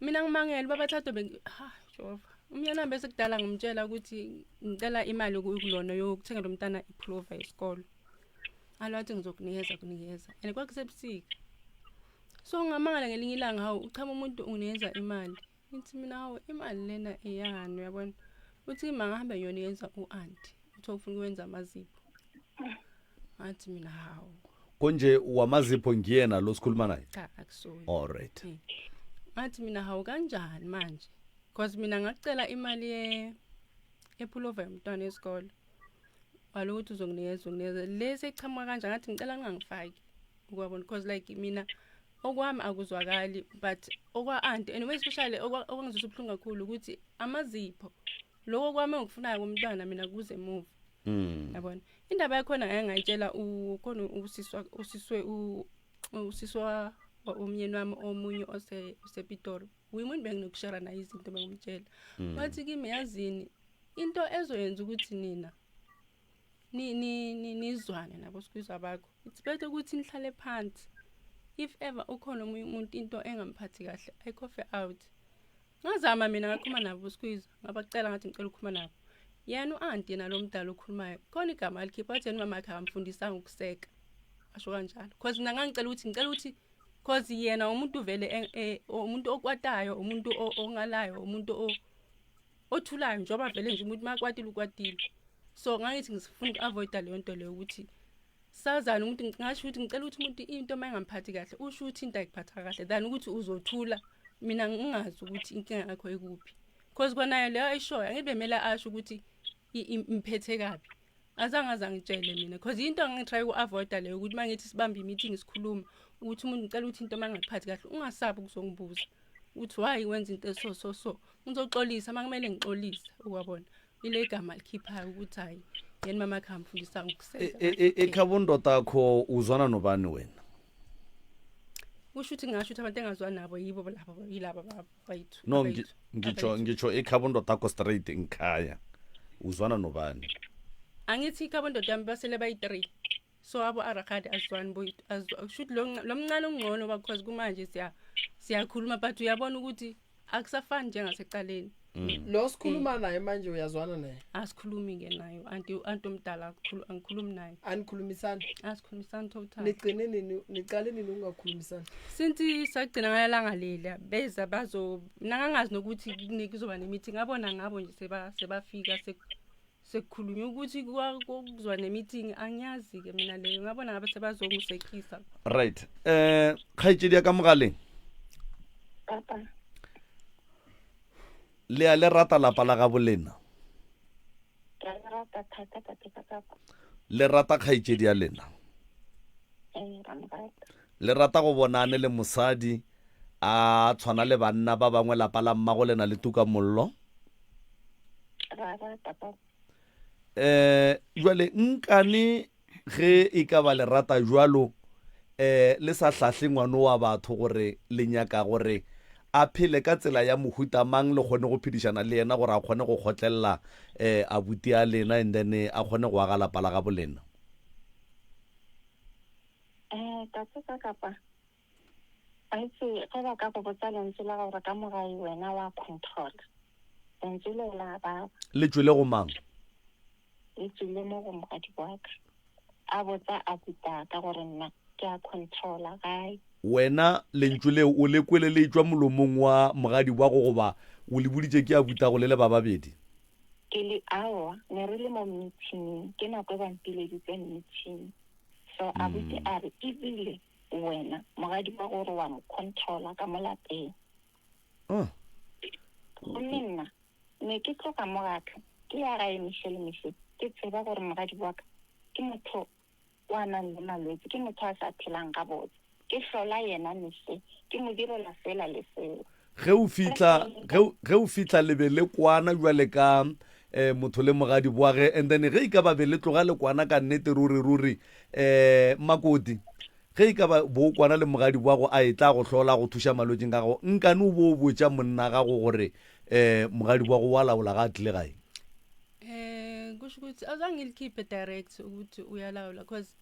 S3: mina ngimangele ubaba thato ha Jehova umyeni wami bese kudala ngimtshela ukuthi ngicela imali kulona yokuthengela umntana ipulova yesikolo alo athi ngizokunikeza kunikeza and kwakusebusika so ngamangala ngelinye ilanga hawu uchama umuntu unginikeza imali ngithi mina hawu imali lena eyani uyabona uthi mangihambe ngiyonikeza u-anti uthi ufuna ukwenza amazipho ngathi mina hawu
S1: Konje wamazipho ngiyena lo sikhuluma naye?
S3: Cha akusuye.
S1: All right.
S3: Hmm. Ngathi mina hawu kanjani manje? Because mina ngacela imali ye epulova yomntwana esikole. Walo ukuthi uzonginikeza unginikeza le seyichamuka kanjani ngathi ngicela ngingangifaki. Ukwabona because like mina okwami akuzwakali but okwa auntie anyway especially okwangizwisa ubuhlungu kakhulu ukuthi amazipho lokho kwami engikufunayo kumntwana mina kuze emuva
S1: mm.
S3: yabona indaba yakhona ngake ngayitshela khona usiswa usiswe usiswa umyeni wami omunye ose usePitori uyimuntu benginokushara naye izinto bengimtshela mm. wathi kimi yazini into ezoyenza ukuthi nina ni ni ni nizwane nabo squeeze bakho it's better ukuthi nihlale phansi if ever ukhona omunye umuntu into engamphathi kahle ayikhofe out Ngazama mina ngakhuluma nabo uSqueeze ngabacela ngathi ngicela ukukhuluma nabo. Yena u-anti yena lo mdala okhulumayo khona igama alikhipha wathi yena umama wakhe akamfundisanga ukuseka. Asho kanjalo. Cause mina ngangicela ukuthi ngicela ukuthi cause yena umuntu vele e, e, umuntu okwatayo, umuntu ongalayo, umuntu othulayo njengoba vele nje umuntu makwatile ukwatile. So ngangithi ngifuna uku-avoida leyo nto leyo ukuthi sazana umuntu ngasho ukuthi ngicela ukuthi umuntu into uma engamphathi kahle usho ukuthi into ayikuphatha kahle than ukuthi uzothula mina ngingazi ukuthi inkinga yakho ikuphi cause kwanayo leyo ayishoyo angeke bemele asho ukuthi imphethe kabi azange azangitshele mina cause into angitry uku-avoida leyo ukuthi uma ngithi sibambe i-meeting sikhuluma ukuthi umuntu ngicela ukuthi into uma engakuphathi kahle ungasabi ukuzongibuza ukuthi why wenza into so so so ngizoxolisa uma kumele ngixolise ukwabona ile gama likhiphayo ukuthi hayi yena mama akhe amfundisa ngokuseka
S1: E- e- e- ekhabo ndodakho uzwana nobani wena
S3: kusho ukuthi ngingasho ukuthi abantu engazwani nabo yibo laba yilaba bayithu
S1: no ngi- ngitsho ngitsho ekhabo ndodakho straight ngikhaya uzwana nobani
S3: angithi ikhabo ndoda yami basele bayi-three so abo arakade azwani boyithu kusho ukuthi lo mncane ungcono because kumanje siya siyakhuluma but uyabona ukuthi akusafani njengasecaleni
S2: mm. lo sikhuluma naye manje uyazwana naye
S3: asikhulumi ke nayo anti anti omdala angikhulumi naye
S2: anikhulumisani
S3: asikhulumisani total
S2: nigcine nini niqale nini ukungakhulumisani
S3: since sagcina ngalalanga lela beza bazo nangangazi nokuthi kuzoba ne-meeting ngabona ngabo nje seba sebafika sekukhulunywa ukuthi kuzwa ne-meeting angiyazi-ke mina leyo ngabona ngabe sebazongisekisa
S1: right eh kgaetšedi ya ka mogaleng
S5: papa
S1: le a le rata lapa la gabo lena
S5: ke a le rata thata tate ka kapa
S1: le rata kgaetšedi ya lena
S5: ee ra mo rata
S1: le rata go bonane le mosadi a tshwana le banna ba bangwe lapa la mmago lena le tuka mollo
S5: Ra rata papa.
S1: Eh jwale nkane ge e ka ba le rata jwalo eh le sa hlahle ngwano wa batho gore le nyaka gore a phele ka tsela ya mohuta mang le kgone go phedišana le yena gore a kgone go kgotlelela eh abuti a lena and then a kgone go aga lapa la gabo lena.
S5: Eh tate ka kapa A itse ge ba ka go botsa lentswe la gore ka mogae wena wa controla. Lentswe le la baba.
S1: Le tšwele go mang?
S5: Le tšwile mo go mogadi wa ka. A botsa a butaka gore nna ke a controla gae.
S1: Wena lentšu leo o le kwele le etšwa molomong wa mogadi wa go goba o le boditše ke a butago le le ba babedi?
S5: Ke le, aowa, ne re le mo meeting-ing, ke nako e ba mpileditseng meeting. So abuti a re ebile Wena moradi wa gore wa mo controla ka mo lapeng.
S1: Oh.
S5: Gomme nna. Ne ke tloga mo gaka ke ya gae mehle le mehle ke tseba gore mogadi wa ka ke motho wa nang le malwetši, ke motho a sa phelang gabotse. Ke hlola yena mehle, ke mo direla sela le sela.
S1: Ge o fihla, ge, ge o fihla le be le kwana bjale ka eh, motho le mogadi boage, and then ge e ka ba be le tloga le kwana ka nnete ruri ruri, eh, Makoti, ge e ka ba bo kwana le mogadi boago a e tla go hlola go thuša malwetšing ga gago, nkane o bo o botša monna gago gore eh, mogadi boago wa laola ga a tlile gae?
S3: Eh kusho ukuthi azange ngilikhiphe direct ukuthi uyalawula cause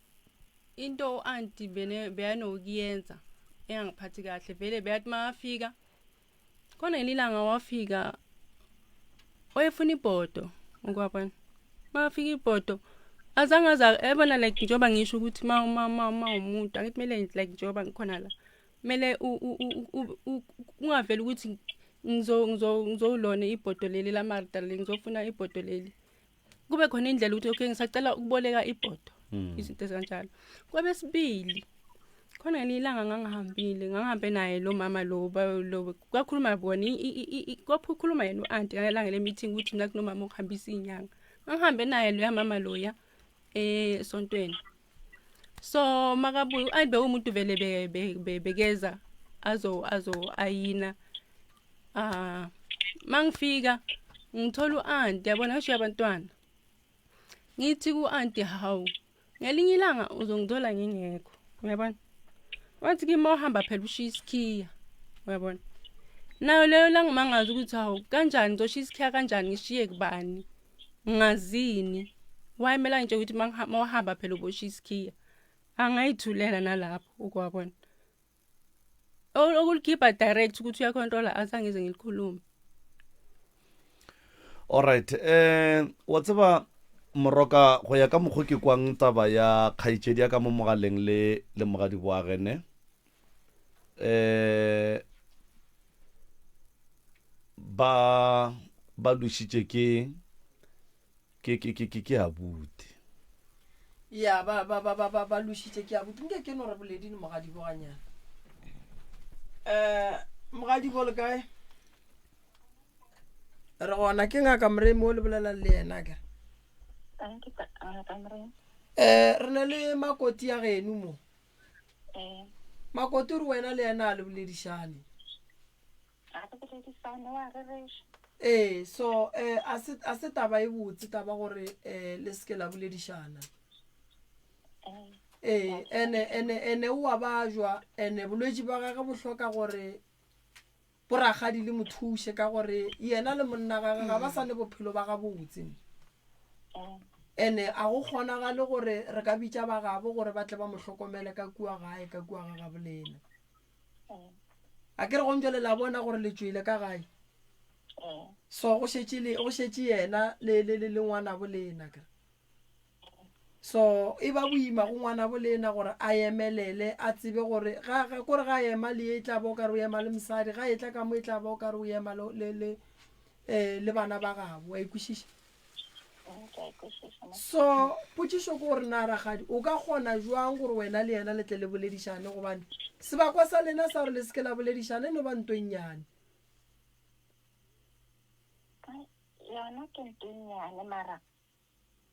S3: into u-anti bene beyanokuyenza engangiphathi kahle vele beyathi makafika khona ngelinye ilanga wafika wayefuna ibhodo ukwabona makafika ibhodo azange aza ebona like njengoba ngisho ukuthi ma ma ma ma umuntu angithi kumele like njengoba ngikhona la kumele ungaveli ukuthi ngizo ngizo ngizolona ibhodo leli lamarta leli ngizofuna ibhodo leli kube khona indlela ukuthi okay ngisacela ukuboleka ibhodo hmm. izinto ezikanjalo kwabesibili khona ngelinye ilanga ngangihambile ngangihambe naye lo mama lo lo kwakhuluma bona kwakhuluma yena u-anti ngalelanga le-meeting ukuthi mina kunomama okuhambisa iy'nyanga ngangihambe naye loya mama loya esontweni so makabuya u-anti bewumuntu vele bekeza azo azo ayina ah mangifika ngithola u-anti yabona ngishiya abantwana ngithi ku-anti hawu ngelinye ilanga uzongithola ngingekho uyabona wathi kimi uhamba phela ushiya isikhiya uyabona nayo leyo langimangaza ukuthi hawu kanjani ngizoshiya isikhiya kanjani ngishiye kubani ngazini wayemela nje ukuthi mawuhamba phela uboshiya isikhiya angayithulela nalapho ukwabona okulikhipha direct ukuthi uyacontrola azange ngize ngilikhulume
S1: alright eh wa tseba moroka go ya ka mokgo ke kwang taba ya kgaetšedi ya ka mo mogaleng le le mogadi boagene eh ba ba lošitše ke ke ke ke ke ke abuti
S2: ya ba ba ba ba ba ba lošitše ke abuti nke ke no re boledile mogadibo ganyana um mogadibo le kae re gona ke ngaka moremi o le bolelang le yena ke
S5: Thank you, ngaka Moremi.
S2: um re na le makoti ya geno mo
S5: Eh,
S2: makoti o re wena le yena a le boledišane
S5: ga re boledisane wa rereša.
S2: Ee, so eh, a se a se taba e botse taba gore eh, le seke la boledišana.
S5: Eh,
S2: Ee, ene ene ene o a bajwa, ene bolwetši ba gagwe bo hloka gore borakgadi le mo thuše ka gore yena le monna gagwe ga ba sa ne bophelo ba gabotse.
S5: eh,
S2: Ene a go kgonagale gore re ka bitša ba gabo gore ba tle ba mo hlokomele ka kua gae ka kua ga gabolena.
S5: eh,
S2: A ke re go ntšwele la bona gore le tšwele ka gae.
S5: eh,
S2: So go šetše le go šetše yena le le le le ngwanabo lena kere. So e ba boima go ngwanabo lena gore a emelele a tsebe gore ga ga kore ga ema le e tla ba o ka re o ema le mosadi ga e tla ka mo e tla ba o ka re o ema le le le eh le bana ba gabo wa ikwešiša.
S5: eh, ke a e kwešiša mo.
S2: So potšišo ke gore na rakgadi o ka kgona jwang gore wena le yena le tle le boledišane gobane sebakwa sa lena sa gore le se ke la boledišana e no ba nto e nnyane.
S5: Ai, Yona ke nto e nnyane mara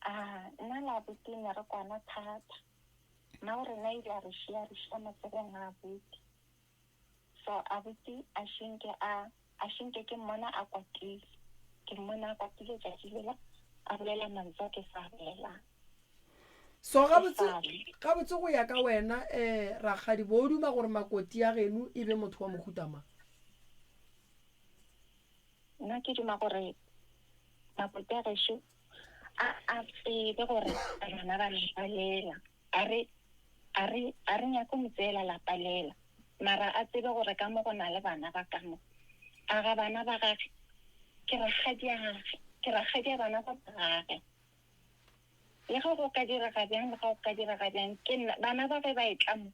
S5: a nna le abuti ne re kwana thata. Mma o rena ile a re šia re šia matsogong a abuti. So abuti a šinke a a šinke ke mmona a kwatile. Ke mmona a kwatile tšatši lela a bolela mantswe a ke sa a bolelang.
S2: So
S5: E
S2: gabotse
S5: sale.
S2: gabotse go ya ka wena eh rakgadi bo o duma gore makoti ya geno e be motho wa mohuta mang?
S5: Nna ke duma gore makoti a gešo a a tsebe gore bana ba lapa lela a re a re a re nyake mo tseela lapa lela mara a tsebe gore ka mo go na le bana ba ka mo a ga bana ba gage ke rakgadiage ke rakgadia bana ba ba gage le ge go ka direga bjang le ga go ka direga bjang ke nna bana ba ge ba e tla mo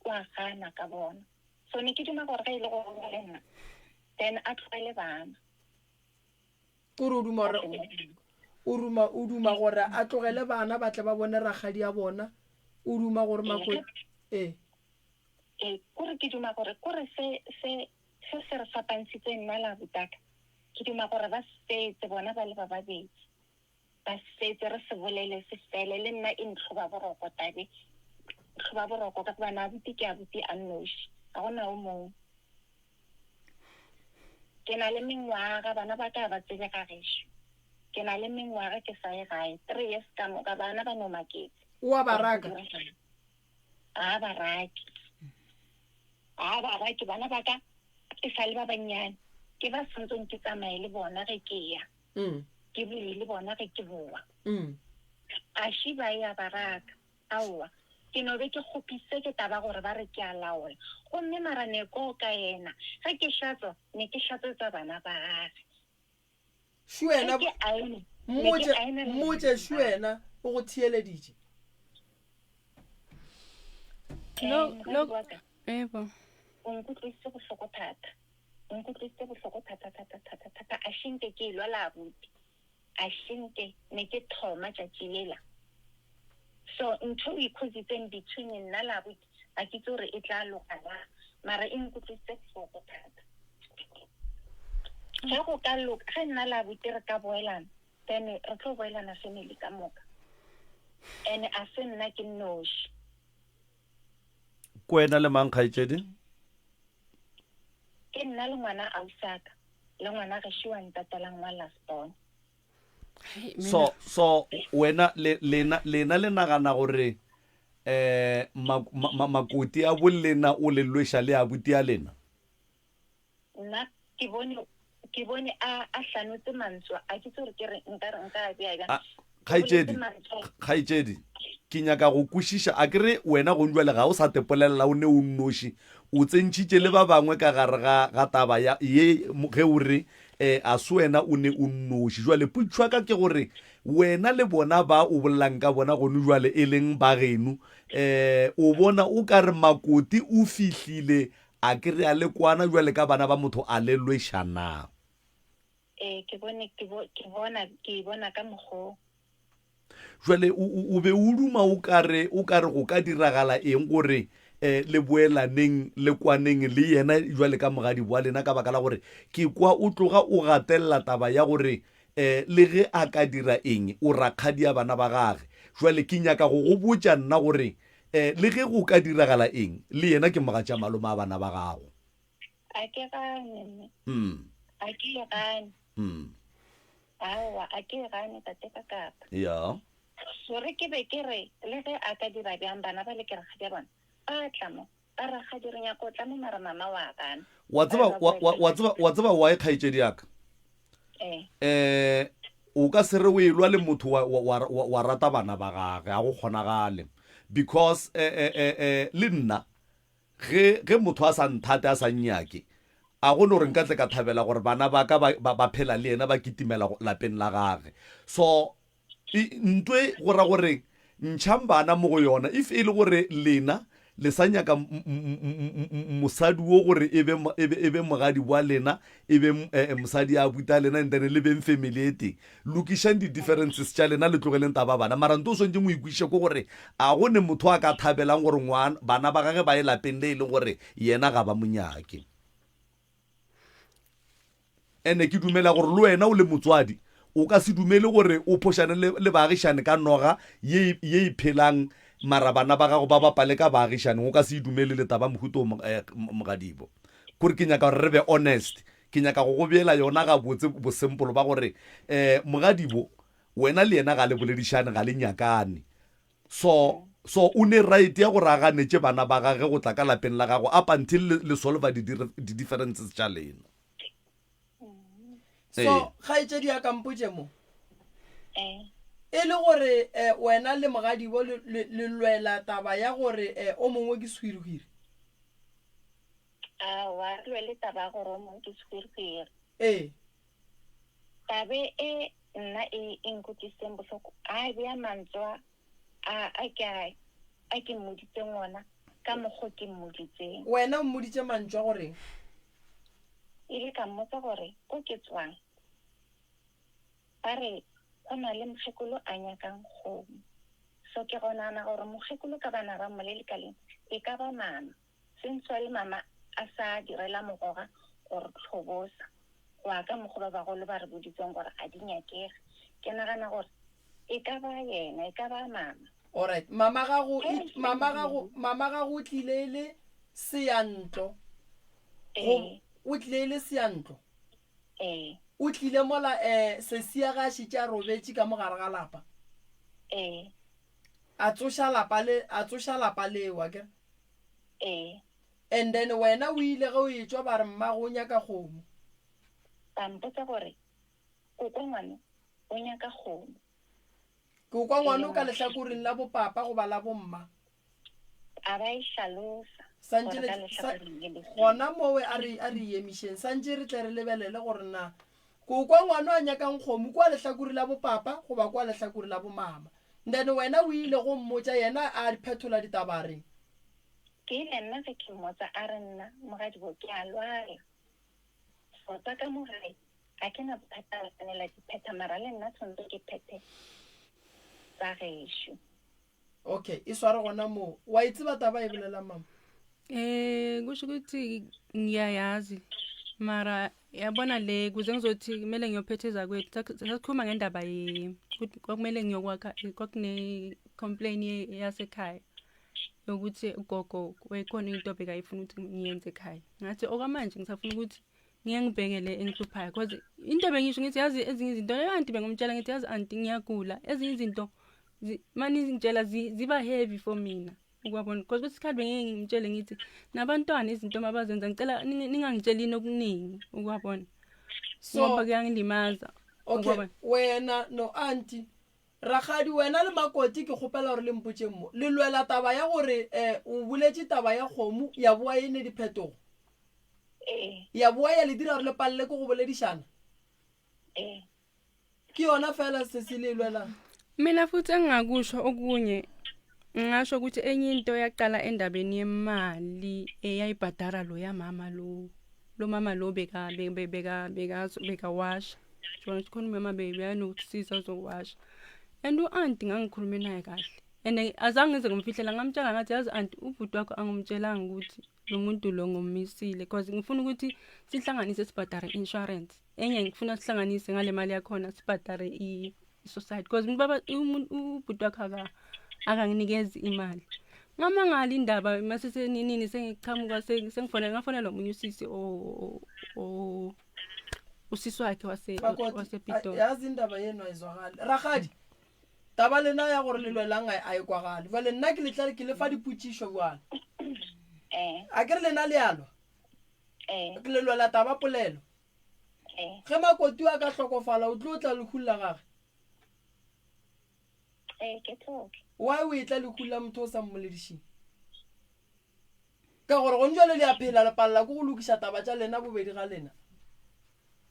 S5: wa gana ka bona so ne ke duma gore ge e le gore o le nna then a tlogele bana
S2: Kore o duma gore o ruma o duma gore a tlogele bana ba tle ba bone rakgadi ya bona o duma gore mako ee
S5: ee kore ke duma gore kore se se se se re fapantshitseng nna le abutaka. Ke duma gore ba fetse bona ba le ba babedi. Ba fetse re se bolele se fele le nna e ntlhoba boroko tabe. Ntlhoba boroko ka gobane abuti ke abuti a nnoši. Ga go na o mongwe. Ke na le mengwaga bana ba ka ba tsebe ga gešo. Ke na le mengwaga ke sa ye gae. Three years ka moka bana ba no maketse.
S2: O a ba raka?
S5: Ga ba rake. Ga ba rake bana ba ka e sa le ba bannyane. Ke ba swantseng ke tsamaye le bona ge ke ya. Ke boe le bona ge ke boa. A shi ba ya ba raka. Aowa. Ke no be ke kgopisitse ke taba gore ba re ke a laola. Gomme mara ne ko ka yena ge ke hlatswa ne ke hlatswetsa bana ba gage.
S2: Shu wena mmotše mmotše shu wena o go theeleditše.
S3: Lo lo ebo.
S5: O nkutlwisitse bohloko thata. O nkutlwisitse bohloko thata thata thata thata a shinke ke elwa la abuti. A shinke ne ke thoma tšatši lela. So ntho o ikhozitseng between nna le abuti ga ke itse gore e tla loka na mara e nkutlwisitse bohloko thata. Ge go ka loka ge nna le abuti re ka boelana then re tlo boelana family ka moka. Ene a se nna ke nnoši.
S1: Ke wena le mang kgaetšedi?
S5: Ke nna le ngwana ausaka le ngwana gešo wa ntatelang wa last born.
S1: So so wena le lena lena le nagana gore eh makoti a bolena o le lweša le abuti a lena?
S5: Nna ke bone ke bone a a hlanotse mantswe a ke tsore ke re nka re nka a bea bjang.
S1: Kgaetšedi, kgaetšedi, ke nyaka go kwešiša a ke re wena gong jwale ga o sa tepolelela o ne o nnoši o tsentšhitše le ba bangwe ka gare ga ga taba ya ye ge o re um a se wena o ne o nnoši jwale potšišo ya ka ke gore wena le bona ba o bolelang ka bona gone jwale e leng ba geno um o bona o ka re makoti o fihlile A ke re a le kwana bjale ka bana ba motho a le lweša na?
S5: Ee, ke bone, ke bo, ke bona, ke e bona ka mokgo.
S1: Jwale o, o, o be o duma o ka re, o ka re go ka diragala eng gore eh, le boelaneng, le kwaneng le yena jwale ka mogadi wa lena, ka baka la gore ke kwa o tloga o gatelela taba ya gore eh, le ge a ka dira eng, o rakgadia bana ba gage. Jwale ke nyaka go go botša nna gore E, le ge go ka diragala eng, le yena ke mogatša malome a bana ba gago.
S5: A ke gane, mme.
S1: Mm.
S5: A ke e gane.
S1: Mm.
S5: Aowa, a ke e gane, tate ka kapa.
S1: Ya.
S5: Gore ke be ke re, le ge a ka dira bjang, bana ba le ke rakgadi a bona, ba tla mo, ba rakgadi re nyaka go tla mo mara mama wa gana.
S1: Wa tseba, wa, wa, wa tseba, wa tseba why kgaetšedi ya ka?
S5: Eh.
S1: Eh, o ka se re o elwa le motho wa, wa, wa, wa, wa rata bana ba gage, ga go kgonagale. Because, eh, eh, eh, eh, le nna, ge, ge motho a sa nthate, a sa nnyake, a go no re nka tle ka thabela gore bana ba ka ba, ba, ba phela le yena, ba kitimela lapeng la gage. So, Ntwe go ra gore ntšhang bana mo go yona. If e le gore lena le sa nyaka mosadi wo gore e be, e be, e be mogadi wa lena, e be eh, mosadi a buta lena, and then le beng family e tee. Lokišang di-differences tša lena, le tlogeleng taba bana. Mara nto o swanetšeng o ikwešiše ke gore a go ne motho a ka thabelang gore ngwana, bana ba gage ba ye lapeng le e leng gore yena ga ba mo nyake. Ene ke dumela gore le wena o le motswadi o ka se dumele gore o phošane le, le baagišane ka noga ye, ye e phelang mara bana ba gago ba bapale ka baagišaneng. O ka se e dumele le taba mohuta o, eh, mogadibo. Kore ke nyaka gore re be honest. Ke nyaka go go beela yona gabotse bosempolo ba gore eh, mogadibo wena le yena ga le boledišane, ga le nyakane. So, so o ne right ya gore a ganetše bana ba gage go tla ka lapeng la gago up until le, le solva di, di differences tša lena.
S2: So,
S1: Ee.
S2: kgaetšedi ya ka mpotše mo.
S5: Eh.
S2: E le gore eh, wena le mogadibo le, le, le lwela taba ya gore eh, o mongwe ke sehwirihwiri.
S5: Aowa, re lwele taba ya gore o mongwe ke sehwirihwiri.
S2: Ee.
S5: Tabe e nna e e nkutlwisitseng bohloko, a bea mantswe a a ke a a ke mmoditseng ona ka mokgo ke mmoditseng.
S2: Wena o mmoditše mantšu a goreng?
S5: Ile ka mmotsa gore ko ke tswang ba re go na le mokgekolo a nyakang kgomo. So ke go nagana gore mokgekolo ka bana ba mmolele ka leng e ka ba mama. Since le mama a sa direla mogoga gore tlhobosa. Go ya ka mokgwa ba bagolo ba re boditseng gore ga di nyakege. Ke nagana gore e ka ba yena, e ka ba mama.
S2: Alright, mama gago, mama gago, mama gago o tlile e le seyantlo. Go, o tlile e le seyantlo.
S5: Ee.
S2: O tlile mola eh sesi ya ge a šetše a robetše ka mo gare ga lapa.
S5: Ee.
S2: A tsoša lapa le, a tsoša lapa leo, akere?
S5: Ee.
S2: And then wena o ile ge o etšwa ba re mmago o nyaka kgomo.
S5: Ba mpotsa gore koko ngwano o nyaka kgomo.
S2: Ke o kwa ngwano ka lehlakoreng la bopapa goba la bomma?
S5: A ba e hlalosa
S2: Santše
S5: gore ka
S2: le, sa,
S5: lehlakoreng le le feng.
S2: gona mowe a re, a re emišeng. Santše re tle re lebelele gore na ko kwa ngwano a nyakang kgomo kwa lehlakore la bopapa goba kwa lehlakore la bomama. Then wena o ile go mmotša yena a phethola ditaba a reng?
S5: Ke ile nna ge ke mmotsa a re nna mogadibo ke a lwala. So tsa ka mo gae ga ke na bothata la tshwanela di phetha mara le nna tshwanetse ke phethe tsa gešo.
S2: Okay, e sware gona moo. Wa e tseba taba e bolelang mama?
S3: Eh kusho ukuthi ngiyayazi mara yabona le kuze ngizothi kumele ngiyophetha ezakwethu sasikhuluma ngendaba ye ukuthi kwakumele ngiyokwakha kwakune complain yasekhaya yokuthi ugogo wayekhona into bekayifuna ukuthi ngiyenze ekhaya ngathi okwamanje ngisafuna ukuthi ngiye ngibheke le engihluphayo cause into bengisho ngithi yazi ezinye izinto leyo anti bengimtshela ngithi yazi anti ngiyagula ezinye izinto mani ngitshela ziba heavy for mina ukwabona because kwesinye isikhathi bengeke ngimtshele ngithi nabantwana izinto mabazenza ngicela ningangitshelini okuningi ukwabona
S2: so
S3: ngoba kuyangilimaza
S2: okay wena no anti Rakgadi, wena le Makoti ke kgopela gore le mpotšeng mo. Le lwela taba ya gore um o boletše taba ya kgomo ya boa e ne diphetogo?
S5: Ee.
S2: Ya boa ya le dira gore le palele ke go boledišana?
S5: Ee.
S2: Ke yona fela se se le e lwelang?
S3: Mina futhi engingakusho okunye ngingasho ukuthi enye into yaqala endabeni yemali eyayibhadara loya mama lo lo mama lo beka beka beka bekawasha Jona ukuthi khona umama beyanokusiza azokuwasha and u-anti ngangikhulume naye kahle and azange ngize ngimfihlela ngamtshela ngathi yazi anti ubhuti wakho angimtshelanga ukuthi lo muntu lo ngommisile because ngifuna ukuthi sihlanganise sibhadare i-insurance enye ngifuna sihlanganise ngale mali yakhona sibhadare i-society because baba ubhuti wakho akanginikezi imali ngamangala indaba mase seninini sengiqhamuka sengifonela ngafonela omunye usisi o usisi wakhe wase
S2: Makoti,
S3: wasepitori
S2: a- yazi indaba yeno ayizwakali rakgadi taba lena ya gore le lwelang a e kwagale jale nna ke letla ke le fa dipotšišo jale
S5: Eh,
S2: a ke re lena le alwa
S5: eh,
S2: ke le lwela taba polelo
S5: eh,
S2: ge makoti a ka hlokofala o tlo tla lehung la gage
S5: eh, ke tlo tla.
S2: why o etla lehung la motho o sa mmoledišeng Ka gore gone jwale le a phela le palela ke go lokiša taba tša lena bobedi ga lena.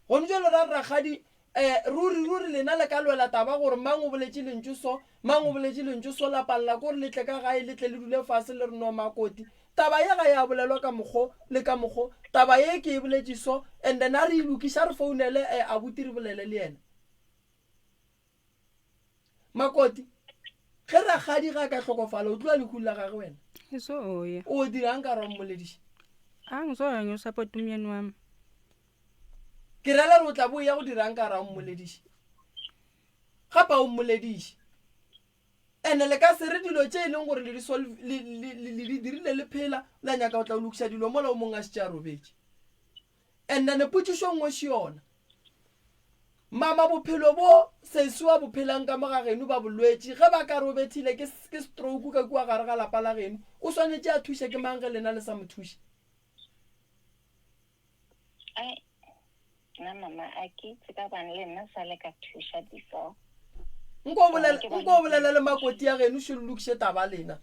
S2: Gone jwale ra re rakgadi um ruri ruri lena le ka lwela taba gore mang o boletše lentšu so, mang o boletše lentšu so la palela ke gore le tle ka gae le tle le dule fase le re no makoti taba ye ga ya bolelwa ka mokgo le ka mokgo taba ye ke e boletše so and then a re e lokiša re founele um abuti re bolele le yena. Makoti, ge rakgadi ga a ka hlokofala, o tloa lehung la gage wena?
S3: Ngizoya.
S2: O dirang ka ra mmolediša?
S3: A ngizoya ngiyosapota umyeni wami.
S2: Ke rela re o tla bo ya go dirang ka ra mmolediša? Gape a o mmolediše. Ene le ka se re dilo tše e leng gore le di solve le le le di dirile le phela la nyaka go tla o lokiša dilo mola o mongwe a šetše a robetše. And then potšišo nngwe še yona. Mama bophelo bo sesi wa bo phelang ka mo ga geno ba bolwetši ge ba ka re o bethile ke, ke stroke ka kua gare ga lapa la geno o swanetše a thuše ke mang ge lena le sa mo thuše?
S5: Ai, nna mama a ke itse ka gobane le nna sa le ka thuša before.
S2: Nko o bolele, nko o bolele le makoti ya geno še le lokiše taba lena.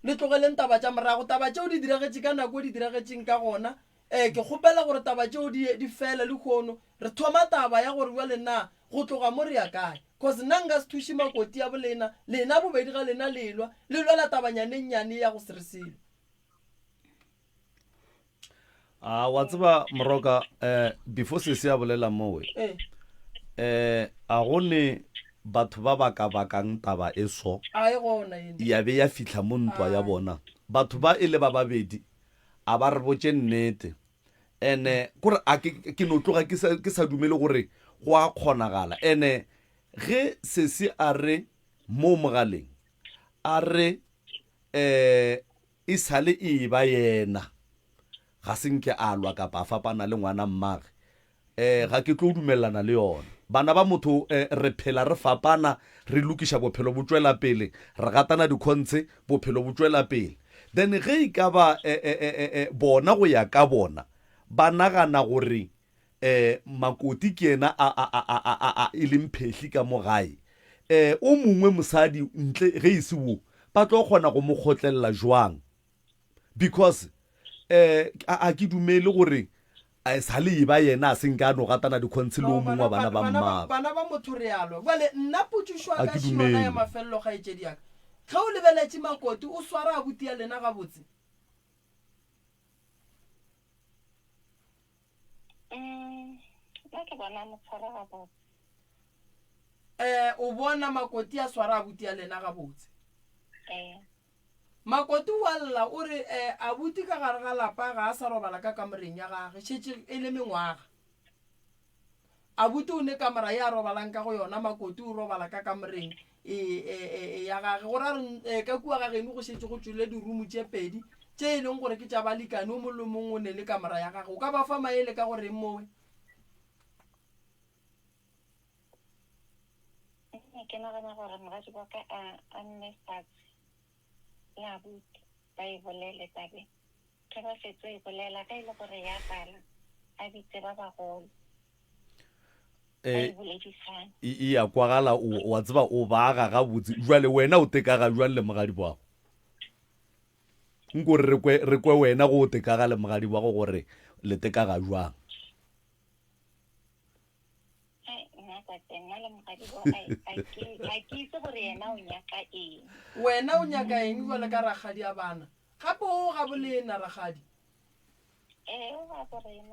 S2: Le tlogeleng taba tša morago, taba tšeo di diragetše ka nako e di diragetšeng ka gona. Ee, ke kgopela gore taba tšeo di, di fele lehono. Re thoma taba ya gore bjale na go tloga mo re ya kae. Cause nna nka se thuše makoti ya bolena, lena bobedi ga lena le lwa, le lwela tabanyana e nnyane ya go se re selo.
S1: A wa tseba Moroka, eh, before sesi a bolela mowe,
S2: Ee.
S1: eh, a go ne batho ba ba ka bakang taba e so,
S2: A e gona eno.
S1: ya be ya fihla mo ntwa ya
S2: Ai.
S1: bona. Batho ba e le ba babedi, a ba re botše nnete. Ene kore a ke ke no tloga ke sa ke sa dumele gore go a kgonagala. Ene ge sesi a re mo mogaleng a re eh e sale e ba yena ga se nke a lwa kapa a fapana le ngwana mmage eh ga ke tlo dumelelana le yona. Bana ba motho eh re phela re fapana re lokiša bophelo bo tšwela pele re gatana dikhontshe bophelo bo tšwela pele. Then ge e ka ba eh eh eh eh bona go ya ka bona ba nagana gore eh Makoti ke yena a a a a a a a e leng phehli ka mo gae eh o mongwe mosadi ntle ge e se wo ba tlo kgona go mo kgotlelela jwang because eh a a ke dumele gore a e sa le e ba yena a se nke a no gatana dikgontshi le o
S2: No,
S1: mongwe
S2: bana,
S1: wa bana
S2: bana,
S1: ba
S2: bana ba,
S1: mmagwe.
S2: bana ba motho re a lwa. Bjale nna potšišo ya
S1: A
S2: ka
S1: ke
S2: še yona ya
S1: dumele.
S2: mafelelo kgaetšedi ya ka. Ge o lebeletše Makoti, o swara abuti ya lena gabotse?
S5: Mm, nna ke bona a mo tshwara gabotse.
S2: Eh, o bona Makoti a swara abuti ya lena gabotse?
S5: Ee.
S2: Makoti o a lla o re, Eh, abuti ka gare ga lapa ga a sa robala ka kamoreng ya gage, šetše e le mengwaga. Abuti o ne kamora ye a robalang ka go yona, Makoti o robala ka kamoreng e, e, e, e ya gage. Go ra re eh, ka kua ga geno go šetše go tšwele dirumu tše pedi tše e leng gore ke tša balekane, o mongwe le mongwe o ne le kamora ya gage. O ka ba fa maele ka go reng mowe?
S5: Ke nagana gore moradi wa ka a, a nne fatshe le abuti ba e bolele tabe. Ge ba fetso e bolela, ge e le gore ya pala, a bitse ba bagolo. Ba e
S1: Eh,
S5: boledisane.
S1: e e ya kwagala o wa tseba o baga gabotse. Jwale wena o tekaga jwang le mogadi wago? Nko re kwe re kwe wena go o tekaga le mogadi wago gore le tekaga jwang.
S2: Wena o nyaka eng bjale ka rakgadi a bana? Gape o ga bolena rakgadi.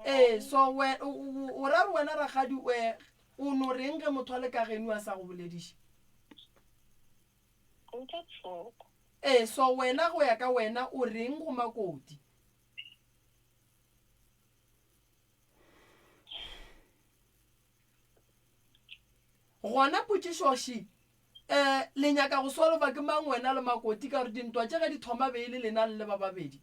S2: Ee, so we, o ra re wena rakgadi o, o no reng ge motho a le ka geno a sa go bolediše? Ee, so wena go ya ka wena o reng go Makoti? Gona potšišo še, um le nyaka go solva ke mang wena le Makoti ka gore dintwa tše ge di thoma be e le lena le le ba babedi?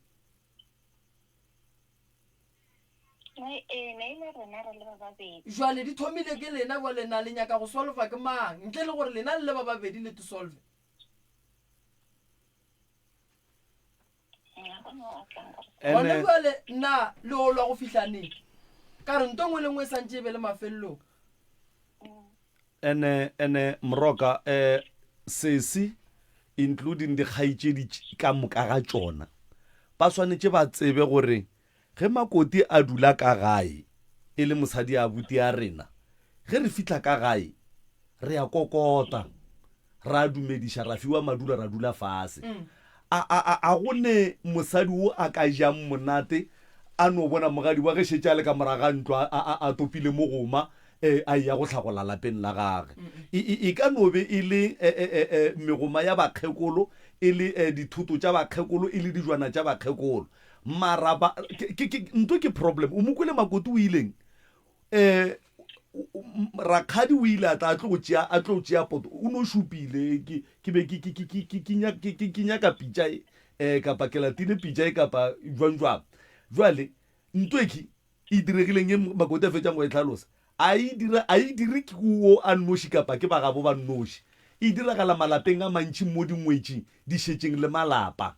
S5: Ee, ne e le rena re le ba babedi.
S2: Jwale di thomile ke lena, bjale na le nyaka go solva ke mang ntle le gore lena le le ba babedi le tisolve? Gona bjale na le o lwa go fihla neng? Ka re nto nngwe le nngwe e santše e be le mafelelong.
S1: Ene, ene, Moroka, eh, sesi, including dikgaetšedi ka moka ga tšona, ba swanetše ba tsebe gore ge Makoti a dula ka gae e le mosadi a abuti a rena, ge re fihla ka gae re a kokota, ra dumediša, ra fiwa madulo ra dula fase. A, a, a, a go ne mosadi wo a ka jang monate a no bona mogadi wa ge šetše a le ka morago ga ntlo a, a, a topile mogoma e, a eya go hlagola lapeng la gage. E, e, e ka no be e le e, e, e, e, megoma ya bakgekolo, e le e, dithoto tša bakgekolo, e le dijwana tša bakgekolo. Mara ba, ke, ke, ke, nto ke problem. O mo kwele Makoti o ileng? Eh, rakgadi o ile a tla a tlo go tšea, a tlo tšea poto. O no šupile, ke, ke be ke, ke, ke, ke, ke, ke, ke, ke, ke nyaka pitša e, eh, kapa ke latile pitša e kapa jwang jwang. Jwale, nto e ke e diregileng e Makoti a fetšang go e hlalosa, a e dira, a e dire ke wo a nnoši kapa ke ba gabo ba nnoši. E diragala malapeng a mantši mo dingwetši di šetšeng le malapa.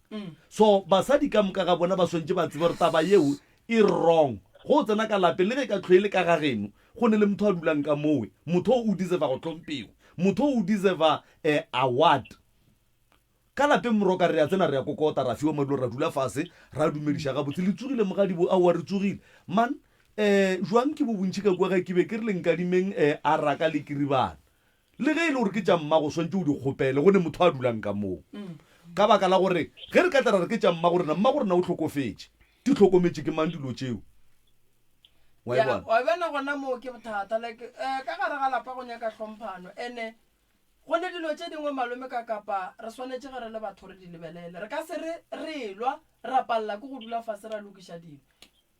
S1: So, basadi ka moka ga bona ba swantše ba tsebe gore taba yeo E wrong. Ge o tsena ka lapeng, le ge e ka hlwe e le ka ga geno, go ne le motho a dulang ka mowe. Motho o o deserva go hlompiwa. Motho o o deserva a award. Ka lapeng moroka re a tsena re a kokota, ra fiwa madulo, ra dula fase, ra dumediša gabotse. Le tsogile mogadibo? Aowa re tsogile. Man, eh, jwang ke bo bontši ka kua gae, ke be ke re le nkadimeng eh, araka le kiribana. Le ge e le gore ke tša mmago, swantše o di kgopele go ne motho a dulang ka moo. Ka baka la gore ge re ka tla ra re ke tša mmago rena, mmago rena o hlokofetše. Di hlokometše ke mang dilo tšeo? Wa e
S2: Ya,
S1: bona?
S2: wa e bona gona moo ke bothata. Like, eh, ka gare ga lapa go nyaka hlomphano. Ene go ne dilo tše dingwe malome ka kapa re swanetše ge re le batho re di lebelele. Re ka se re re elwa ra palela ke go dula fase ra lokiša dilo.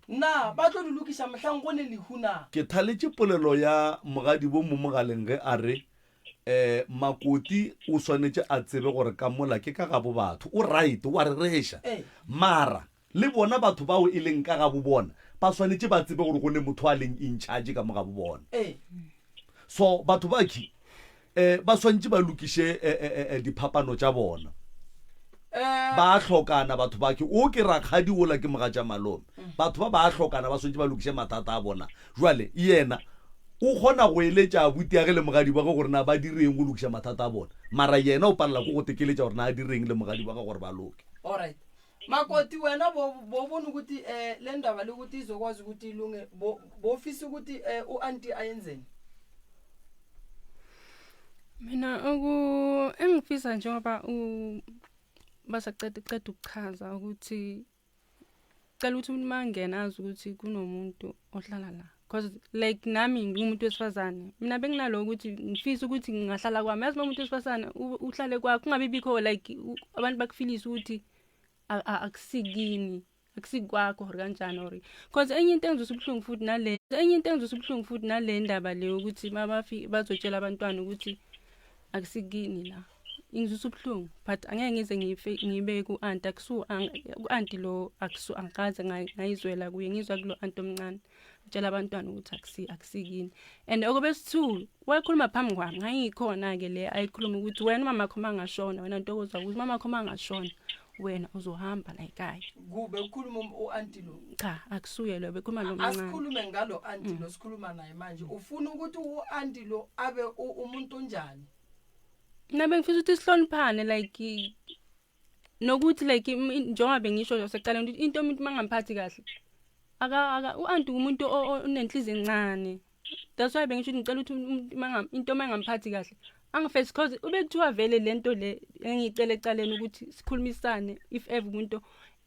S2: Na ba tlo di lokiša mohlang go ne lehu na?
S1: Ke thaletše polelo ya mogadibo mo mogaleng ge a re, Eh, Makoti o swanetše a tsebe gore ka mola ke ka gabo batho. O right, o a rereša. Mara le bona batho bao e leng ka gabo bona ba swanetše ba tsebe gore go ne motho a leng in charge ka mo gabo bona. So batho bakhi eh, ba swantše ba lokiše eh, eh, eh, diphapano tša bona. Ba a hlokana batho bakhi. O ke rakgadi ola ke mogatša malome. Batho ba ba a hlokana ba swantše ba lokiše mathata a bona. Jwale yena o kgona go eletša abuti ya ge le mogadi wa ge gore na ba direng go lokiša mathata a bona. Mara yena o palela ke go tekeletša gore na a direng le mogadi wa ge gore ba loke.
S2: Alright. Makoti wena bo bobona ukuthi eh le ndaba le ukuthi izokwazi ukuthi ilunge bo bofisa ukuthi eh uanti ayenzeni?
S3: Mina oku engifisa njengoba u basaceda uceda ukuchaza ukuthi cela ukuthi umuntu mangena azi ukuthi kunomuntu ohlala la because like nami ngingumuntu wesifazane mina benginalo ukuthi ngifisa ukuthi ngingahlala kwami yazi umuntu wesifazane uhlale kwakho kungabi bikho like abantu bakufilisa ukuthi akusikini akusikwakho or kanjani or because enye into engizwisa ubuhlungu futhi nale enye into engizwisa ubuhlungu futhi nale ndaba le ukuthi mabafi bazotshela abantwana ukuthi akusikini la ingizwisa ubuhlungu but angeke ngize ngife ngibe ku-anti akusu ku-anti lo akusu angikaze ngayizwela kuye ngizwa kulo anti omncane tshela abantwana ukuthi akusi akusikini and okobesithu wayekhuluma phambi kwami ngangikhona-ke le ayikhuluma ukuthi wena umamakho uma angashona wena ntokoza ukuthi umamakho uma angashona wena uzohamba la ekhaya
S2: kube ukhuluma um, u-anti lo
S3: cha akusuye lo bekhuluma lo mncane
S2: asikhulume ngalo anti lo sikhuluma naye manje ufuna ukuthi u-anti lo abe umuntu onjani
S3: Mina bengifisa ukuthi sihloniphane like nokuthi like njengoba bengisho nje sekuqaleni ukuthi into umuntu mangamphathi kahle aka aka u-anti umuntu onenhliziyo encane that's why bengisho ukuthi ngicela ukuthi umuntu into mangamphathi kahle angifesi cause ube kuthiwa vele lento le engiyicela ecaleni ukuthi sikhulumisane if ever umuntu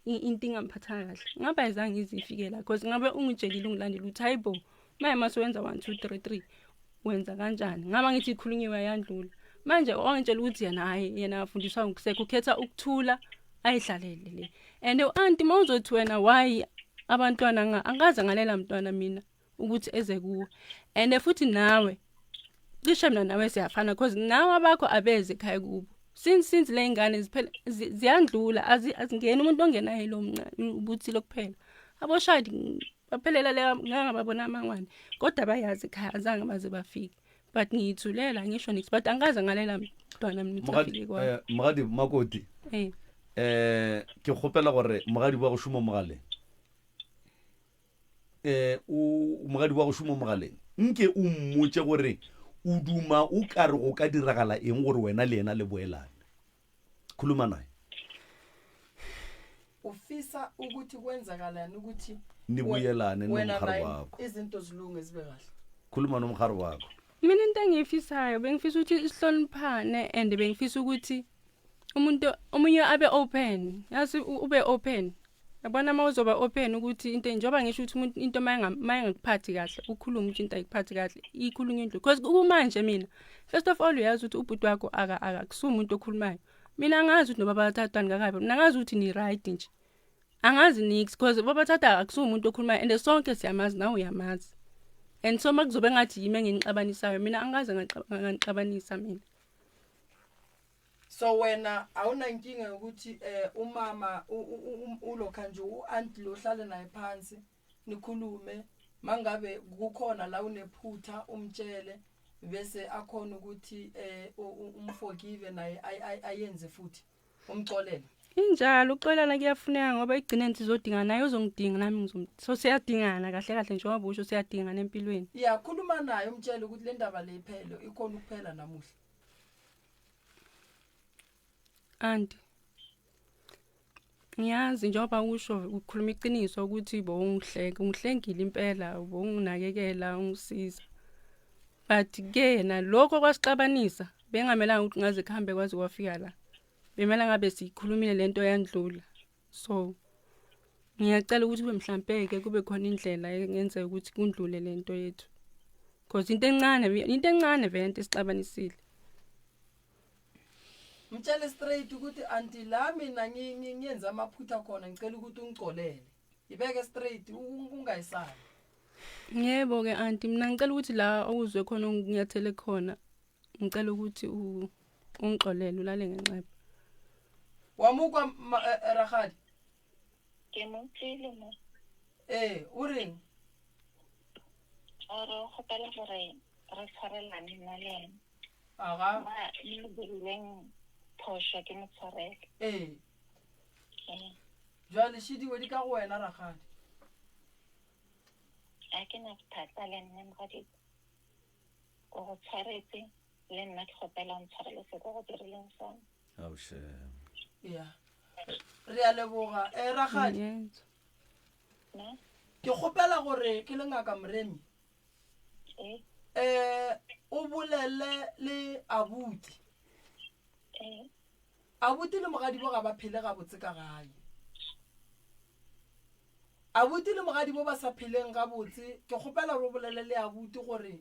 S3: into ingamphathanga kahle ngabe ayizange ize ifike la cause ngabe ungitshelile ungilandela ukuthi hayi bo maye mase wenza 1 2 3 3 wenza kanjani ngaba ngithi ikhulunyiwe yandlula manje wangitshela ukuthi yena hayi yena afundiswa ngokusekho ukhetha ukuthula ayihlalele le and u-anti uma uzothi wena why abantwana angikaze ngalela mntwana mina ukuthi eze kuwe and futhi nawe cishe mina nawe siyafana cause nawe abakho abeze ekhaya kubo since since le ngane ziphela ziyandlula azingeni umuntu ongenayo lo mncane ubuthile kuphela aboshadi baphelela le ngeke ngababona amangwane kodwa bayazi ekhaya azange baze bafike but ngiyithulela ngisho nix but angikaze ngalela mntwana mina ukuthi afike kwami
S1: eh, mogadi makoti
S3: eh
S1: eh ke kgopela gore mogadi wa go šoma mogaleng eh o mogadi wa go šoma mogaleng nke o mmotse gore o duma o ka re go ka diragala eng gore wena le yena le boelane khuluma naye
S2: ufisa ukuthi kwenzakalani ukuthi
S1: nibuyelane
S2: wena
S1: nomhari
S2: naye
S1: wakho
S2: izinto zilunge zibe kahle
S1: khuluma nomhari wakho
S3: mina into engiyifisayo bengifisa ukuthi sihloniphane and bengifisa ukuthi umuntu omunye abe open yazi ube open yabona uma uzoba open ukuthi into njengoba ngisho ukuthi umuntu into mayengakuphathi kahle ukhulume ukuthi into ayikuphathi kahle ikhulunywe indlu because kumanje mina first of all uyazi ukuthi ubhuti wakho aka akakusuye umuntu okhulumayo mina angazi ukuthi noba bathathani kakabi mina angazi ukuthi ni right nje angazi nix because babathatha akusuye umuntu okhulumayo and sonke siyamazi nawe uyamazi and so makuzobe ngathi yimi enginixabanisayo mina angikaze nganixabanisa mina
S2: so wena awunankinga yokuthi eh umama ulokha nje uanti lo hlale naye phansi nikhulume mangabe kukhona la unephutha umtshele bese akhona ukuthi eh umforgive naye ayenze futhi umxolele
S3: injalo uxolelana kuyafuneka ngoba ekugcineni sizodingana naye uzongidinga nami ngizom so siyadingana kahle kahle njengoba usho siyadingana empilweni
S2: ya khuluma naye umtshele ukuthi le ndaba le iphele ikhona ukuphela namuhla
S3: Anti ngiyazi njengoba usho ukhuluma iqiniso ukuthi bowungihleka ungihlengile impela bowunginakekela ungisiza but ke nalokho kwasixabanisa bengamelanga ukuthi ngaze kuhambe kwaze kwafika la bemela ngabe siyikhulumile lento yandlula so ngiyacela ukuthi kube mhlampe-ke kube khona indlela engenzeka ukuthi kundlule le nto yethu because into encane into encane vele into esixabanisile
S2: mtshele straight ukuthi anti la mina ngiyenza amaphutha khona ngicela ukuthi ungicolele. Ibeke straight ungayisabi.
S3: Yebo ke aunty mina ngicela ukuthi la okuzwe khona unginyathele khona ngicela ukuthi ungixolele ulale ngenxeba.
S2: Wamukwa eh, eh, Rakgadi?
S5: Ke mo utlwile mo.
S2: Ee, o reng?
S5: O re o kgopela gore re tshwarelane nna le ena.
S2: Aga.
S5: Ma mo dirileng phošo ke mo tshwarele.
S2: Ee.
S5: Ee.
S2: Jwale šidiwe di ka go wena Rakgadi.
S5: A ke na bothata le nna mogadiko. O go tshwaretse le nna ke kgopela o ntshwarele se ko go dirileng sona.
S1: Ao shame.
S2: Ya. Re a leboga. Eh Rakgadi.
S3: Yes.
S5: Ne?
S2: Ke kgopela gore ke le ngaka Moremi.
S5: Ee.
S2: Eh o bolele le abuti.
S5: Ee.
S2: Abuti le mogadibo ga ba phele gabotse ka gae. Abuti le mogadibo ba sa pheleng gabotse, ke kgopela gore o bolele le abuti gore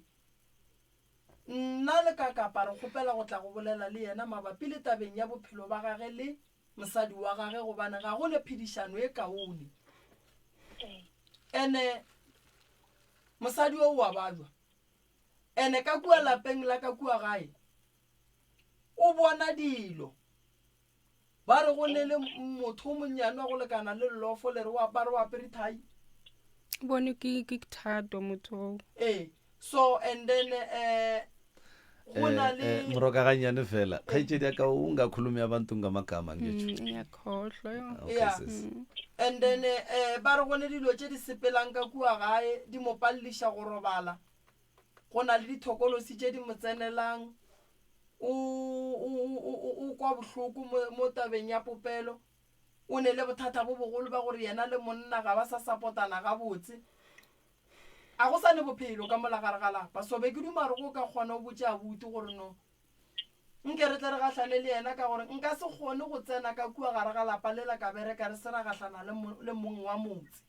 S2: nna le Kakapa re kgopela go tla go bolela le yena mabapi le tabeng ya bophelo ba gage le mosadi wa gage gobane ga go ne phedišano e kaone. Ene mosadi o o a bajwa. Ene ka kua lapeng la ka kua gae o bona dilo. Ba re go ne le motho o monnyane wa go lekana le llofo le re o apare o apere thai.
S3: Bone ke ke thato motho oo.
S2: Ee, so and then eh go na
S1: Eh,
S2: le
S1: eh, moroka gannyane fela kgaetšedi ya ka o ngakhulumi abantu ngamagama ngetsho
S3: Ngiyakhohlwa yo.
S1: okay
S2: Yeah.
S1: sis
S2: and then eh ba re go ne dilo tše di sepelang ka kua gae di mo paleliša go robala. Go na le dithokolosi tše di mo tsenelang. O, o, o, o, o kwa bohloko mo, mo tabeng ya popelo. O ne le bothata bo bogolo ba gore yena le monna ga ba sa sapotana gabotse. A go sa ne bophelo ka mola gare ga lapa. So be ke duma gore go ka kgona o botše abuti gore no nke re tle re gahlane le yena ka gore nka se kgone go tsena ka kua gare ga lapa lela ka bereka re se ra gahlana le, le mong wa motse.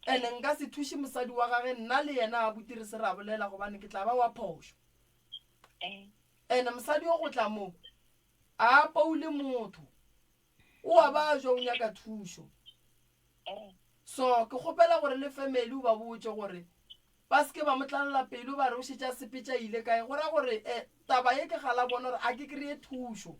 S2: Ene nka se thuše mosadi wa gage nna le yena abuti re se ra bolela gobane ke tla ba wa phošo. Ene mosadi yo go tla mo a apoule motho o a ba jwa o nyaka thušo. So ke kgopela gore le family o ba botše gore ba se ke ba mo tlalela pelo ba re o šetše a sepetše a ile kae go ra gore eh, taba ye ke gala bona gore a ke kry-e thušo.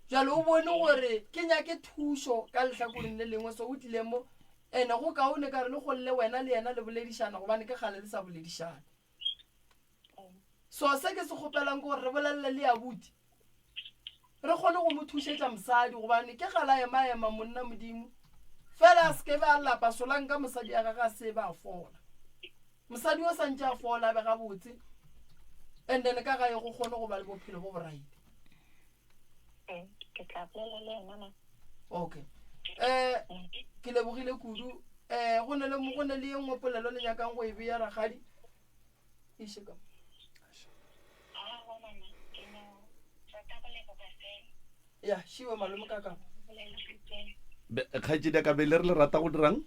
S2: Jwale o bone gore ke nyake thušo ka lehlakoreng le lengwe so o tlile mo ene go kaone ka re le golle wena le yena le boledišana gobane ke kgale le sa boledišane. So se ke se kgopelang ke gore re bolelele le abuti re kgone go mo thušetša mosadi gobane ke gala ema ema monna modimo fela a seke be a lapa solang ka mosadi ya gage a se be a fola mosadi o santše a fola a be gabotse and then ka gae go kgone go ba le bophelo bo boraite
S5: Ee, ke tla bolela le yena ma.
S2: Okay. Eh ke lebogile kudu. Eh go ne le go ne le ye nngwe polelo le nyakang go e bea rakgadi. Iše ka.
S5: Aowa mama, ke no rata go leboga fela.
S2: Ya, šiwe malome ka ka.
S5: Bolela gape.
S1: Be- Kgaetšedi ya ka be le re le rata go dirang?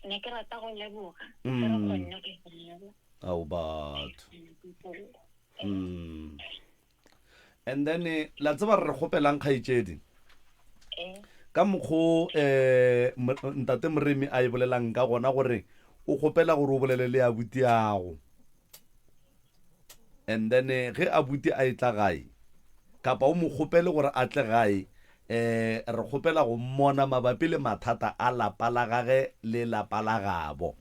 S5: Ne ke rata go leboga. Ke re kgonne go bolela.
S1: Ao batho. Mm. And then eh, la tseba re re kgopelang kgaetšedi
S5: Eh,
S1: ka mokgo um ntate Moremi a e bolelang ka gona gore o kgopela gore o bolele le abuti ago and then eh, ge abuti a etla gae kapa o mo kgopele gore a tle gae um re kgopela go mmona mabapi le mathata a lapa la gage le lapa la gabo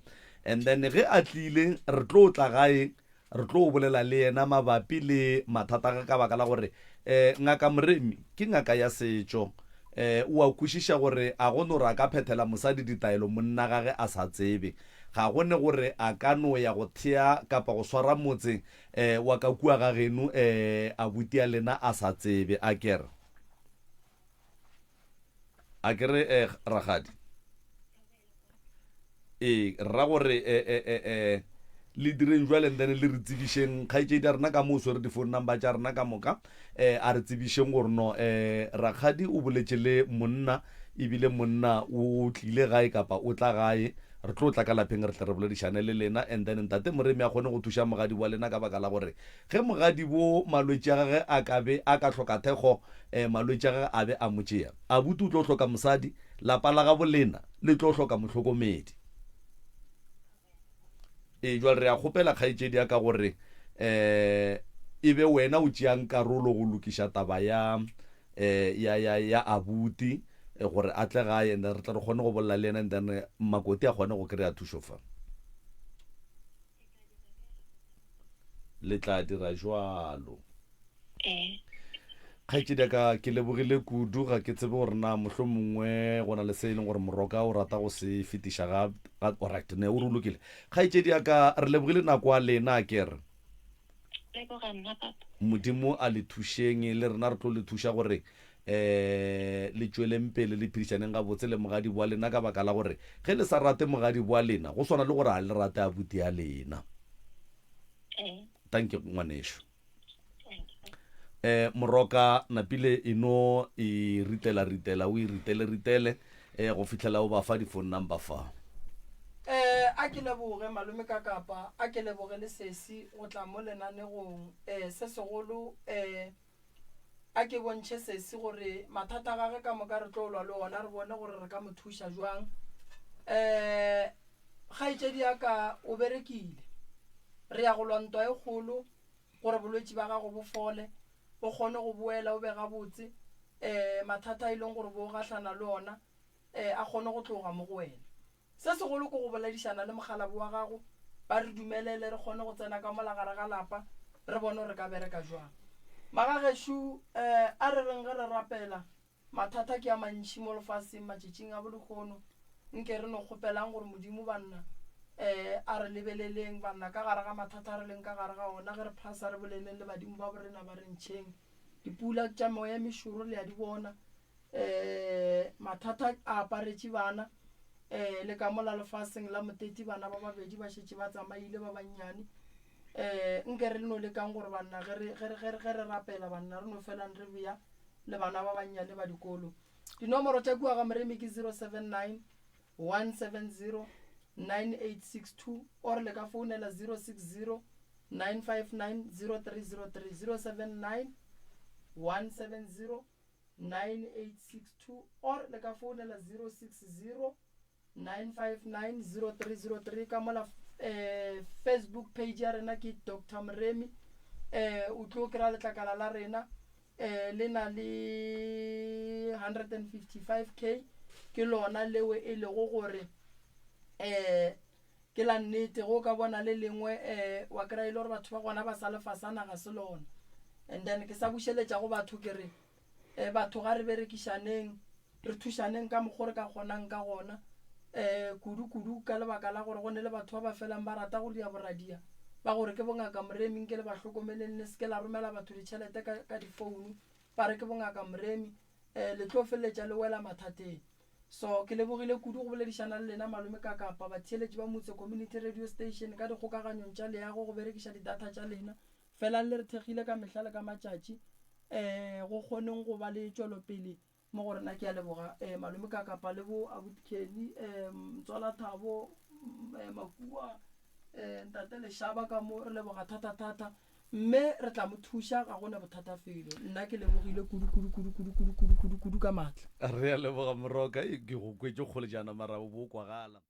S1: and then ge a tlile re tlo tla gae Re tlo bolela le yena mabapi le mathata a gagwe ka baka la gore um Ngaka Moremi ke ngaka ya setšo. Um o a kwešiša gore a go no re a ka phethela mosadi ditaelo monna gage a sa tsebe. Ga go ne gore a ka no ya go thea kapa go swara motse um wa ka kua ga geno um abuti a lena a sa tsebe. A ke re? A ke re eh, rakgadi? Ee, re ra gore eh, eh, eh, eh, le direng jwale and then le re tsebišeng kgaetšedi ya rena ka mo o swere di-phone number tša rena ka moka eh, a re tsebišeng gore no eh, rakgadi o boletše le monna ebile monna o tlile gae kapa o tla gae re tlo tla ka lapeng re tle re boledišane le lena and then ntate Moremi a kgone go thuša mogadi wa lena ka baka la gore ge mogadi bo malwetši a gage a ka be a ka hloka thekgo eh, malwetši a gage a be a mo tšea abuti o tlo hloka mosadi. lapa la gabolena le tlo hloka mohlokomedi. Ee, jwale re a kgopela kgaetšedi ya ka gore um e be wena o tšeang karolo go lokiša taba ya um ya ya ya abuti eh, gore a tle gae and then re tle re kgone go bolela le yena and then makoti a kgone go kry-a thušo fa. Le tla dira jwalo.
S5: Ee.
S1: Kgaetšedi ya ka, ke lebogile kudu. Ga ke tsebe gore na mohlomongwe go na le se e leng gore Moroka o rata go se fetiša ga, ga, alright, ne o re o lokile. Kgaetšedi ya ka, re lebogile nako ya lena, a ke re.
S5: Leboga nna, papa.
S1: Modimo a le thušeng, le rena re tlo le thuša gore um le tšweleng pele le phedišaneng gabotse le mogadibo wa lena, ka baka la gore ge le sa rate mogadibo wa lena, go swana le gore ga le rate abuti ya lena.
S5: Ee.
S1: Thank you, ngwanešu. Eh, Moroka napile e no e ritela ritela o e ritele ritele eh, go fihlela o ba fa di-phone number fa.
S2: Eh, a ke leboge malome ka kapa a ke leboge le sesi go tla mo lenanegong. Eh, se segolo eh, a ke bontšhe sesi gore mathata a gage ka moka re tlo lwa le ona re bone gore re ka mo thuša jwang. Eh, kgaetšedi ya ka o berekile, re ya go lwa ntwa e kgolo gore bolwetši ba gago bo fole, o kgone go boela o be gabotse, um mathata a e leng gore bo gahlana le ona um a kgone go tloga mo go wena. Se segolo ke go boledišana le mokgalabo wa gago, ba re dumelele re kgone go tsena ka mola gare ga lapa re bone gore re ka bereka jwang. Magagešo, um a re reng ge re rapela Mathata ke a mantši mo lefaseng matšatšing a bolehono. Nke re no kgopelang gore Modimo, banna, eh, a re lebeleleng, banna, ka gare ga mathata a re leng ka gare ga ona, ge re phasa re boleleng le badimo ba borena ba re ntšheng. Dipula tša moya e mešoro le a di bona. Eh, mathata a aparetše bana. Eh, le ka mola lefaseng la moteti bana ba babedi ba šetše ba tsamaile ba bannyane. Eh, nke re no lekang gore banna ge re, ge re, ge re, ge re rapela banna re no felang re bea le bana ba bannyane ba dikolo. Dinomoro tša kua ga Moremi ke 079 170 9862 or le ka founela 060 959 0303, 079 170 9862 or le ka founela 060 9590303 ka mola eh, Facebook page ya rena ke Doctor Moremi eh, o tlo kry-a letlakala la rena eh, le na le 155k ke lona leo e lego gore eh, ke la nnete go ka bona le lengwe eh, wa kry-a e le gore batho ba gona ba sa lefasana ga se lona and then ke sa bušeletša go batho ke re um batho ga re berekišaneng, re thušaneng ka mokgo re ka kgonang ka gona, um kudu-kudu ka lebaka la gore go ne le batho ba ba felang ba rata go dia boradia ba gore ke bongaka Moremi, nke le ba hlokomeleng le se ke la romela batho ditšhelete ka, ka difounu ba re ke bongaka Moremi, um le tlo feleletša le wela mathateng. So ke lebogile kudu go boledišana le lena malome ka Kapa, batheeletši ba Motse Community Radio Station ka dikgokaganyong tša leago go berekiša di-data tša lena. Felang le re thekgile ka mehla le ka matšatši um go kgoneng go ba le tšwelopele mo go rena. Ke a leboga um malome Kakapa le bo abuti Kenny, um Ntswala Thabo, um Makua, um ntate Lešaba ka mo, re leboga thata-thata. Mme re tla mo thuša, ga go na bothata felo. Nna ke lebogile kudu kudu kudu kudu kudu kudu kudu kudu ka maatla.
S1: Re a leboga Moroka, ke go kwetše kgole jaana mara o bo o kwagala.